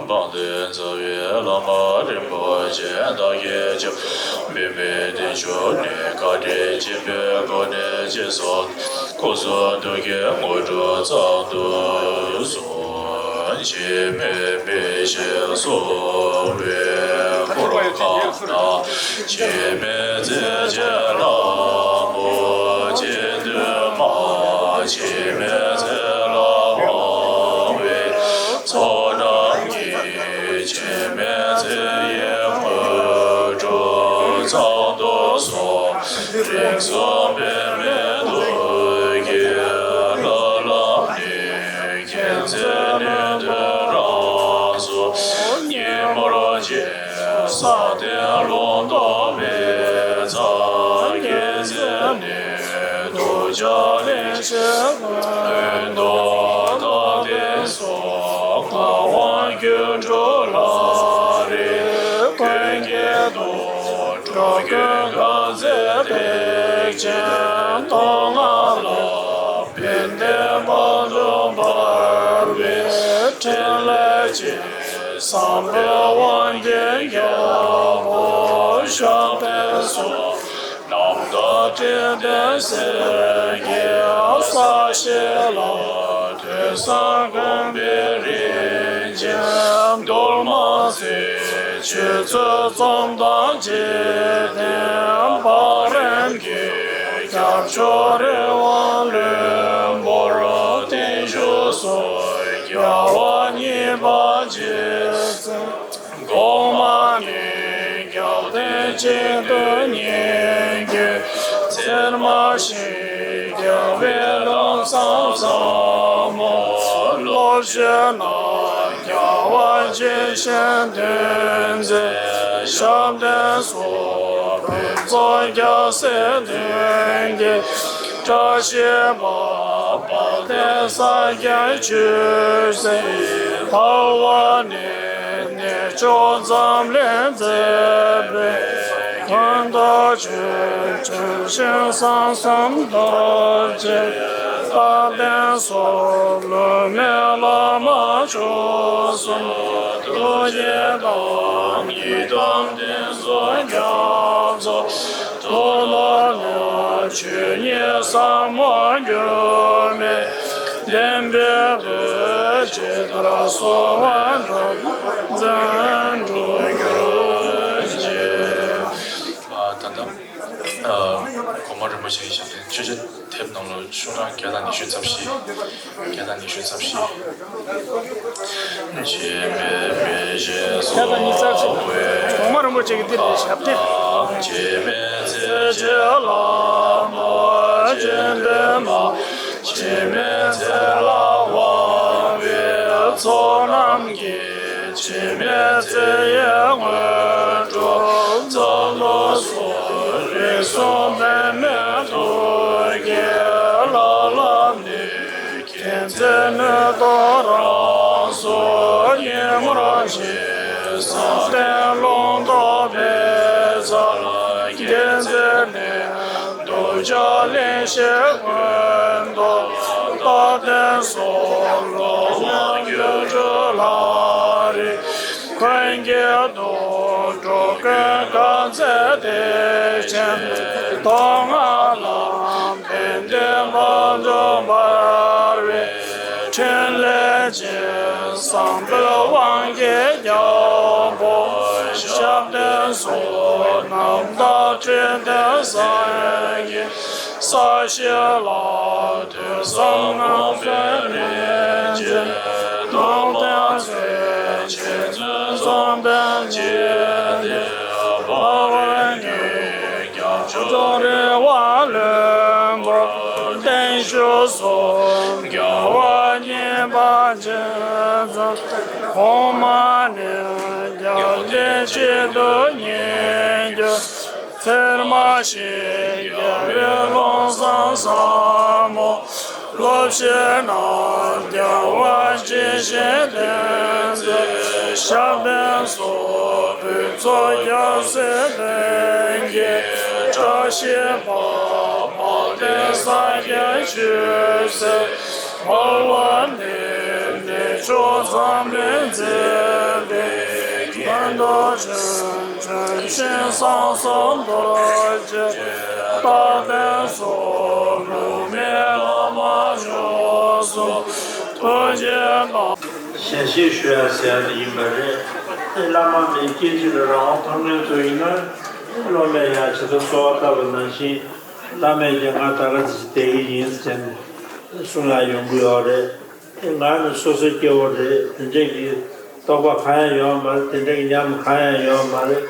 དཔལ་ལྡན་རྩ་བའི་བླ་མ་རིན་པོ་ཆེ། བདག་གི་སྤྱི་བོ་མི་མེད་རྟེན་མཆོག་ནས། བཀའ་དྲིན་ཆེན་པོའི་སྒོ་ནས་སྦྱིན་སོགས། སྐུ་གསུང་ཐུགས་ཀྱི་དངོས་གྲུབ་ཙམ་དུ་གསུངས། འཆི་མེད་མི་ཤེས་གསོ་བའི་འཁོར་ཁང་ན། འཆི་མེད་རྩེ་ཆེན་ལྷ་མོ་སྤྱན་སྟོན་མ། འཆི་མེད་ཚེ་ལ་དབང་བའི་ཚོགས་རྣམས་ཀྱིས། འཆི་མེད་ཚེ་ཡི་དངོས་གྲུབ་ཙམ་དུ་གསུངས། རིགས་གསུམ་པདྨའི་ཐུགས་ཀྱི་ལྷ་ལ་ནི། མཁྱེན་བརྩེ་ནུས་ རྡོ་རྗེ་ལས་བྱེད་ཀུན་ཏུ་བདག་བསྟེན་སོགས། ངག་དབང་སྒྱུ་འཕྲུལ་ལྷ་རིས་ཀུན་གྱི་རྡོ། འགྲོ་ཀུན་དཀའ་སྤྱད་ཐེག་ཆེན་མཐོང་ལ། ཕན་བདེ་དཔལ་འབྱོར་འབར་བའི་ཕྲིན་ལས་ཀྱིས། བསམ་པའི་དབང་གིས་རྒྱལ་པོ་ཞབས་བརྟན་སོགས། རྣམ་དག་ཕྲིན་ལས་གསེར་གྱི་ས་གཞི་ལ། ཐོས་བསམ་སྒོམ་པའི་རིན་ཆེན་གདུང་མ་ཚོས། ཆོས་ཚུལ་གཙང་དང་འཇིག་རྟེན་བག་རིམ་གྱི། སྐྱབས་མཆོག་རི་དབང་བློན་པོར་བརྟན་བཞུགས་སོ། རྒྱལ་བ་གཉིས་པ་རྗེ་བཙུན་གོང་མ་ནི། རྒྱལ་བསྟན་གཅིག་ཏུ་ཉིད་ཀྱི་ཚད་མ་ཞིག་རྒྱལ་བའི་ལམ་བཟང་ཟབ་མོ་སློབ་བྱོས་ན། རྒྱལ་བ་ཇི་བཞིན་དོན་མཛད་ཞབས་བརྟན་སོགས། ཕུན་ཚོགས་རྒྱལ་སྲས་མདུན་གྱི་བཀྲ་ཤིས་པ། དཔལ་ལྡན་ས་སྐྱའི་ཆོས་སྲིད་དར་བ་ནི། གནས་མཆོག་འཛམ་གླིང་མཛེས་པའི་ཀུན་ཏུ་སྤྱོད། ལྗོན་ཤིང་ཟམ་གསུམ་རྡོ་རྗེ་རྟ་གདན་སོགས། བསླུ་མེད་བླ་མ་མཆོག་གསུམ་ཐུགས་བསྐྱེད་དང་། ཡི་དམ་དྲིན་གཟོ་རྒྱ་མཚོ་ཐུགས་ཐོབ་ནས། ཆོས་ཉིད་ཟབ་མོ་འགྱུར་མེད་བདེན་པའི་བོད། ཇི་ལྟར་གསོལ་བ་འདེབས་པ་མཛད་འགྲོ་གྱུར་ཅིག་ཨ། ད་ལྟ་ཨ། གོང་མ་རིན་པོ་ཆེའི་ཞབས་བརྟན་མཆོད་ཆས་དེབ་ནང་ལ་ཤོག་གྲངས་བརྒྱ་དང་ཉི་ཤུ་རྩ་བཞི། བརྒྱ་དང་ཉི་ཤུ་རྩ་བཞི། བརྒྱ་དང་ཉི་ཤུ་རྩ་བཞི། གོང་མ་རིན་པོ་ཆེ་གི་འདི་རེད། ཞབས་བརྟན། འཇིགས་མེད་ཚེ་ཆེན་ལྷ་མོ་སྤྱི་འདུས་མ། འཇིགས་མེད་ཚེ་ལ་དབང་བའི་ཚོགས་རྣམས་ཀྱིས། འཇིགས་མེད་ཚེ་ཡི་དངོས་གྲུབ་སྩལ་ལོ་སོགས། རིགས་གསུམ་པད་མའི་ཐུགས་ཀྱི་ལྷ་ལ་འདུད། མཁྱེན་བརྩེ་ནུས་སྟོབས་རང་སོར་ཡིད་ངོར་བྱེད། བསམ་གཏན་ལུང་རྟོགས་པའི་ཚལ་དགྱེས་མཛད་ནས། གདུལ་བྱ་གླེན་ཞིང་ཀུན་ཏུ་རྟག་བརྟན་སོགས། ལྷ་དབང་སྒྱུ་འཕྲུལ་ལྷ་རིས་ཀུན་གྱི་རྡོ། འགྲོ་ཀུན་དཀའ་སྤྱད་ཐེག་ཆེན་ཐོག་མར་ལམ། ཕན་བདེ་དཔལ་འབྱོར་འབར་བའི་ཕྲིན་ལས་ཀྱིས། བསམ་པའི་དབང་གིས་རྒྱལ་པོ་ཞབས་བརྟན་སོགས། རྣམ་དག་ཕྲིན་ལས་གསེར་གྱི་ས་གཞི་ལ། ཐོས་བསམ་སྒོམ་པའི་རིན་ཆེན་གདུང་མ་ཚོས། འཆད་རྩོད་རྩོམ་པའི་འཇིག་རྟེན་བག་རིམ་གྱི། སྐྱབས་མཆོག་རི་དབང་བློན་པོར་བརྟན་བཞུགས་སོ། རྒྱལ་བ་གཉིས་པ་རྗེ་བཙུན་གོང་མ་ནི། རྒྱལ་བསྟན་གཅིག་ཏུ་ཉིད་ཀྱི་ཚད་མ་ཞིག་རྒྱལ་བའི་ལམ་བཟང་ཟབ་མོ་སློབ་བྱོས་ན། རྒྱལ་བ་ཇི་བཞིན་དོན་མཛད་ཞབས་བརྟན་སོགས། ཕུན་ཚོགས་རྒྱལ་སྲས་མདུན་གྱི་བཀྲ་ཤིས་པ། དཔལ་ལྡན་ས་སྐྱའི་ཆོས་སྲིད་དར་བ་ནི། གནས་མཆོག་འཛམ་གླིང་མཛེས་པའི་ཀུན་ཏུ་སྤྱོད། ལྗོན་ཤིང་ཟམ་གསུམ་རྡོ་རྗེ་རྟ་གདན་སོགས། བསླུ་མེད་བླ་མ་མཆོག་གསུམ་ཐུགས་བསྐྱེད་དང་། ཞལ་བཞེས་ཞུ་ཡ་ཟེར་ཡ་དེ་ཡིན་པ་རེད། དེ་བླ་མ་མིའི་སྐད་ཅིག་ལ་རང་དབང་ཐོབ་མཁན་ཚོ་ཡིན་ན། སློབ་མས་ཡང་ཇི་ལྟར་གསོལ་བ་བཏབ་པ་ནང་བཞིན། བླ་མས་ཀྱང་ང་ད་ག་ཚོད་བསྡད་ཀྱི་ཡིན་ཟེར་ནས་གསུང་ཡ་ཡོང་གི་ཡོད་རེད། དེ་ང་ནི་སོ་སོའི་སྐྱེ་བོ་རེད། དེ་འདྲས་ཀྱི་རྟོག་པ་གང་ཡང་ཡོད་མ་རེད། དེ་འདྲས་ཀྱི་ཉམས་གང་ཡང་ཡོད་མ་རེད།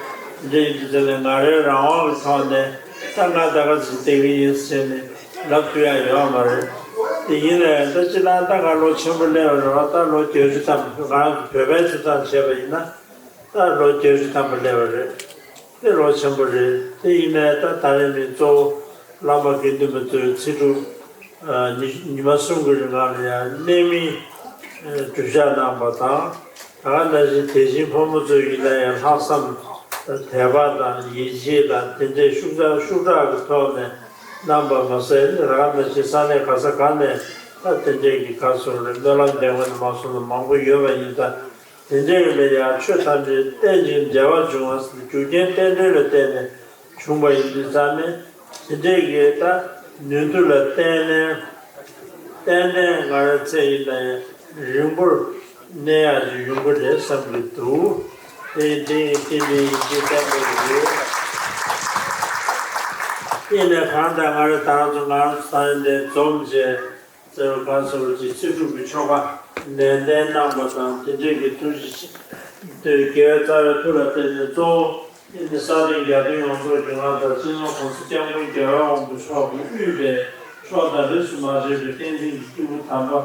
དེ་འདྲས་ཡིན་དུས་ཙམ་ནས་ང་རའི་རང་དབང་གི་ཐོག་ནས་ད་ང་ད་ག་ཚོད་བསྡད་ཀྱི་ཡིན་ཟེར་ནས་ལབ་ཐུབ་ཡ་ཡོད་མ་རེད། དེ་ཡིན་ནའི་ད་སྤྱིར་བཏང་ད་ང་ལོ་ཆེན་པོ་སླེབས་པ་རེད་བ། ད་ལོ་བརྒྱད་ཅུ་ཐམ་པ། ང་རང་ཚོ་བོད་པའི་ཚོད་བསམ་བྱས་པ་ཡིན་ན་ད་ལོ་བརྒྱད་ཅུ་ཐམ་པ་སླེབས་པ་རེད། དེ་ལོ་ཆེན་པོ་རེད། དེ་ཡིན་ནའི་ད་ད་རེས་ནས་གཙོ་བོ་ བླ་མ་དགེ་འདུན་པ་ཚོས་ཚེ་སྒྲུབ་ཉི་ཉི་མ་གསུམ་གྱི་རིང་ལ་ཡང་གནད་སྨིན་སྒྲུབ་བཞག་གནང་བ་དང་། ད་ག་ནང་བཞིན་དད་ཅན་ཕོ་མོ་ཚོས་ཡིན་ན་ཡང་ལྷག་བསམ་དད་པ་དང་ཡིད་ཆེས་དང་དེ་འདྲའི་ཤུགས་དྲག་ཤུགས་དྲག་གི་ཐོག་ནས་གནང་བ་མ་ཟད། ད་ག་ནང་བཞིན་ས་གནས་ག་ས་ག་ནས་ད་དེ་འདྲའི་གི་ག་སོང་རེད། སྨོན་ལམ་འདེབས་མཁན་མ་སོང་ན་མང་པོ་ཡོད་པ་ཡིན་ཙང་། དེ་འདྲའི་ལ་ཡང་ཆོས་ཐམས་ཅད་རྟེན་ཅིང་འབྲེལ་བར་འབྱུང་བ་ཟེར། རྒྱུ་རྐྱེན་རྟེན་འབྲེལ་ལ་བརྟེན་ནས་བྱུང་བ་ཡིན་དུས་ཙང་ནས། དེ་འདྲའི་གི་ད་ནུས་མཐུ་ལ་བརྟེན་ནས་ཏན་ཏན་ང་རང་ཚེ་ཡིན་ན་ཡང་རིང་པོར་གནས་ཡག་ཅིག་ཡོང་གི་རེད་བསམ་གྱི་འདུག་དེ་ཡིན་དེ་ཡིན་དེ་འདྲའི་ཡིན་གྱི་བསྟན་པ་ཡོད། དེ་ནས་གང་ལྟར་ང་རང་ད་རང་ཚོ་ང་རང་ཚོ་ས་ཡིན་དེ་འཛོམས་བྱས། བཙན་པོ་གང་ཟེར་བ་ཅིག་ཚེ་སྒྲུབ་ཀྱི་ཆོ་ག་ནན་ཏན་གནང་བ་དང་། དེ་འདྲའི་གི་ཐུགས་རྗེ་ཆེ། དེ་དགེ་བའི་རྩ་བའི་མཐུ་ལ་བརྟེན་ནས་གཙོ་བོ་ཨེ་ནི་ས་སྟེང་རྒྱལ་བསྟན་ཡོངས་རྫོགས་ཀྱི་ངག་དང་། སྤྱི་ནོར་༸གོང་ས་༸སྐྱབས་མགོན་རྒྱལ་བའི་དབང་པོ་མཆོག་གིས་དབུས་པའི་ཕྱོགས་དང་རིས་སུ་མ་ཆད་པའི་བསྟན་འཛིན་གྱི་སྐྱེས་བུ་དམ་པ་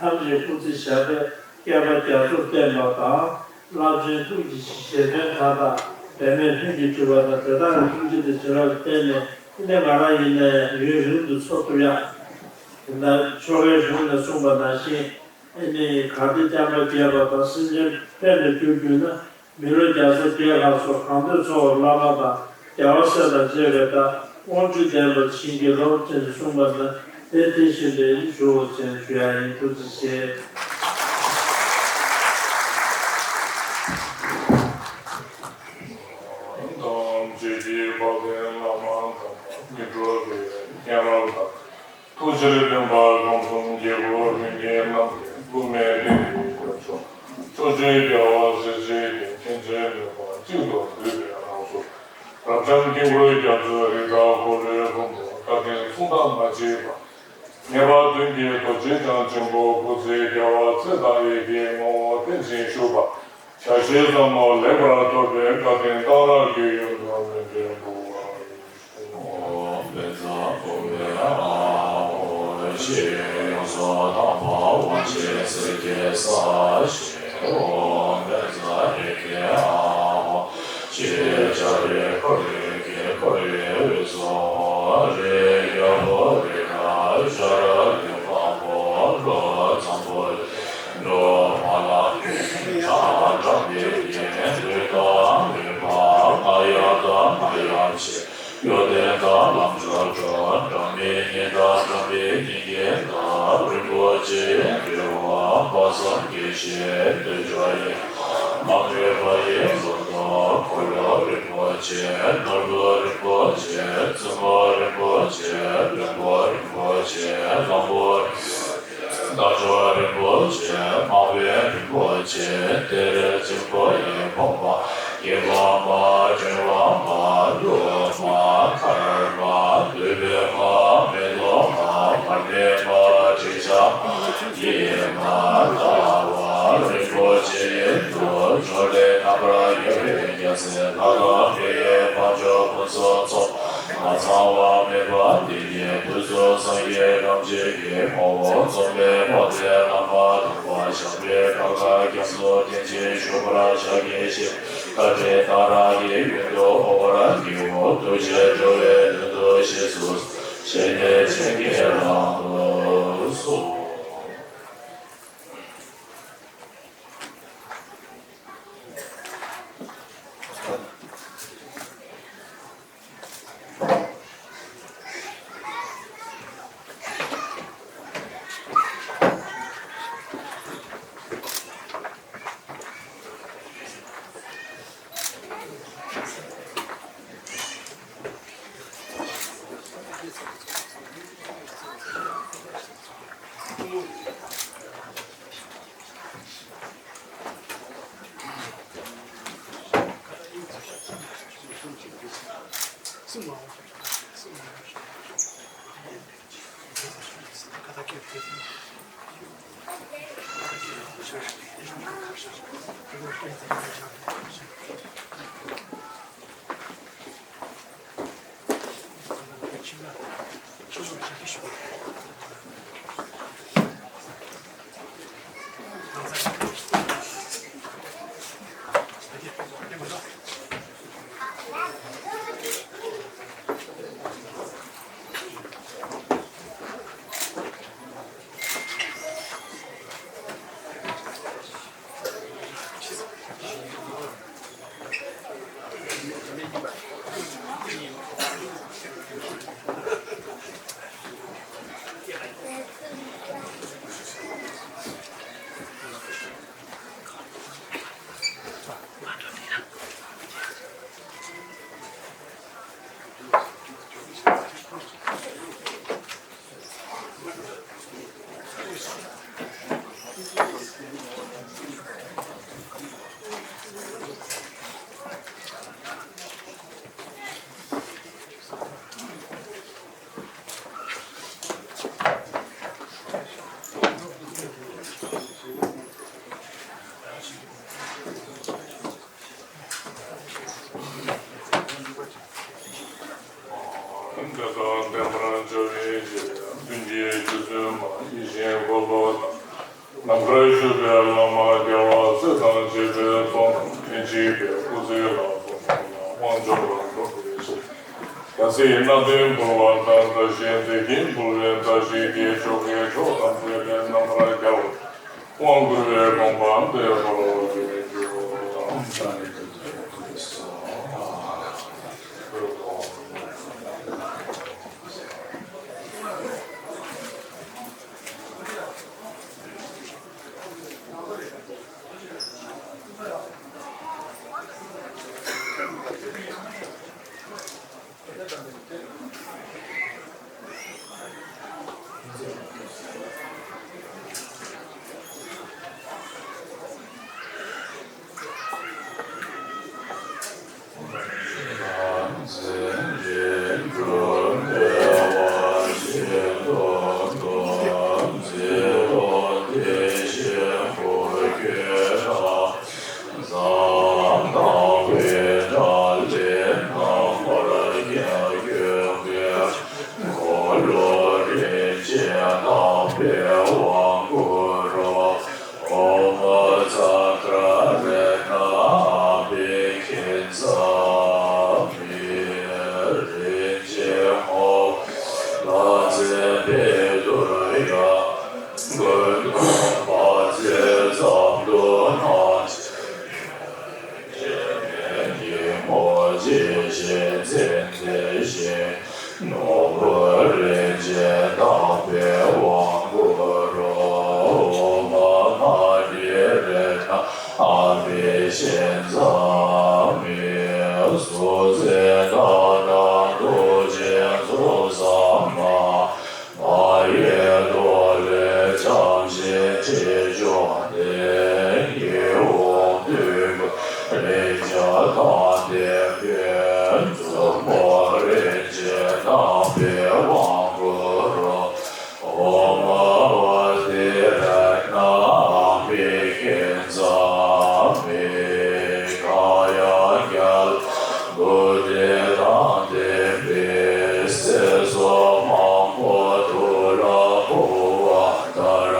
ཐམས་ཅད་སྐུ་ཚེ་ཞབས་པད་བསྐལ་པ་རྒྱ་མཚོར་བརྟན་པ་དང་། རླབས་ཆེན་ཐུགས་ཀྱི་བཞེད་དོན་མཐའ་དག་འབད་མེད་ལྷུན་གྱིས་གྲུབ་པ་དང་། དེ་དག་གི་ཐུགས་རྗེ་དང་བྱིན་རླབས་ལ་བརྟེན་ནས། ཨེ་ནི་ང་རང་ཡིན་ན་ཡང་ཡུན་རིང་དུ་འཚོ་ཐུབ་ཡག་དེ་ལྟར་ཆོ་གའི་གཞུང་ནས་གསུངས་པ་ནང་བཞིན། ཨེ་ནི་གལ་ཏེ་བསྐལ་པ་རྒས་པ་དང་། སེམས་ཅན་ཕན་དུ་གྱུར་གྱུར་ན། མི་ལོ་བརྒྱ་རྩ་བརྒྱད་ལྷག་སོགས་གང་འདོད་འཚོ་བར་བླ་མ་དང་རྒྱལ་བ་སྲས་དང་བཅས་པའི་བཀའ་དབང་ཆུ་ལྡན་པར་བྱིན་གྱིས་རློབས་ཅེས་གསུངས་པ་ན། དེ་དེ་བཞིན་དུ་ཞུ་འོ་ཅེས་ཞུ་ཡ་ཡིན། ཐུགས་རྗེ་ཆེ། དང་། ཆོས་ཀྱི་དཔལ་ལྡན་བླ་མ་དམ་པ་མི་འགྲོ་བའི་མཁྱེན་རབ་དང་། ཐུགས་རྗེར་བརྟེན་པ་གང་གསུམ་རྒྱལ་པོ་ལྷན་རྒྱས་རྣམས་ཀྱི་སྐུ་སྨད་བསྟན་པའི་རྒྱ་མཚོ། ཕྱོགས་བཅུའི་རྒྱལ་བ་སྲས་བཅས་ཀྱི་མཁྱེན་བརྩེ་ནུས་པ་གཅིག་ཏུ་བསྡུས་པའི་ངང་ཚུལ། རབ་འབྱམས་དཀྱིལ་འཁོར་རྒྱ་མཚོའི་རི་དྭགས་འཁོར་ལོའི་ཕུང་པོ་བཀའ་དྲིན་མཚུངས་ཟླ་མ་མཆིས་པ། ངེས་པར་དོན་གྱི་རྡོ་རྗེ་འཆང་ཆེན་པོ་སྐུ་ཚེ་རྒྱལ་བ་ཚེ་དང་ཡི་གེའི་ངོ་བོར་བརྟན་ཅིང་བཞུགས་པ། ཕྱག་བཞེས་ཟབ་མོ་ལེགས་པར་ཐོབ་པའི་བཀའ་དྲིན་གཏང་རག་གི་ཡུལ་དུ་སྨོན་འདུན་འབུལ་བ་ཡིན། ཨོཾ་བཛྲ་གུ་རུ་ཨཱཿཧཱུྃ། ཡེ་ཤེས་ཡོངས་སུ་དག་པ་དབང་ཆེན་སྲས་ཀྱི་ས་ཞེས། ཨོཾ་བཛྲ་ཧེ་ཏི་ཨཱཿཧཱུྃ། ཞེས་བྱ་རིག་འཁོར་ཡུལ་དཀྱིལ་འཁོར་རིའི་དབུས་སུ། རིའི་རྒྱལ་པོ་རི་དྭགས་ཤ་ར་དྭ་དཔང་པོ་ཀླུ་གཙང་པོ་འགྲོ་མ་ལ་ཁྲ་འགྲམ་པའི་རྒྱན་དུས་དང་རིམ་པ་ལྔ་ཡབ་དང་ལྔ་ཡབ་ཆེ། གཡོ་ལྡན་དང་ལམ་མཆོག་སྤྲུལ། སྒྲ་མེད་ཉིད་དང་སྒྲ་མེད་ཉིད་ཀྱི་བདག་རིན་པོ་ཆེའི་འགྲོ་བ་དཔག་བསམ་དགྱེས་བཞིན་དུ་འཇོ་ཡི། མ་འདྲེས་པ་ཡི་ལོ་ཏོག་འཁོར་ལོ་རིན་པོ་ཆེ། ནོར་བུ་རིན་པོ་ཆེ། བཙུན་མོ་རིན་པོ་ཆེ། བློན་པོ་རིན་པོ་ཆེ། བློན་པོ་རིན་པོ་ཆེ། རྣལ་འབྱོར་རིན་པོ་ཆེ། སྨྲ་བའི་རིན་པོ་ཆེ། གཏེར་ཆེན་པོ་ཡི་ཕོ་བྲང་གི་བླ་མ་ཀུན་དབང་པ་སློབ་མ་ཀརྨ་འདུས་པའི་མ་མེ་ཏོག་མ་མར་མེ་མ་དྲི་ཆབ་མ་ཡེ་མ་ཟླ་བ་རིན་པོ་ཆེ་ཡི་ཏོག་ཕྱོགས་ལས་རྣམ་པར་རྒྱལ་བའི་རྒྱལ་མཚན་ལྷ་དང་མིའི་དཔལ་འབྱོར་ཕུན་སུམ་ཚོགས། མ་ཚང་བ་མེད་པ་འདི་ཉིད་དུས་གསུམ་སངས་རྒྱས་ཐམས་ཅད་ཀྱི་ངོ་བོ་འཛོམས་པའི་དཔལ་ལྡན་བླ་མ་དམ་པ་ཞབས་པད་བསྐལ་པ་རྒྱ་མཚོ་རྟེན་ཅིང་བཞུགས་པར་ཕྱག་འཚལ་ཞིང་། བཀའ་དྲིན་གཏང་རག་གི་ཡུལ་དུ་འོང་བར་བགྱིའོ། ཐུགས་རྗེས་འགྲོ་བའི་དོན་དུ་རྗེས་སུ་བྱས་ནས་བྱིན་གྱིས་བརླབ་ཏུ་གསོལ། བསྟན་པར་བྱ་བའི་རྗེ། མདུན་གྱི་རྒྱུ་ཚུལ་མ། ཡིད་བཞིན་འཁོར་ལོ་དང་། ནམ་མཁར་བཞུགས་པའི་བླ་མ་རྒྱལ་བ་སྲས་དང་བཅས་པའི་ཚོགས་རྣམས། ལྷན་ཅིག་པའི་སྐུ་ཚེ་ལ་གསོལ་བ་དབང་ཆོག་ལ་འགྲོ་བའི་ཕྱིར། རྒྱལ་སྲིད་སྣ་བདུན་འབུལ་བ་དང་། བཀྲ་ཤིས་མཛེས་རྒྱན་འབུལ་བའི་བཀྲ་ཤིས་ཀྱི་ཆོ་གའི་མཆོག་ཐམས་ཅད་ལས་རྣམ་པར་རྒྱལ་བ། དབང་བསྐུར་བའི་དགོངས་པ་འདི་ལྷར་བཞེས་རྒྱུ། འཁོར་ལོ་རིན་ཆེན་རྣམ་པའི་དབང་བསྐུར་རོ། ཨོཾ་ཙཀྲ་རཏྣ་ཨ་བྷི་ཥིཉྩ་མི། རིན་ཆེན་ཧོ་ལ་ཙེ་པེ་ཏུར་ཡ་ཀུན་ཏུ་བཛྲ་ཙམ་དུ་ན། ཉིན་མོ་ཇི་བཞིན་མཚན་དེ་བཞིན། ནོར་བུ་རིན་ཆེན་དམ་པའི་དབང་བསྐུར་རོ། ཨོཾ་མ་ཎི་རཏྣ་ཨ་བྷི་ཥིཉྩ་མི། གཟུགས་མཛེས་ལྡན་དང་ཐུགས་རྗེ་གཟུགས་བཟང་མ། མ་ཡི་ཏོག་ལས་བྱམས་ཤིང་ཁྲི་བྱུང་ལྡན། ཡིད་འོང་དུས་ཀུན་ལེགས་སྦྱར་དང་ལྡན་པའི། མཛུབ་མོ་རིན་ཆེན་དམ་པའི་དབང་བསྐུར་རོ། ཨོཾ་ཨ་ཏི་རཏྣ་ཨ་བྷི་ཥིཉྩ་མི། གང་ཡང་རྒྱལ་བ་ཀུན་དེ་དང་ལྡན་པའི། སྲས་སུ་མང་པོ་ཐུགས་ལ་འཕོ་བ་ལྟར།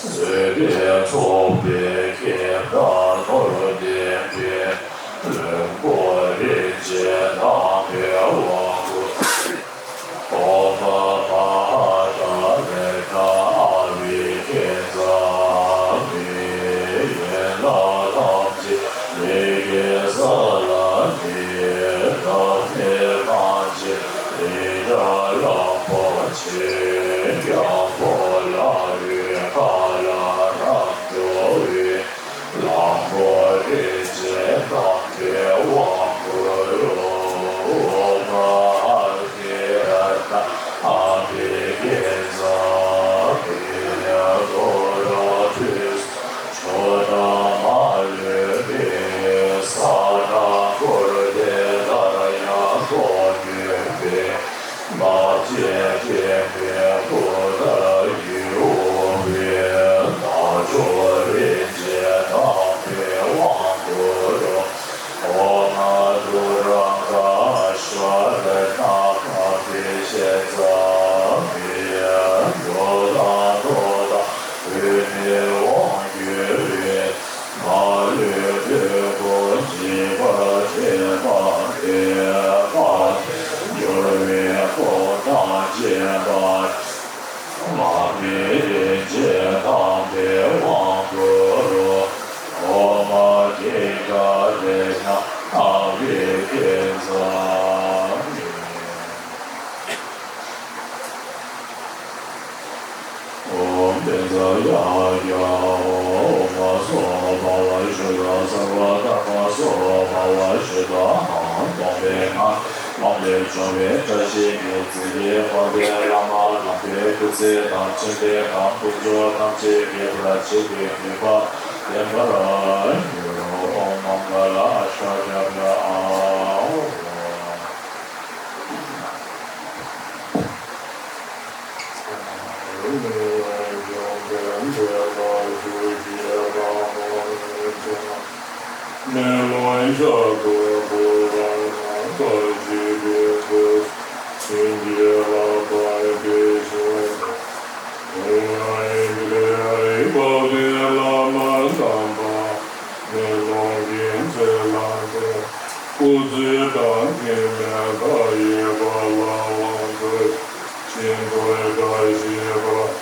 བཟོད་པས་ཚོགས་པའི་ཁྱིམ་དང་ནོར་ལྡན་པའི། ལྷུན་པོ་རིན་ཆེན་དམ་པའི་དབང་བསྐུར། ཨོཾ་མ་ཧཱ་ཀཱ་རཏྣ་ཨ་བྷི་ཥིཉྩ་མི། ཡན་ལག་ཐམས་ཅད་ཡི་གེ་ས་ལ་ནི། ཐ་སྙད་ཐམས་ཅད་རིགས་དྲུག་ལ་རིན་པོ་ཆེ། རྒྱལ་པོ་ལྷ་ཡི་ཁ་ལ་རབ་འགྲོ་བའི། གླང་པོ་རིན་ཆེན་དམ་པའི་དབང་བསྐུར་རོ། ཨོཾ་མ་ཧཱ་ཏི་རཏྣ་ཨ་བྷི་ཥིཉྩ་མི། ཐོ་རངས་དུས་སུ་མཆོག་ཐ་མ་ལུས་པའི། ས་དང་འཁོར་འདས་ལྟར་ཡང་ཐོབ་ནུས་པའི། རྣམ་མཁྱེན་མཁྱེན་པའི་སྐུ་ལྟར་ཡིད་འོང་བའི། རྣལ་འབྱོར་རིན་ཆེན་དམ་པའི་དབང་བསྐུར་རོ། ཨོཾ་ཨ་ཏུ་རཀྵ་ཨ་ཤྭ་རཏྣ་ཨ་བྷི་ཥིཉྩ་མི། འགྲོ་དང་ཐོབ་དང་ཕུལ་ནས་དབང་བསྐུར་བའི། མ་ལུས་དུས་ཀུན་འཇིགས་པ་བྲལ་བ་སྟེ། དཔལ་འབྱོར་བའི་ཕོངས་དང་བཅས་པ། མར་མེ་རིན་ཆེན་དམ་པའི་དབང་བསྐུར་རོ། ཨོཾ་ཨ་ཏི་ཀ་རཏྣ་ཨ་བྷི་ཥིཉྩ་མི། ཨོཾ་བཛྲ་ཡ་ག་ཧོ། ཨོཾ་སྭ་བྷཱ་ཝ་ཤུདྡྷ་སརྦ་དྷརྨ་སྭ་བྷཱ་ཝ་ཤུདྡྷ་ཨཱཿཧཱུྃ། སྟོང་པའི་ངང་ལས་སྟོང་པར་བྱུང་བའི་བཀྲ་ཤིས་ཀྱི་ཚིག་གིས་དཔལ་ལྡན་བླ་མ་དམ་པའི་སྐུ་ཚེ་དང་མཆོད་རྟེན་དང་དཀོན་མཆོག་ཐམས་ཅད་རྒྱས་པར་བྱེད་པའི་མོས་པ་བརྟན་པར་གྱུར་ཅིག། ཨོཾ་མངྒ་ལ་ཨཱཿཤ་ཛྙཱ་ན་ཨཱཿཧཱུྃ། བྱིན་གྱིས་བརླབ་པ་དེ་བཞིན་དུ། ཨེ་ཡ་ཨིནྡྲ་ཡ་ཡི་དཔལ་ལྡན་བླ་མ་དམ་པ། མེ་ལོང་གི་ཚལ་ལ་འདུག། སྐུ་ཚེ་དང་འཕྲིན་ལས་མཐའ་ཡས་པ་ལ་དབང་བསྐུར་ཞིང་བསྐྱེད་པར་བྱེད་པ།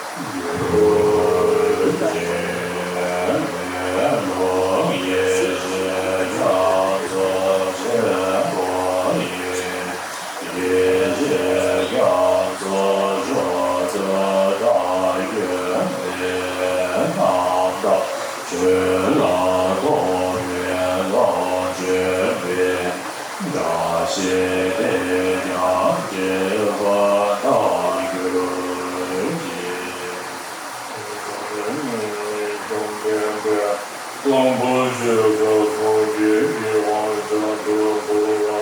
བཀྲ་ཤིས་དེས་ཀྱང་བསྐྱེད་པར་བྱ་གྱུར་ཅིག། བཅོམ་ལྡན་འདས་གླང་པོ་ཆེ་ས་སོགས་ཀྱི་དབང་ཤ་དུ་བོར་བ།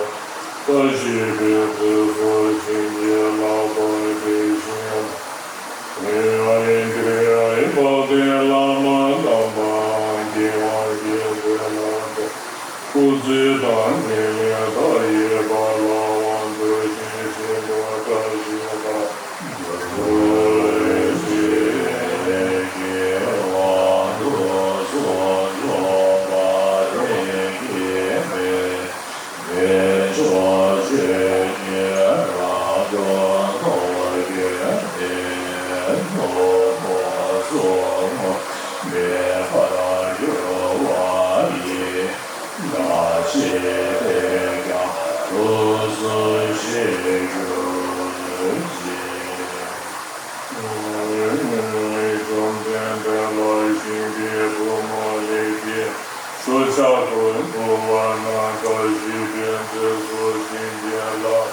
བཀྲ་ཤིས་པའི་ཚེ་སུ་བྱིན་གྱིས་བརླབས་པ་དེ་བཞིན་དུ། ཨེ་ཡ་ཨིནྡྲ་ཡ་ཡི་དཔལ་ལྡན་བླ་མ་དམ་པ། སྐྱེ་བ་སྐྱེ་ཚེ་ལ་སྐུ་ཚེ་དང་འཕྲིན་ལས་མཐའ་ཡས་པ་ལ་དབང་བསྐུར་ཞིང་བྱིན་རླབས་བཀྲ་ཤིས་པ། མེད་པར་འགྱུར་བ་ཡི། བཀྲ་ཤིས་དེས་ཀྱང་ལུས་སུ་ཤིས་གྱུར་ཅིག། བཅོམ་ལྡན་འདས་ལ་ཞིང་གི་བུ་མོ་ལེགས་སྐྱེས་སུ་ཕྱག་ཏུ་འབུལ་བ་ན། བཀྲ་ཤིས་པའི་ཚེ་སུ་བྱིན་གྱིས་བརླབས་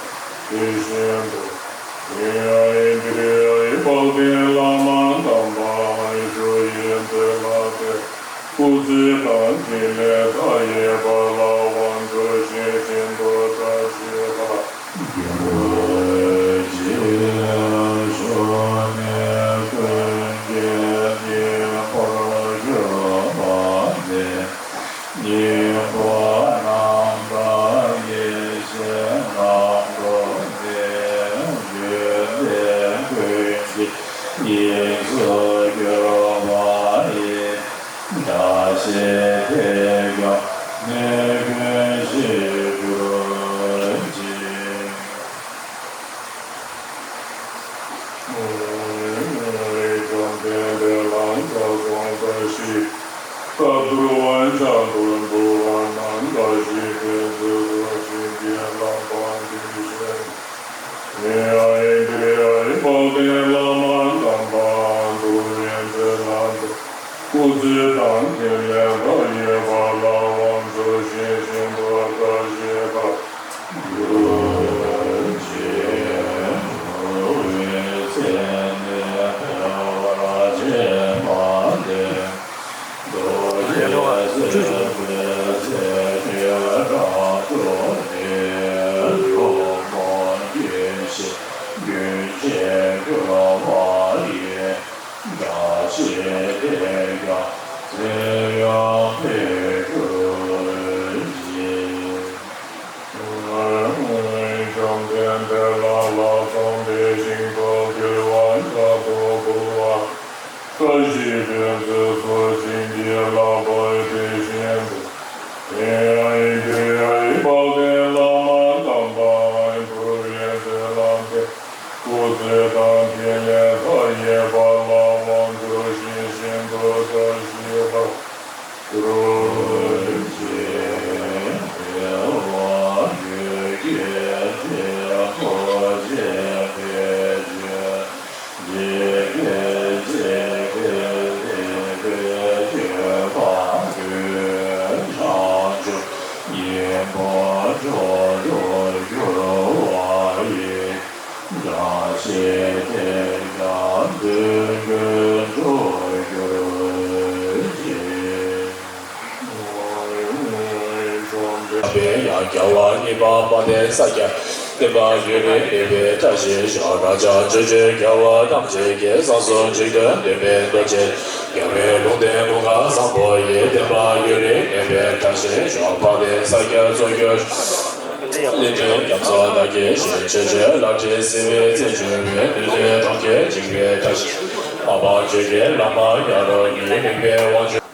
པ་དེ་བཞིན་དུ། ཨེ་ཡ་ཨིནྡྲ་ཡ་ཡི་དཔལ་ལྡན་བླ་མ་དམ་པ། ཞུ་ཡི་ཚེ་ལ་དེ་སྐུ་ཚེ་དང་འཕྲིན་ལས་མཐའ་ཡས་པ་ལ་དབང་བསྐུར་ཞིང་བྱིན་རླབས་བཀྲ་ཤིས་པ། གྱུར་ཅིག། ཞུ་ནས་ཀུན་གྱི་དཀྱིལ་འཁོར་གྱུར་པ་ནི། སྙིང་པོ་རྣམ་དག་ཡེ་ཤེས་རྣམ་རྟོག་ནི། རྒྱུད་སྡེ་ཀུན་གྱི་དབྱིངས་སུ་གྱུར་པ་ཡི། བཀྲ་ཤིས་དེས་ཀྱང་ནད་ཀུན་ཞི་གྱུར་ཅིག། བཅོམ་ལྡན་འདས་ལ་ཕྱག་འཚལ་ལོ། བཀྲ་ཤིས་པ་དུར་བ་ཕྱག་ཏུ་འབུལ་བ་ན། བཀྲ་ཤིས་པའི་ཚེ་སུ་བྱིན་གྱིས་བརླབས་པ་དེ་བཞིན་དུ། ཨེ་ཡ་ཨིནྡྲ་ཡ་ཡི་དཔལ་ལྡན་བླ་མ་དམ་པ། འདུ་བའི་ཚེ་ལ་དེ་སྐུ་ཚེ་དང་འཕྲིན་ལས་མཐའ་ཡས་པ་ལ་དབང་བསྐུར་ཞིང་བྱིན་རླབས་བཀྲ་ཤིས་པ། གྱུར་ཅིག། འདུ་བའི་ཚེ་ནི་འཕེལ་བར་བྱེད་པ་སྟེ། རྡོ་རྗེ་སེམས་དཔའི་ཚེ་འཕེལ་བར་འགྲོ་སྟེ། ལྷོ་མོ་དགེ་བཤེས་རྒྱུན་ཆད་གྱུར་པ་ཡི། བཀྲ་ཤིས་དེས་ཀྱང་ཚེ་ཡང་འཕེལ་གྱུར་ཅིག། བཅོམ་ལྡན་འདས་ལ་ལྷག་མཐོང་དེ་བཞིན་དུ་འདུལ་བ་ཕྱག་ཏུ་འབུལ་བ། བཀྲ་ཤིས་པའི་ཚེ་སུ་བྱིན་གྱིས་བརླབས་པ་དེ་བཞིན་དུ། ཨེ་ཡ་ཨིནྡྲ་ཡ་ཡི་དཔལ་ལྡན་བླ་མ་དམ་པ། འདུ་བའི་ཚེ་ལ་དེ་སྐུ་ཚེ་དང་འཕྲིན་ལས་མཐའ་ཡས་པ་ལ་དབང་བསྐུར་ཞིང་བྱིན་རླབས་བཀྲ་ཤིས་པ། གྱུར་ཅིག། འཕེལ་བ་རྒྱུད་ཀྱི་དཀྱིལ་འཁོར་ཆེན་པོ་ཆེ། འཇིག་རྟེན་འཇིག་རྟེན་ལས་འཕེལ་བའི་བརྒྱུད་པ་ཀུན། བྱང་ཆུབ་སྙིང་པོ་མཆོག་ཏུ་གྱུར་པ་ཡི། བཀྲ་ཤིས་དེས་ཀྱང་དུས་ཀུན་འགྲུབ་གྱུར་ཅིག། བཅོམ་ལྡན་འདས་ཡང་རྒྱལ་བ་གཉིས་པ་དཔལ་ལྡན་ས་སྐྱ་བསྟན་པ་ཡུན་རིང་གནས་པའི་བཀྲ་ཤིས་ཤོག། བཀའ་བཅག་ཆོས་སྤྱོད་རྒྱལ་བ་ཐམས་ཅད་ཀྱི་གསང་གསུམ་འཇིག་རྟེན་བསྟན་པའི་རྡོ་རྗེ། རྒྱལ་བའི་ལུང་བསྟན་ཀུན་དགའ་བཟང་པོ་ཡི། བསྟན་པ་ཡུན་རིང་གནས་པའི་བཀྲ་ཤིས་ཤོག། དཔལ་ལྡན་ས་སྐྱ་རྫོགས་སྐྱོང་། ལས་དོན་རྒྱ་མཚོ་ལ་རྒྱས་བཤད་ཆོས་སྤྱོད་ལག་ཁྲིད་སྲིད་པའི་རྩེ་གཅོད་པའི་ལུས་རྩལ་གྲོང་ཁྱེར་འཇིགས་པའི་མཐའ་བཞི་མ་འཕགས་ཆོས་ཀྱི་བླ་མ་ཡ་རབས་ཉིད་རིག་པའི་དབང་ཕྱུག་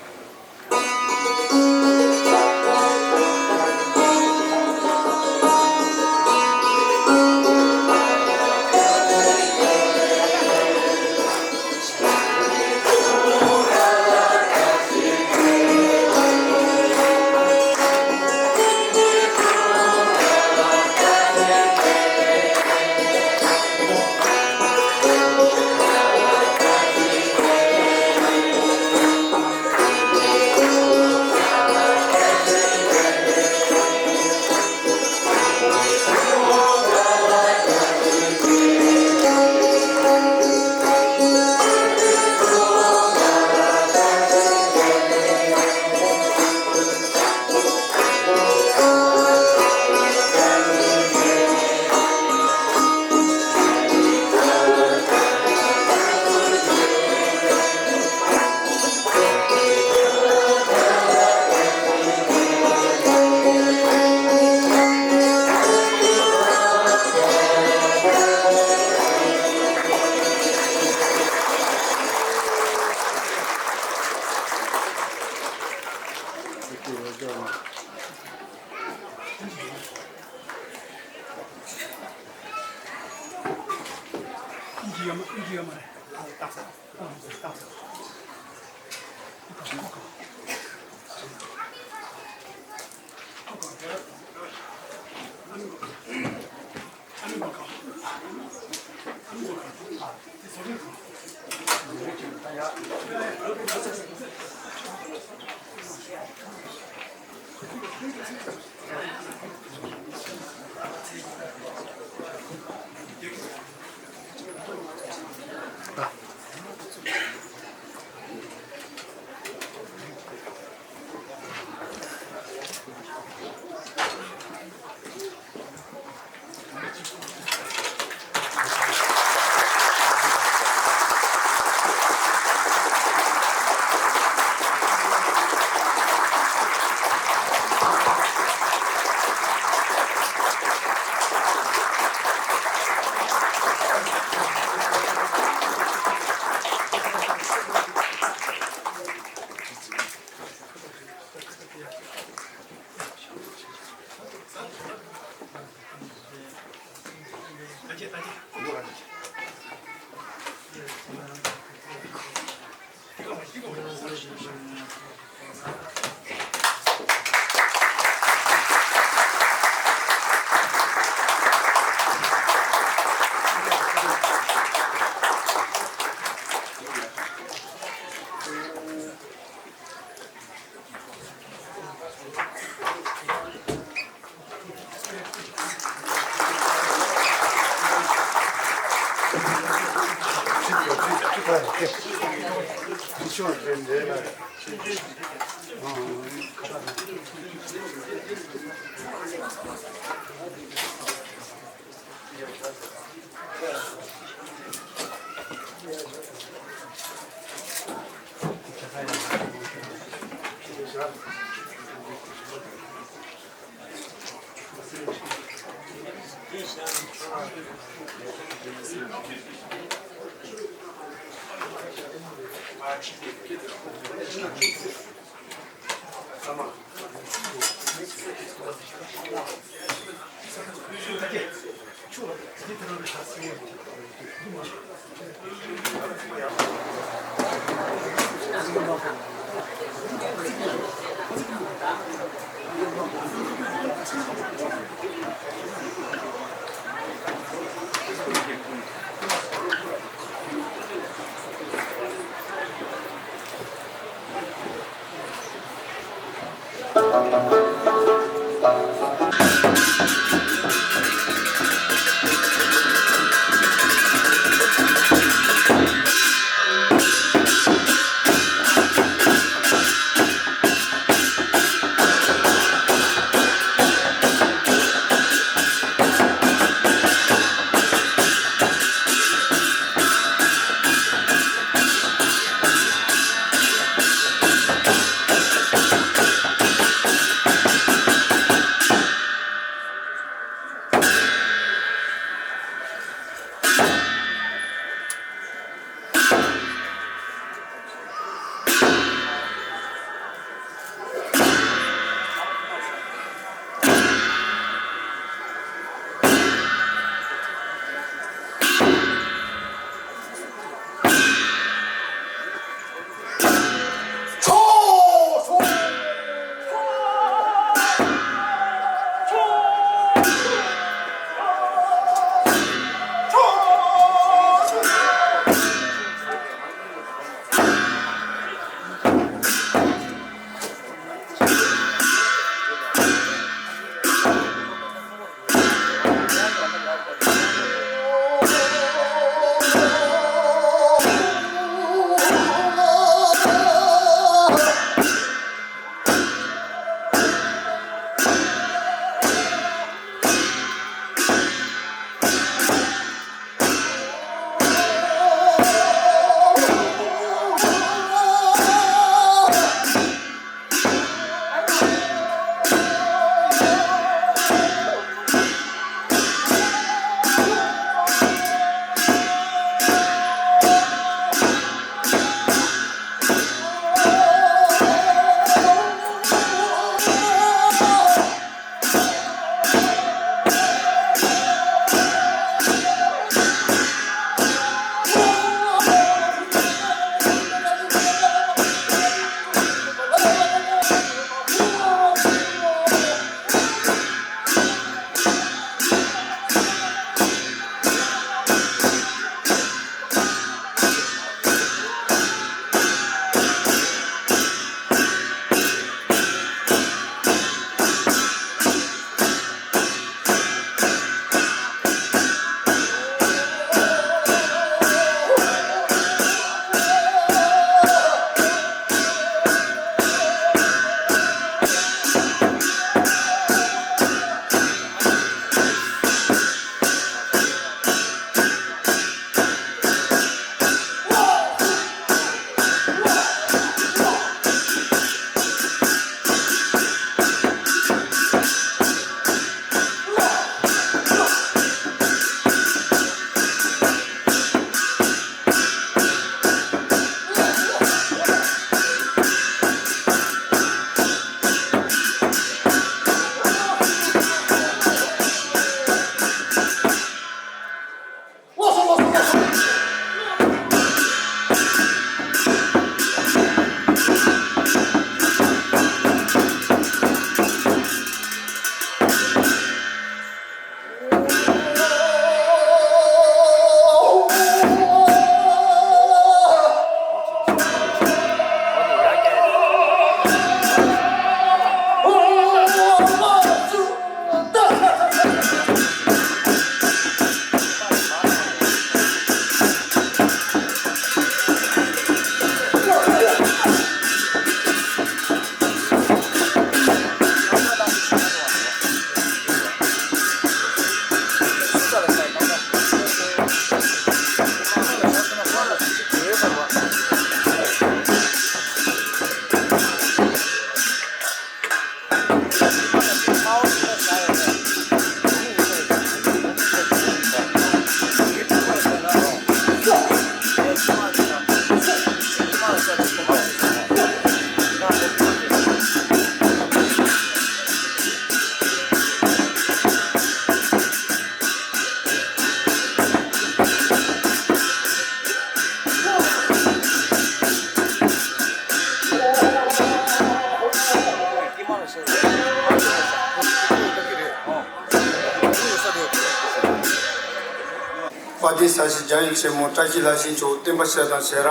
དཔལ་ལྡན་ས་གཞི་རྒྱལ་ཡུམ་ཆེན་མོ་བཀྲ་ཤིས་ལྷ་སྲིན་མཆོག་བསྟན་པ་ཤེས་དང་ཞེ་ར།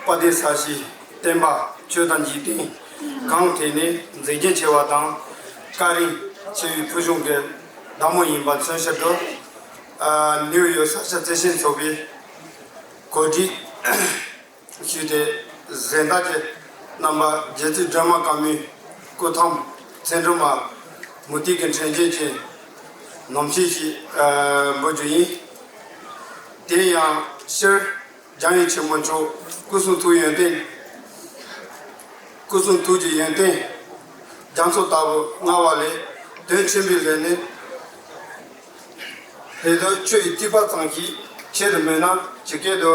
དཔལ་ལྡན་ས་གཞི་བསྟན་པ་ཆོས་དང་འཇིག་རྟེན་གང་ཐད་ནས་མཛེས་རྒྱན་ཆེ་བ་དང་། བཀའ་དྲིན་ཆེ་བའི་ཕུལ་བྱུང་གི་བདག་མོ་ཡིན་པ་མཚོན་ཕྱིར་དུ། ཨ། ནིའུ་ཡོག་ས་སྐྱ་བརྩེ་ཆེན་ཚོགས་པའི་གོ་སྒྲིག་ཞུས་ཏེ། གཟེངས་རྟགས་ཀྱི་རྣམ་པ་རྗེ་བཙུན་སྒྲོལ་མ་དཀར་མོའི་སྐུ་ཐང་མཚན་སྒྲོལ་མ་མུ་ཏིག་གི་འཕྲེང་ཅན་གྱི་ནོམ་ཆེན་ཞིག་ཨ། འབུལ་རྒྱུ་ཡིན། དེ་ཡང་སྤྱིར་རྒྱལ་ཡུམ་ཆེན་མོ་མཆོག་སྐུ་གསུང་ཐུགས་ཡོན་ཏན། སྐུ་གསུང་ཐུགས་ཀྱི་ཡོན་ཏན་རྒྱ་མཚོ་ལྟ་བུ་མངའ་བ་ལས། དོན་ཆེན་པོའི་ལས་ནི། ལྷོད་དུ་ཆུ་ཡི་ཐིགས་པ་ཙམ་ཞིག་ཆེད་དུ་མོས་ན། ཇི་སྐད་དུ།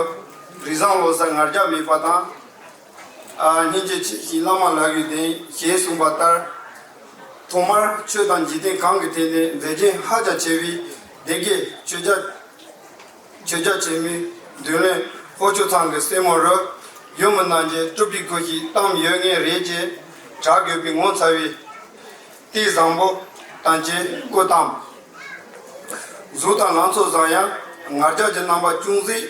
རིགས་བཟང་བློ་གསལ་ང་རྒྱལ་མེད་པ་དང་། ཨ། སྙིང་རྗེ་ཆེ་ཞིང་བླ་མ་ལག་གི་ལྡན་ཞེས་གསུངས་པ་ལྟར། ཐོག་མར་ཆོས་དང་འཇིག་རྟེན་གང་གི་ཐད་ནས་མཛེས་རྒྱན་ཧ་ཅང་ཆེ་བའི་སྡེ་དགེ་ཆོས་རྒྱལ། ཆོས་རྒྱལ་ཆེན་མོའི་མདུན་ལས་ལྷོ་ཕྱོགས་ཚང་གི་སྲས་མོ་རུ་ཡུམ་རྣམས་ཀྱིས་སྤྲུལ་པའི་སྐུ་ཞིག་བལྟམས་ཡོད་ངེས་རེད་ཅེས་གྲགས་དགོས་པའི་ངོ་མཚར་བའི། གཏེར་བཟང་པོ་དང་བཅས་སྐུ་བལྟམས། གཟུགས་དང་ལང་ཚོ་བཟང་ཡང་ང་རྒྱལ་གྱི་རྣམ་པ་ཅུང་ཟད་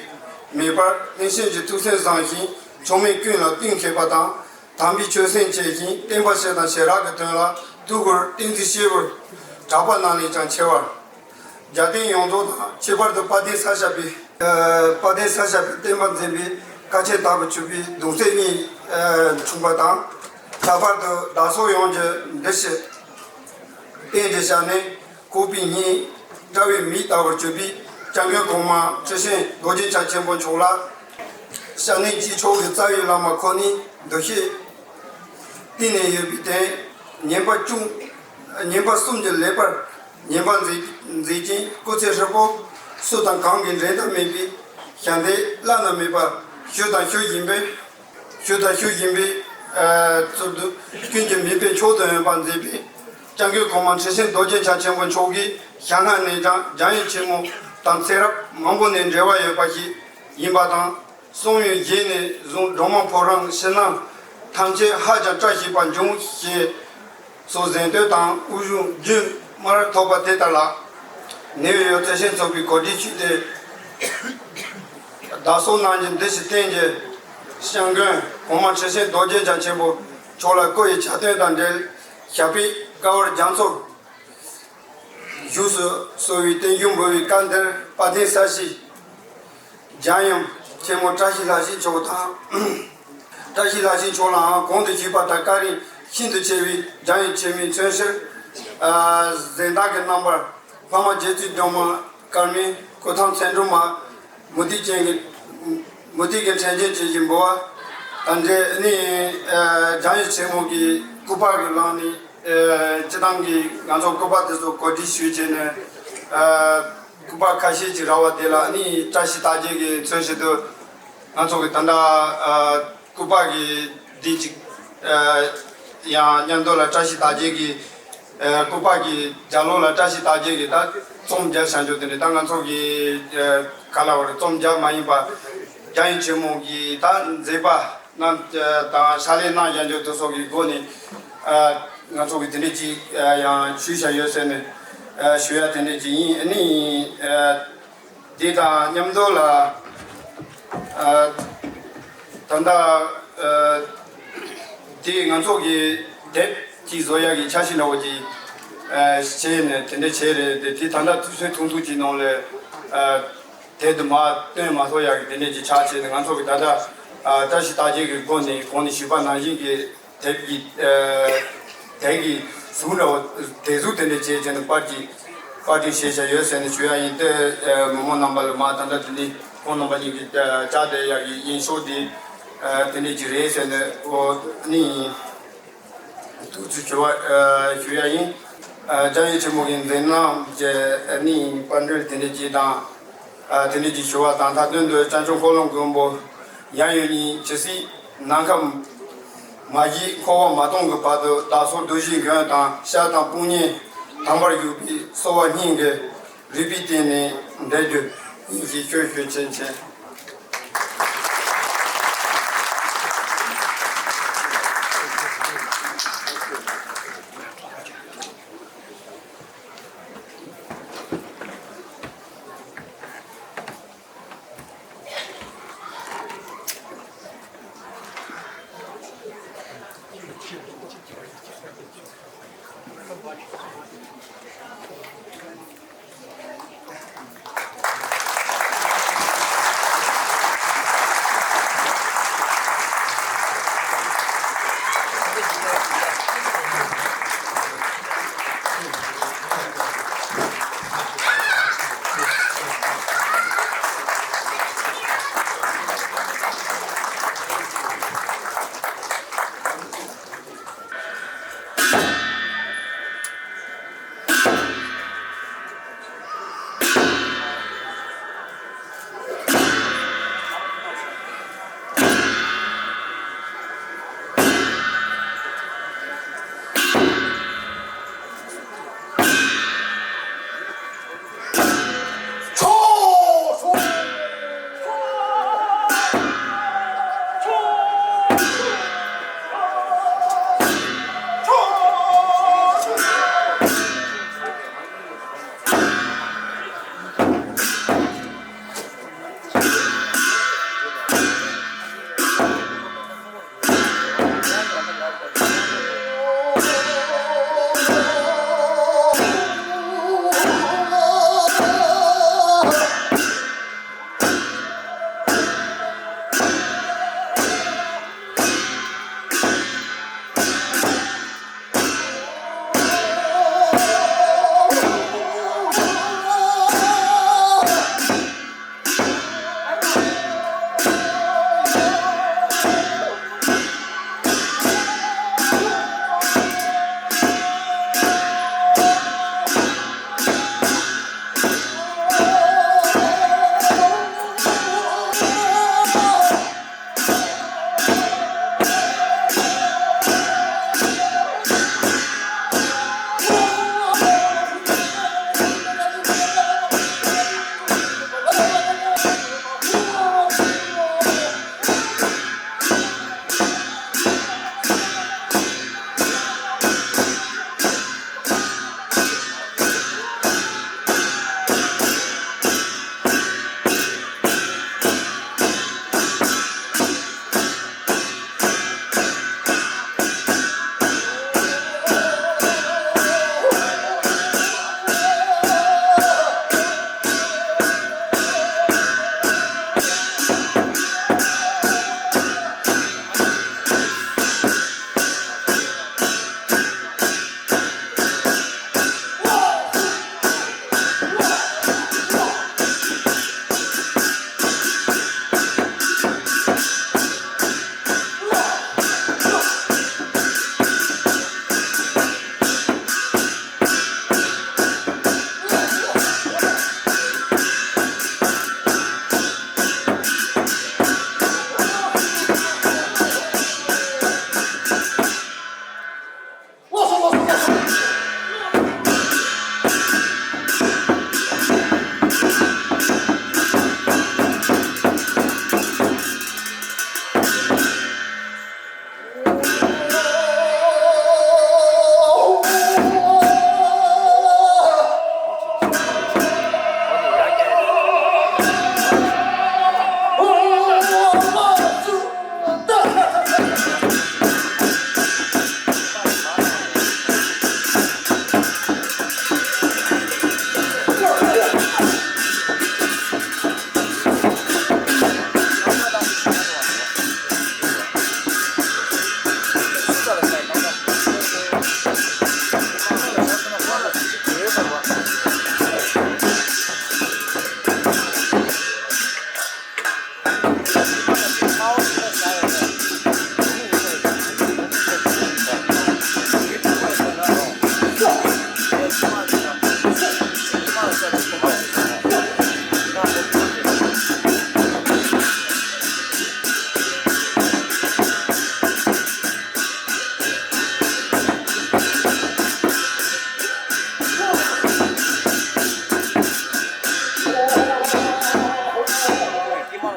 མེད་པར། བློན་ཆེན་གྱི་ཐུགས་སེམས་བཟང་ཞིང་ཕྱོགས་མེད་ཀུན་ལ་བསྟུན་མཁས་པ་དང་། དམ་པའི་ཆོས་སེམས་ཆེ་ཞིང་བསྟན་པ་ཤེས་དང་ཞེ་དྲག་གི་དོན་ལ་ཐུགས་ཁུར་ཏིང་འཛིན་ཆེ་བར་གྲགས་པ་རྣམས་ལས་ཀྱང་ཆེ་བར། རྒྱལ་བསྟན་ཡོངས་རྫོགས་དང་ཁྱད་པར་དུ་དཔལ་ལྡན་ས་སྐྱ་པའི། ཨ། དཔལ་ལྡན་ས་སྐྱ་པའི་བསྟན་པ་འཛིན་པའི་དཀའ་སྤྱད་ལྟ་བུར་གྱུར་པའི་གདུང་སྲས་གཉིས། ཨ། བྱུང་བ་དང་། ལྷག་པར་དུ་བདག་སོགས་ཡོངས་ཀྱི་འདི་ཕྱི་རྟེན་གྱི་ཞབས་ནས་ཁོག་པའི་སྙིང་བཀྲ་བའི་མིག་ལྟ་བུར་གྱུར་པའི་སྐྱབས་མགོན་གོང་མ་ཁྲི་ཆེན་རྡོ་རྗེ་འཆང་ཆེན་པོ་མཆོག་ལ། ཞབས་ནས་གཅིག་ཆོག་གི་རྩ་བའི་བླ་མ་ཁོ་ནའི་འདུ་ཤེས་གཏིང་ནས་ཡོད་པའི་སྟེང་། ཉན་པ་ཅུང་། ཉན་པ་གསུམ་གྱིས་ལེགས་པར་ཉན་པ་མཛེས་མཛེས་ཅིང་སྐུ་ཚེ་ཧྲིལ་པོ་སུ་དང་གང་གིས་འགྲན་ཟླ་མེད་པའི་ཞབས་འདེགས་བླ་ན་མེད་པ་ཞུ་དང་ཞུ་བཞིན་པའི། ཞུ་དང་ཞུ་བཞིན་པའི། ཨ། ཚུལ་དུ་ཀུན་གྱི་མིག་དཔེ་མཆོག་ཏུ་འོས་པ་མཛད་པའི་སྐྱབས་མགོན་གོང་མ་ཁྲི་ཆེན་རྡོ་རྗེ་འཆང་ཆེན་པོ་མཆོག་གི་ཞལ་སྔ་ནས་ཀྱང་རྒྱལ་ཡུམ་ཆེན་མོ་དང་ཚེ་རབས་མང་པོ་ནས་འབྲེལ་བ་ཡོད་པ་ཞིག་ཡིན་པ་དང་། གསུང་ཡུལ་རྗེས་ནས་བཟུང་སྒྲོལ་མ་ཕོ་བྲང་ཕྱི་ནང་ཐམས་ཅད་ཧ་ཅང་བཀྲ་ཤིས་པ་འབྱུང་ཞེས་སོགས་གཟེངས་བསྟོད་དང་དབུགས་དབྱུང་རྒྱུན་མར་ཐོབ་པ་དེ་ལྟར་ལགས། ནིའུ་ཡོག་བརྩེ་ཆེན་ཚོགས་པའི་གོ་སྒྲིག་ཞུས་ཏེ། བདག་སོགས་རྣམས་ཀྱི་འདི་ཕྱི་རྟེན་གྱི་སྐྱབས་མགོན་གོང་མ་ཁྲི་ཆེན་རྡོ་རྗེ་འཆང་ཆེན་པོ་མཆོག་ལ་སྐུ་ཡི་ཕྱག་སྟོན་དང་འབྲེལ་ཞབས་པད་བསྐལ་པར་རྒྱ་མཚོར་བཞུགས་སུ་གསོལ་བའི་བརྟན་བཞུགས་འབུལ་བའི་སྐབས་འདིར་དཔལ་ལྡན་ས་གཞི་རྒྱལ་ཡུམ་ཆེན་མོ་བཀྲ་ཤིས་ལྷ་སྲས་མཆོག་དང་། བཀྲ་ཤིས་ལྷ་སྲས་མཆོག་ལའང་གོང་དུ་ཞུས་པ་ལྟར་བཀའ་དྲིན་ཤིན་ཏུ་ཆེ་བའི་རྒྱལ་ཡུམ་ཆེན་མོའི་མཚོན་བྱེད། ཨ། གཟེངས་རྟགས་ཀྱི་རྣམ་པར་འཕགས་མ་རྗེ་བཙུན་སྒྲོལ་མ་དཀར་མོའི་སྐུ་ཐང་མཚན་སྒྲོལ་མ་མུ་ཏིག་ཅན་གྱི་མུ་ཏིག་གི་འཕྲེང་ཅན་ཅན་གྱི་འབུལ་བ་དང་འབྲེལ་ནི། ཨ། རྒྱལ་ཡུམ་ཆེན་མོ་གི་སྐུ་པར་གྱི་ལག་ནས། ཨ། སྤྱི་བཏང་གི་ང་ཚོ་སྐུ་པར་དེ་ཚོ་གོ་སྒྲིག་ཞུས་བྱས་ནས། ཨ། སྐུ་པར་ཁ་ཤས་ཅིག་རག་པ་དེ་ལ་ནི་བཀྲ་ཤིས་རྟགས་བརྒྱད་ཀྱི་མཚོན་བྱེད་དུ་ང་ཚོ་གི་ད་ལྟ། ཨ། སྐུ་པར་གྱི་འདི་གཅིག་ཨ། ཡང་མཉམ་དུ་ལ་བཀྲ་ཤིས་རྟགས་བརྒྱད་ཀྱི། ཨ། སྐུ་པར་གྱི་རྒྱབ་ལོགས་ལ་བཀྲ་ཤིས་རྟགས་བརྒྱད་ཀྱི་ད་ རྩོམ་རྒྱག་བྱ་འཇོག་དེ་འདྲ། ད་ང་ཚོ་གི་ཨ་ག་ལ་བར་རྩོམ་རྒྱག་མ་ཡིན་པ་རྒྱ་ཡིག་ཆེན་མོ་གི་ད་མཛད་པ་གནང་དང་ཕྱག་ལས་གནང་བྱ་འཇོག་དེ་སོགས་ཀྱི་སྒོ་ནས་ཨ་ང་ཚོ་གི་དེ་འདྲ་ཅིག་ཨ་ཡང་ཞུ་བྱ་ཡོད་ཟེར་ནས་ཨ་ཞུ་ཡ་དེ་འདྲ་ཅིག་ཡིན། ཨ་ནི་ཨ་དེ་དང་མཉམ་དུ་ལ་ཨ་ད་ལྟ་ཨ་དེ་ང་ཚོ་གི་དེབ་ཅིག་བཟོ་ཡག་གི་འཆར་གཞི་འདྲ་བོ་ཅིག་ཨ་བྱས་ནས་དེ་འདྲ་བྱས་རེད། དེ་དེ་ད་ལྟ་དུས་ཚོད་ཐུང་ཐུང་ཅིག་ནང་ལ་ཨ་དེབ་དུ་མ་བཏོན་མ་ཐུབ་ཡག་གི་དེ་འདྲ་ཅིག་ཆགས་བྱས་ནས། ང་ཚོ་གི་ད་ལྟ་ཨ་བཀྲ་ཤིས་རྟགས་བརྒྱད་ཀྱི་སྒོ་ནས་གོང་ནས་ཞུས་པ་ནང་བཞིན་གྱི་དེབ་ཀྱི་ཨ་དེབ་ཀྱི་གཟུགས་འདྲ་བོ་དེབ་གཟུགས་དེ་འདྲ་བྱས་བྱས་ནས་པར་གྱི་པར་སྐྲུན་བྱས་བྱས་ཡོད་ཟེར་ནས་ཞུ་ཡ་ཡིན། དེ་ཨ་མི་མང་རྣམ་པ་ལ་མ་ད་ལྟ་དེ་འདྲའི་ཁོང་རྣམ་པ་གཉིས་ཀྱིས་ཨ་བཅར་བསྡད་ཡག་གི་ཡིན་ཤོག་དེ་ཨ་དེ་འདྲ་ཅིག་རེད་ཟེར་ནས། འོ་ནི་ཐུགས་རྗེ་ཆེ་ཞུ་བ་ཨ་ཞུ་ཡ་ཡིན། ཨ་རྒྱ་ཡིག་ཆེན་མོ་གི་མཛད་རྣམ་བཅས་ཨ་ནི་པར་འགྲེལ་དེ་འདྲ་ཅིག་དང་། ཨ་དེ་འདྲ་ཅིག་ཞུ་བ་དང་། མཐའ་དོན་དུ་བྱང་ཆུབ་འཁོར་ལོ་མགོན་པོ་ཡབ་ཡུམ་གཉིས་ཇི་སྲིད་ནམ་མཁའ་མ་བཞུད་འཁོར་བ་མ་སྟོངས་ཀྱི་བར་དུ་བདག་སོགས་འདུ་བྱེད་མགོན་དང་ཤར་དང་དཔུང་གཉེན་དམ་པར་བཞུགས་པའི་གསོལ་བ་སྙིང་གི་རུས་པའི་གཏིང་ནས་འདེབས་རྒྱུ་ཡིན་ཞེས་ཆོས་ཞུ་ཆེན་ཆེན།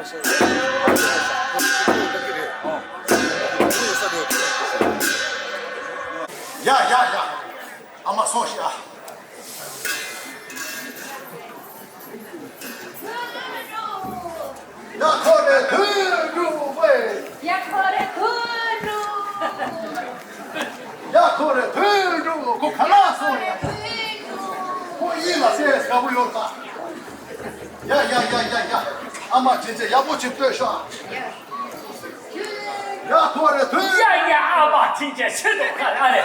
ཡ་ཡ་ཡ། ཨ་མ་སོང་ཤིག་ཨ། ཡ་ཁོ་རེ་དུད་འགྲོ་ཝེ། ཡ་ཁོ་རེ་དུད་འགྲོ། ཡ་ཁོ་རེ་དུད་འགྲོ། ཁོ་ག་ལ་སོང་ཡ། ཁོ་ཡིད་ལ་སེ་དགའ་པོ་ཡོད་ད། ཡ་ཡ་ཡ་ཡ་ཡ། ཨ་མ་དྲིན་ཆེ་ཡག་པོ་ཅིག་ལྟོས་ཤོག་ཡ་ཁོ་རེ་དུད། ཡ་ཡ། ཨ་མ་དྲིན་ཆེ་ཆེ་མདོག་ཁ་རེ་ཨ་རེ།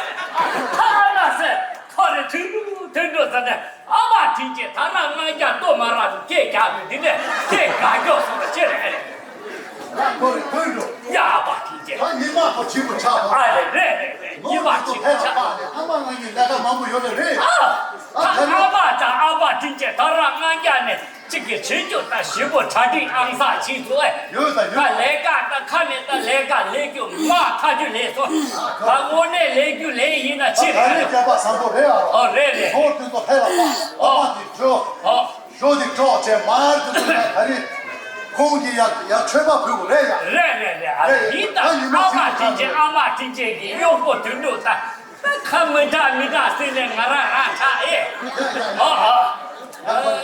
ཨ་མ་སེ་ཁོ་རེ་དུད་འགྲོ་དུད་འགྲོ་ཟེར་ནས། ཨ་མ་དྲིན་ཆེ་ད་རང་ང་རྒྱ་ལྟོ་མ་རག་ཏུ་སྐད་རྒྱག་དུས་འདི་ནས་སྐད་དགའ་སྐྱོ་སོང་ལ་ཅི་རེད་ཨ་རེ། ཡ་ཁོ་རེ་དུད་འགྲོ། ཡ་ཨ་མ་དྲིན་ཆེ། ད་ཉི་མ་ཁོ་བྱིས་པོ་ཆགས་པ། ཨ་རེ་རེད་རེད་རེད། ཉི་མ་བྱིས་པོ་ཆགས་པ། ཨ་མ་ང་གཉིས་ལས་ཀ་མང་པོ་ཡོད་ལེ་རེད། ཨ། ད་ཨ་མ་དང་ཨ་ཕ་དྲིན་ཆེ་ད་རང་ང་རྒྱ་ནས་གཅིག་གིས་བྱེད་རྒྱུ་ད་ཞིབ་པོ་གྲ་སྒྲིག་ཨང་གསར་བྱས་སོང་ཨེ། ཡོད་ད་ཡོད། ད་ལས་ཀ་ད་ཁ་ནས་ད་ལས་ཀ་ལས་རྒྱུ་མ་ཁ་རྒྱུ་ལས་སོང་། ད་དངོས་གནས་ལས་རྒྱུ་ལས་ཡིན་ན་ཆི་ད་རེད། རེད་སྐྱེས་པ་བཟང་པོ་རེད་ཨ། ཨོ་རེད་རེད། ཟོར་དུས་ཚོད་ཕེབས་ལ་ཨ་མ་དེ་འགྲོ། ཨོ། ཞོ་དེ་འགྲོ་བྱས་མར་དུ་ཚུད་ན་ད་རེད། ཁོང་གིས་ཡ་ཡ་མཆོད་པ་ཕུལ་དགོས་རེད་ཡ། རེད་རེད་རེད། ཨ་རེད་ཡིན་ད་ཡིན་ན་ཨ་མ་ཅི་དྲིན་ཆེ་ཨ་མ་དྲིན་ཆེ་གི་གཡོག་པོ་དུད་འགྲོ་ད། ད་ཁ་མི་གྲག་མི་གྲག་ཟེར་ནས་ང་རང་རང་ཁྲག་ཨེ། ཨོ་ཨོ།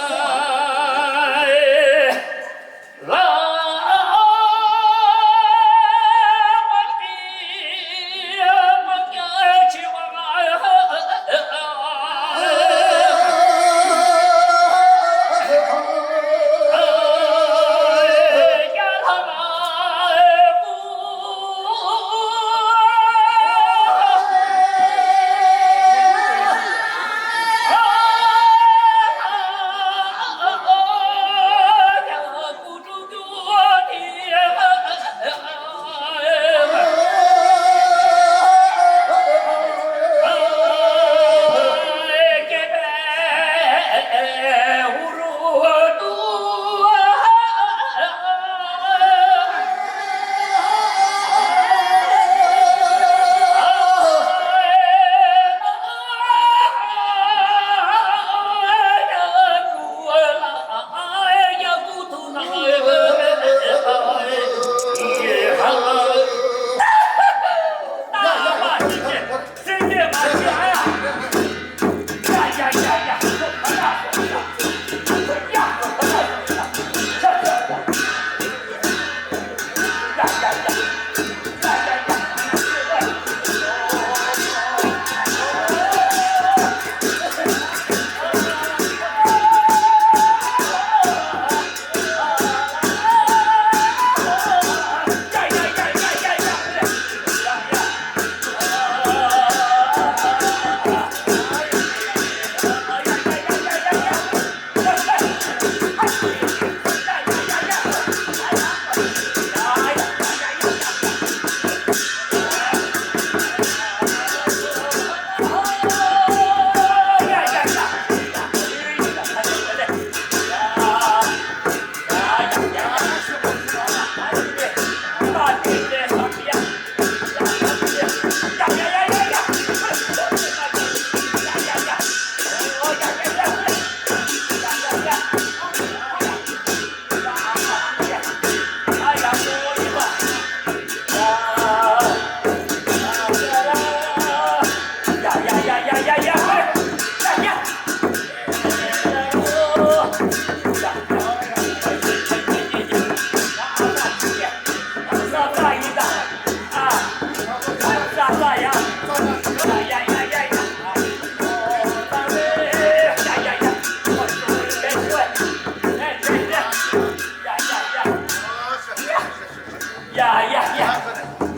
ཡ་ཡ་ཡ།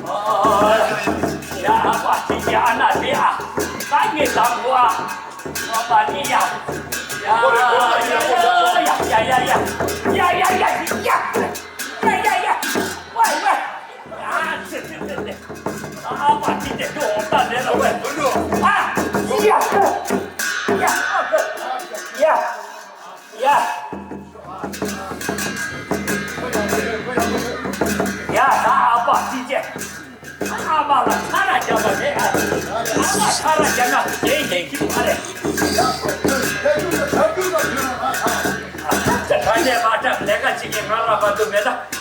ཨོ། ཡ་ཨ་ཕ་དྲིན་ཆེ་ཨ་མ་དྲིན་ཆེ་ཨ། ད་ངས་བདག་པོ་ཨ། ཨ་ཕ་ནི་ཡ། ཡ་ཡ་ཡ་ཡ། ཡ་ཡ་ཡ་ཡ། ཡ་ཡ་ཡ་ཡ། ཝེ་ཝེ། ཡ་ཙི་ཙི་ཙི་ཙི། ཨ་ཕ་དྲིན་ཆེ་ཁྱོད་འོང་ད་ལེ་ལ་ཝེ། ཨ། ཡ། ཡ། ཡ། ཡ། ཡ་ད་ཨ་ཕ་དྲིན་ཆེ། ཨ་མ་ལ་ཁ་ར་རྒྱབ་པ་རེད་ཨ། ཨ་མ་ཁ་ར་རྒྱབ་ན་དེ་ཡིན་གྱི་མ་རེད། ད་ནས་མ་སྐྲག་ལས་ཀ་ཅིག་གི་ང་ར་མ་ཐུབ་མེད་ན།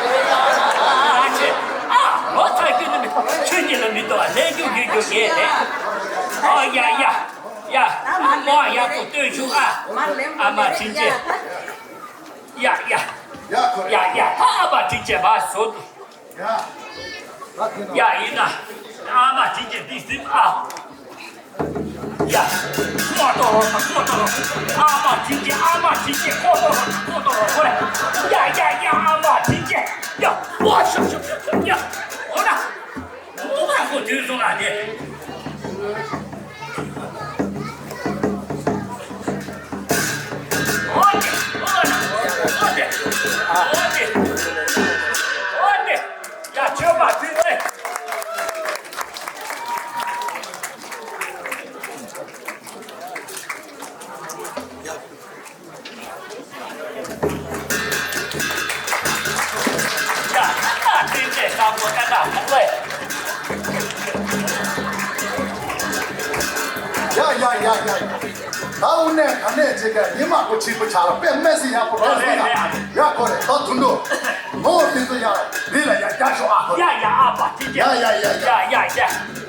ཨ་ཆེ། ཨ་ལོ་ཚ་རྒྱུ་ནི་མི་ཁྱོད་ཉིད་ལ་མི་འདུག་ཨ་ལས་རྒྱུ་རྒྱུ་རྒྱུ་ངེས་རེད། ཨ་ཡ་ཡ་ཡ། མོ་ཡག་པོ་སྟོན་བྱུང་ཨ། ཨ་མ་དྲིན་ཆེ། ཡ་ཡ། ཡ་ཡ། ཨ་མ་དྲིན་ཆེ་མ་བཟོ། ཡ་ཡིན་ན། ཨ་མ་དྲིན་ཆེ་འདི་ཟིན་ཨ། ཡ། ཁོ་ཏོ་རོ་ཁོ་ཏོ་རོ། ཨ་མ་དྲིན་ཆེ་ཨ་མ་དྲིན་ཆེ་ཁོ་ཏོ་རོ་ཁོ་ཏོ་རོ་ཁོ་རེ། ཡ་ཡ་ཡ། ཨ་མ་དྲིན་ཆེ། ཡ་ཡ་ཡ་ཡ་ཡ། ད་དབུ་ནས་ག་ནས་བྱེད་ཀ་ཉི་མ་གོ་ཆིག་པོ་ཆ་ལ་དཔེ་མེད་སི་ཡག་པོ་རོགས་སོང་ཡ། ཡ་གོ་རེ་ད་དུང་འགྲོ། ངོ་བོ་དེ་ཚོ་ཡ་རི་ལ་ཡ་རྒྱ་ཤོག་ཨ་གོ། ཡ་ཡ་ཨ་པ་ཅི་ཅི། ཡ་ཡ་ཡ་ཡ། ཡ་ཡ་ཡ། ཡ་ཡ་ཡ།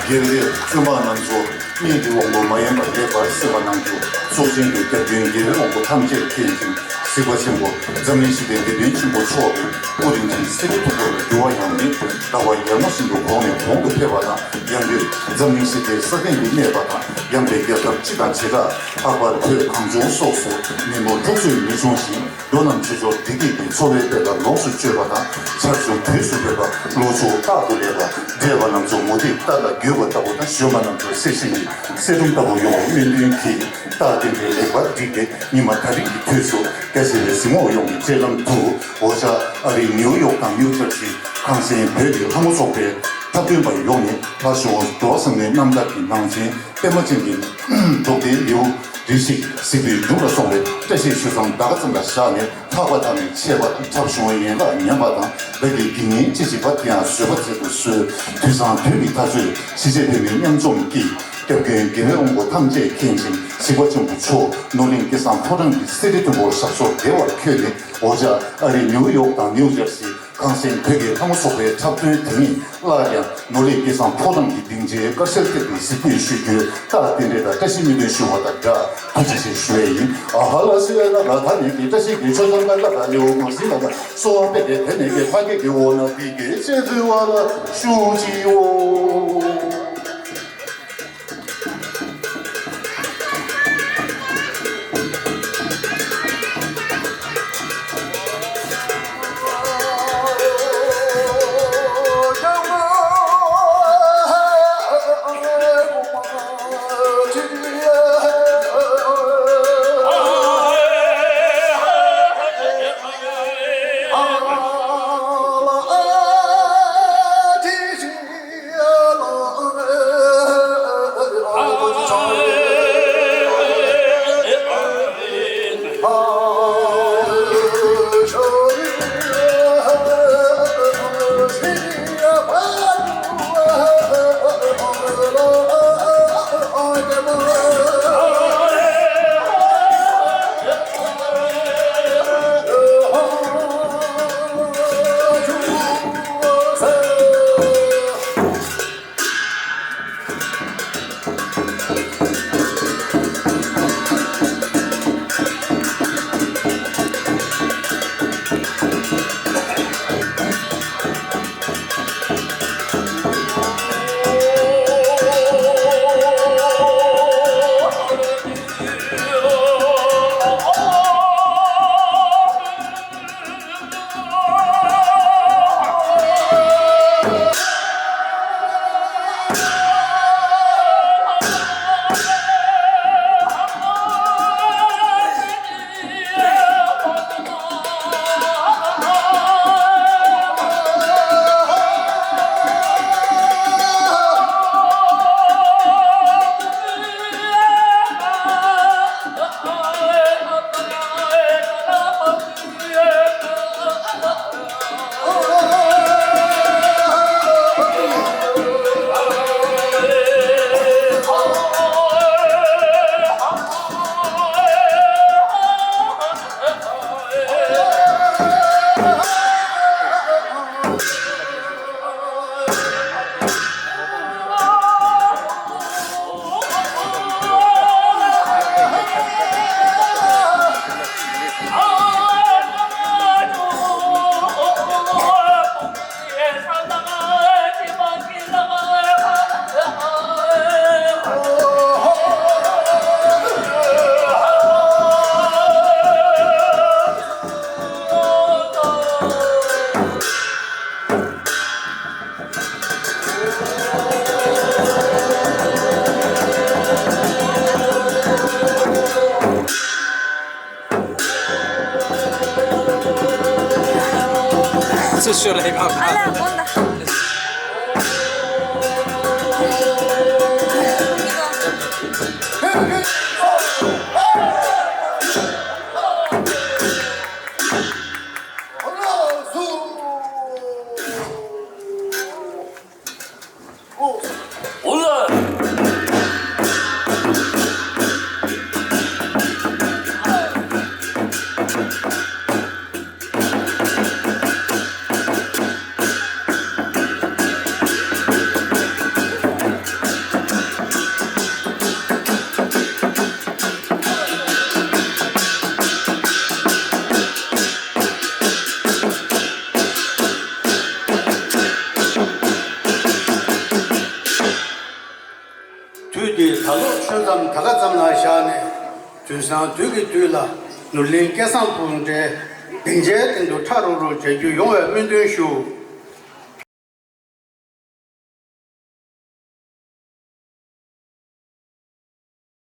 དགེ་ལེགས་བཙུན་མ་རྣམ་ཚོ། སྙིང་གི་དབང་པོ་མ་ཡེངས་པར་ལེགས་པར་གསན་པ་གནང་རྒྱུ། ཚོགས་ཆེན་གྱི་སྐྱབས་མགོན་རྒྱལ་བའི་དབང་པོ་ཐམས་ཅད་མཁྱེན་ཅིང་གཟིགས་པ་ཆེན་པོ་འཛམ་གླིང་ཞི་བདེའི་བདེ་དོན་ཆེན་པོ་མཆོག་གི་སྐུ་རིན་ཆེན་གསེར་གྱི་ཐུབ་པ་ལ་འགྱུར་བ་ཡང་མེད། ཟླ་བ་ཡར་ངོ་བཞིན་དུ་གོང་ནས་གོང་དུ་འཕེལ་བ་དང་། ཡང་སྒོས་འཛམ་གླིང་ཞི་བདེའི་ས་སྟེང་དུ་གནས་པ་དང་། ཡངས་པའི་རྒྱལ་ཁབ་སྤྱི་དང་བྱེ་བྲག་ལྷག་པར་བོད་གངས་ལྗོངས་སོགས་སུ་མི་འབོར་འཁྲུག་རྩོད་མི་འབྱུང་ཞིང་། འགྲོ་རྣམས་ཆོས་མཆོག་བདེ་སྐྱིད་ཀྱི་འཚོ་བའི་དཔལ་ལ་ལོངས་སུ་སྤྱོད་པ་དང་། ཆར་ཆུ་དུས་སུ་འབབ་པ། ལོ་ཕྱུགས་རྟག་ཏུ་ལེགས་པ། བགྲེས་པ་རྣམས་ཚོ་མུ་ཏིག་རྟ་ལ་འགོས་པ་ལྟ་བུ་དང་། གཞོན་པ་རྣམས་ཚོ་གསེར་ཞུན་གྱི་གསེར་སྒྲོམ་ལྟ་བུ་ཡོང་བའི་སྨོན་འདུན་གྱིས། རྟགས་དེ་འདྲའི་ལེགས་པར་བསྒྲིགས་ཏེ། ཉི་མ་ད་རིང་གི་དུས་སུ་སྐྱ་སེར་བའི་གཟིགས་ངོ་ཡོངས་ཀྱི་སྤྱན་ལམ་དུ། འོ་ཅག་ཨ་རིའི་ནིའུ་ཡོག་དང་ནིའུ་ཇར་སི། གངས་ཅན་བོད་ཀྱི་ལྷ་མོ་ཚོགས་པའི་འཁྲབ་སྟོན་པ་ཡོངས་ནས་ལྷ་ཞུ་བ་འགྲོ་བསམ་མོའི་རྣམ་ཐར་གྱི་ནང་ཚན། པད་མ་ཅན་གྱི་འབྲོག་སྡེའི་ལེའུ་རེ་ཞིག་གཟིགས་པའི་སྒྲུབ་ལ་སོགས་པའི་བཀྲ་ཤིས་ཞུ་མཚམས་ད་ག་ཙམ་ལ་བཞག་ནས། ལྷག་པ་དག་ནས་ཆད་པ་དང་འཁྲབ་གཞུང་ཡན་ལག་ཉམས་པ་དང་། བདག་གི་དགེ་བསྙེན་ཅི་བྱེད་པ་དེ་ཡང་བཟོད་པ་མཛད་དུ་གསོལ། དུས་བཟང་དུས་ཀྱི་ཐག་ཆོད་གཞིས་བྱེས་བོད་མིའི་མཉམ་འཛོམས་ཀྱིས། སྐྱབས་མགོན་རྒྱལ་བའི་དབང་པོ་ཐམས་ཅད་མཁྱེན་ཅིང་གཟིགས་པ་ཆེན་པོ་མཆོག་ནོར་གླིང་སྐལ་བཟང་ཕོ་བྲང་གི་གསེར་ཁྲི་མཐོན་པོར་ཞབས་སོར་བདེ་བར་འཁོད་ནས། འོ་ཅག་ཨ་རི་ནིའུ་ཡོག་དང་ནིའུ་ཇར་སི། གངས་ཅན་བོད་ཀྱི་ལྷ་མོ་ཚོགས་པའི་འཁྲབ་སྟོན་དེ་ཉིད་སླར་ཡང་ནོར་གླིང་སྐལ་བཟང་ཕོ་བྲང་གི་སྡིངས་ཆའི་དཀར་གསལ་ཐེབས་ཀྱི་གཟིགས་འབུལ་ཞུ་རྒྱུའི་རྟགས་རྟེན་འབྲེལ་དང་བཀྲ་ཤིས་སྨོན་འདུན་ཞུ་བ་དང་སྦྲགས་ཐུགས་རྗེ་ཆེ་ཞུ་བས་ཡིན། ཨ་ཧ་ལ་སི་ཨེ་ལ་ག་ཐ་ནི་གི་བཀྲ་ཤིས་ཀྱི་ཆོས་འཆམ་ཀ་ལ་ག་ལེའུ་མ་སི་ལ་ག་སོ་པེ་ཏེ་ཐེ་ནི་གི་ཕ་གི་གི་འོ་ན་བི་གི་ཅེ་ཛི་བ་ལ་ཞུ་ཅི་འོ། ཚུར་ཤོག་ལ་ཡིན་པ། ཨ་ལ་དགོངས་དག་དུས་འདི་ད་ལོ་ཆོས་མཚམས་ད་ག་ཙམ་ལ་བཞག་ནས། དུས་སང་དུས་ཀྱི་དུས་ལ་ནོར་གླིང་སྐལ་བཟང་སྤུན་གྲལ་སྡིངས་ཆའི་སྟེང་དུ་ཁྲ་རུ་རུ་མཇལ་རྒྱུ་ཡོང་བའི་སྨོན་འདུན་ཞུ།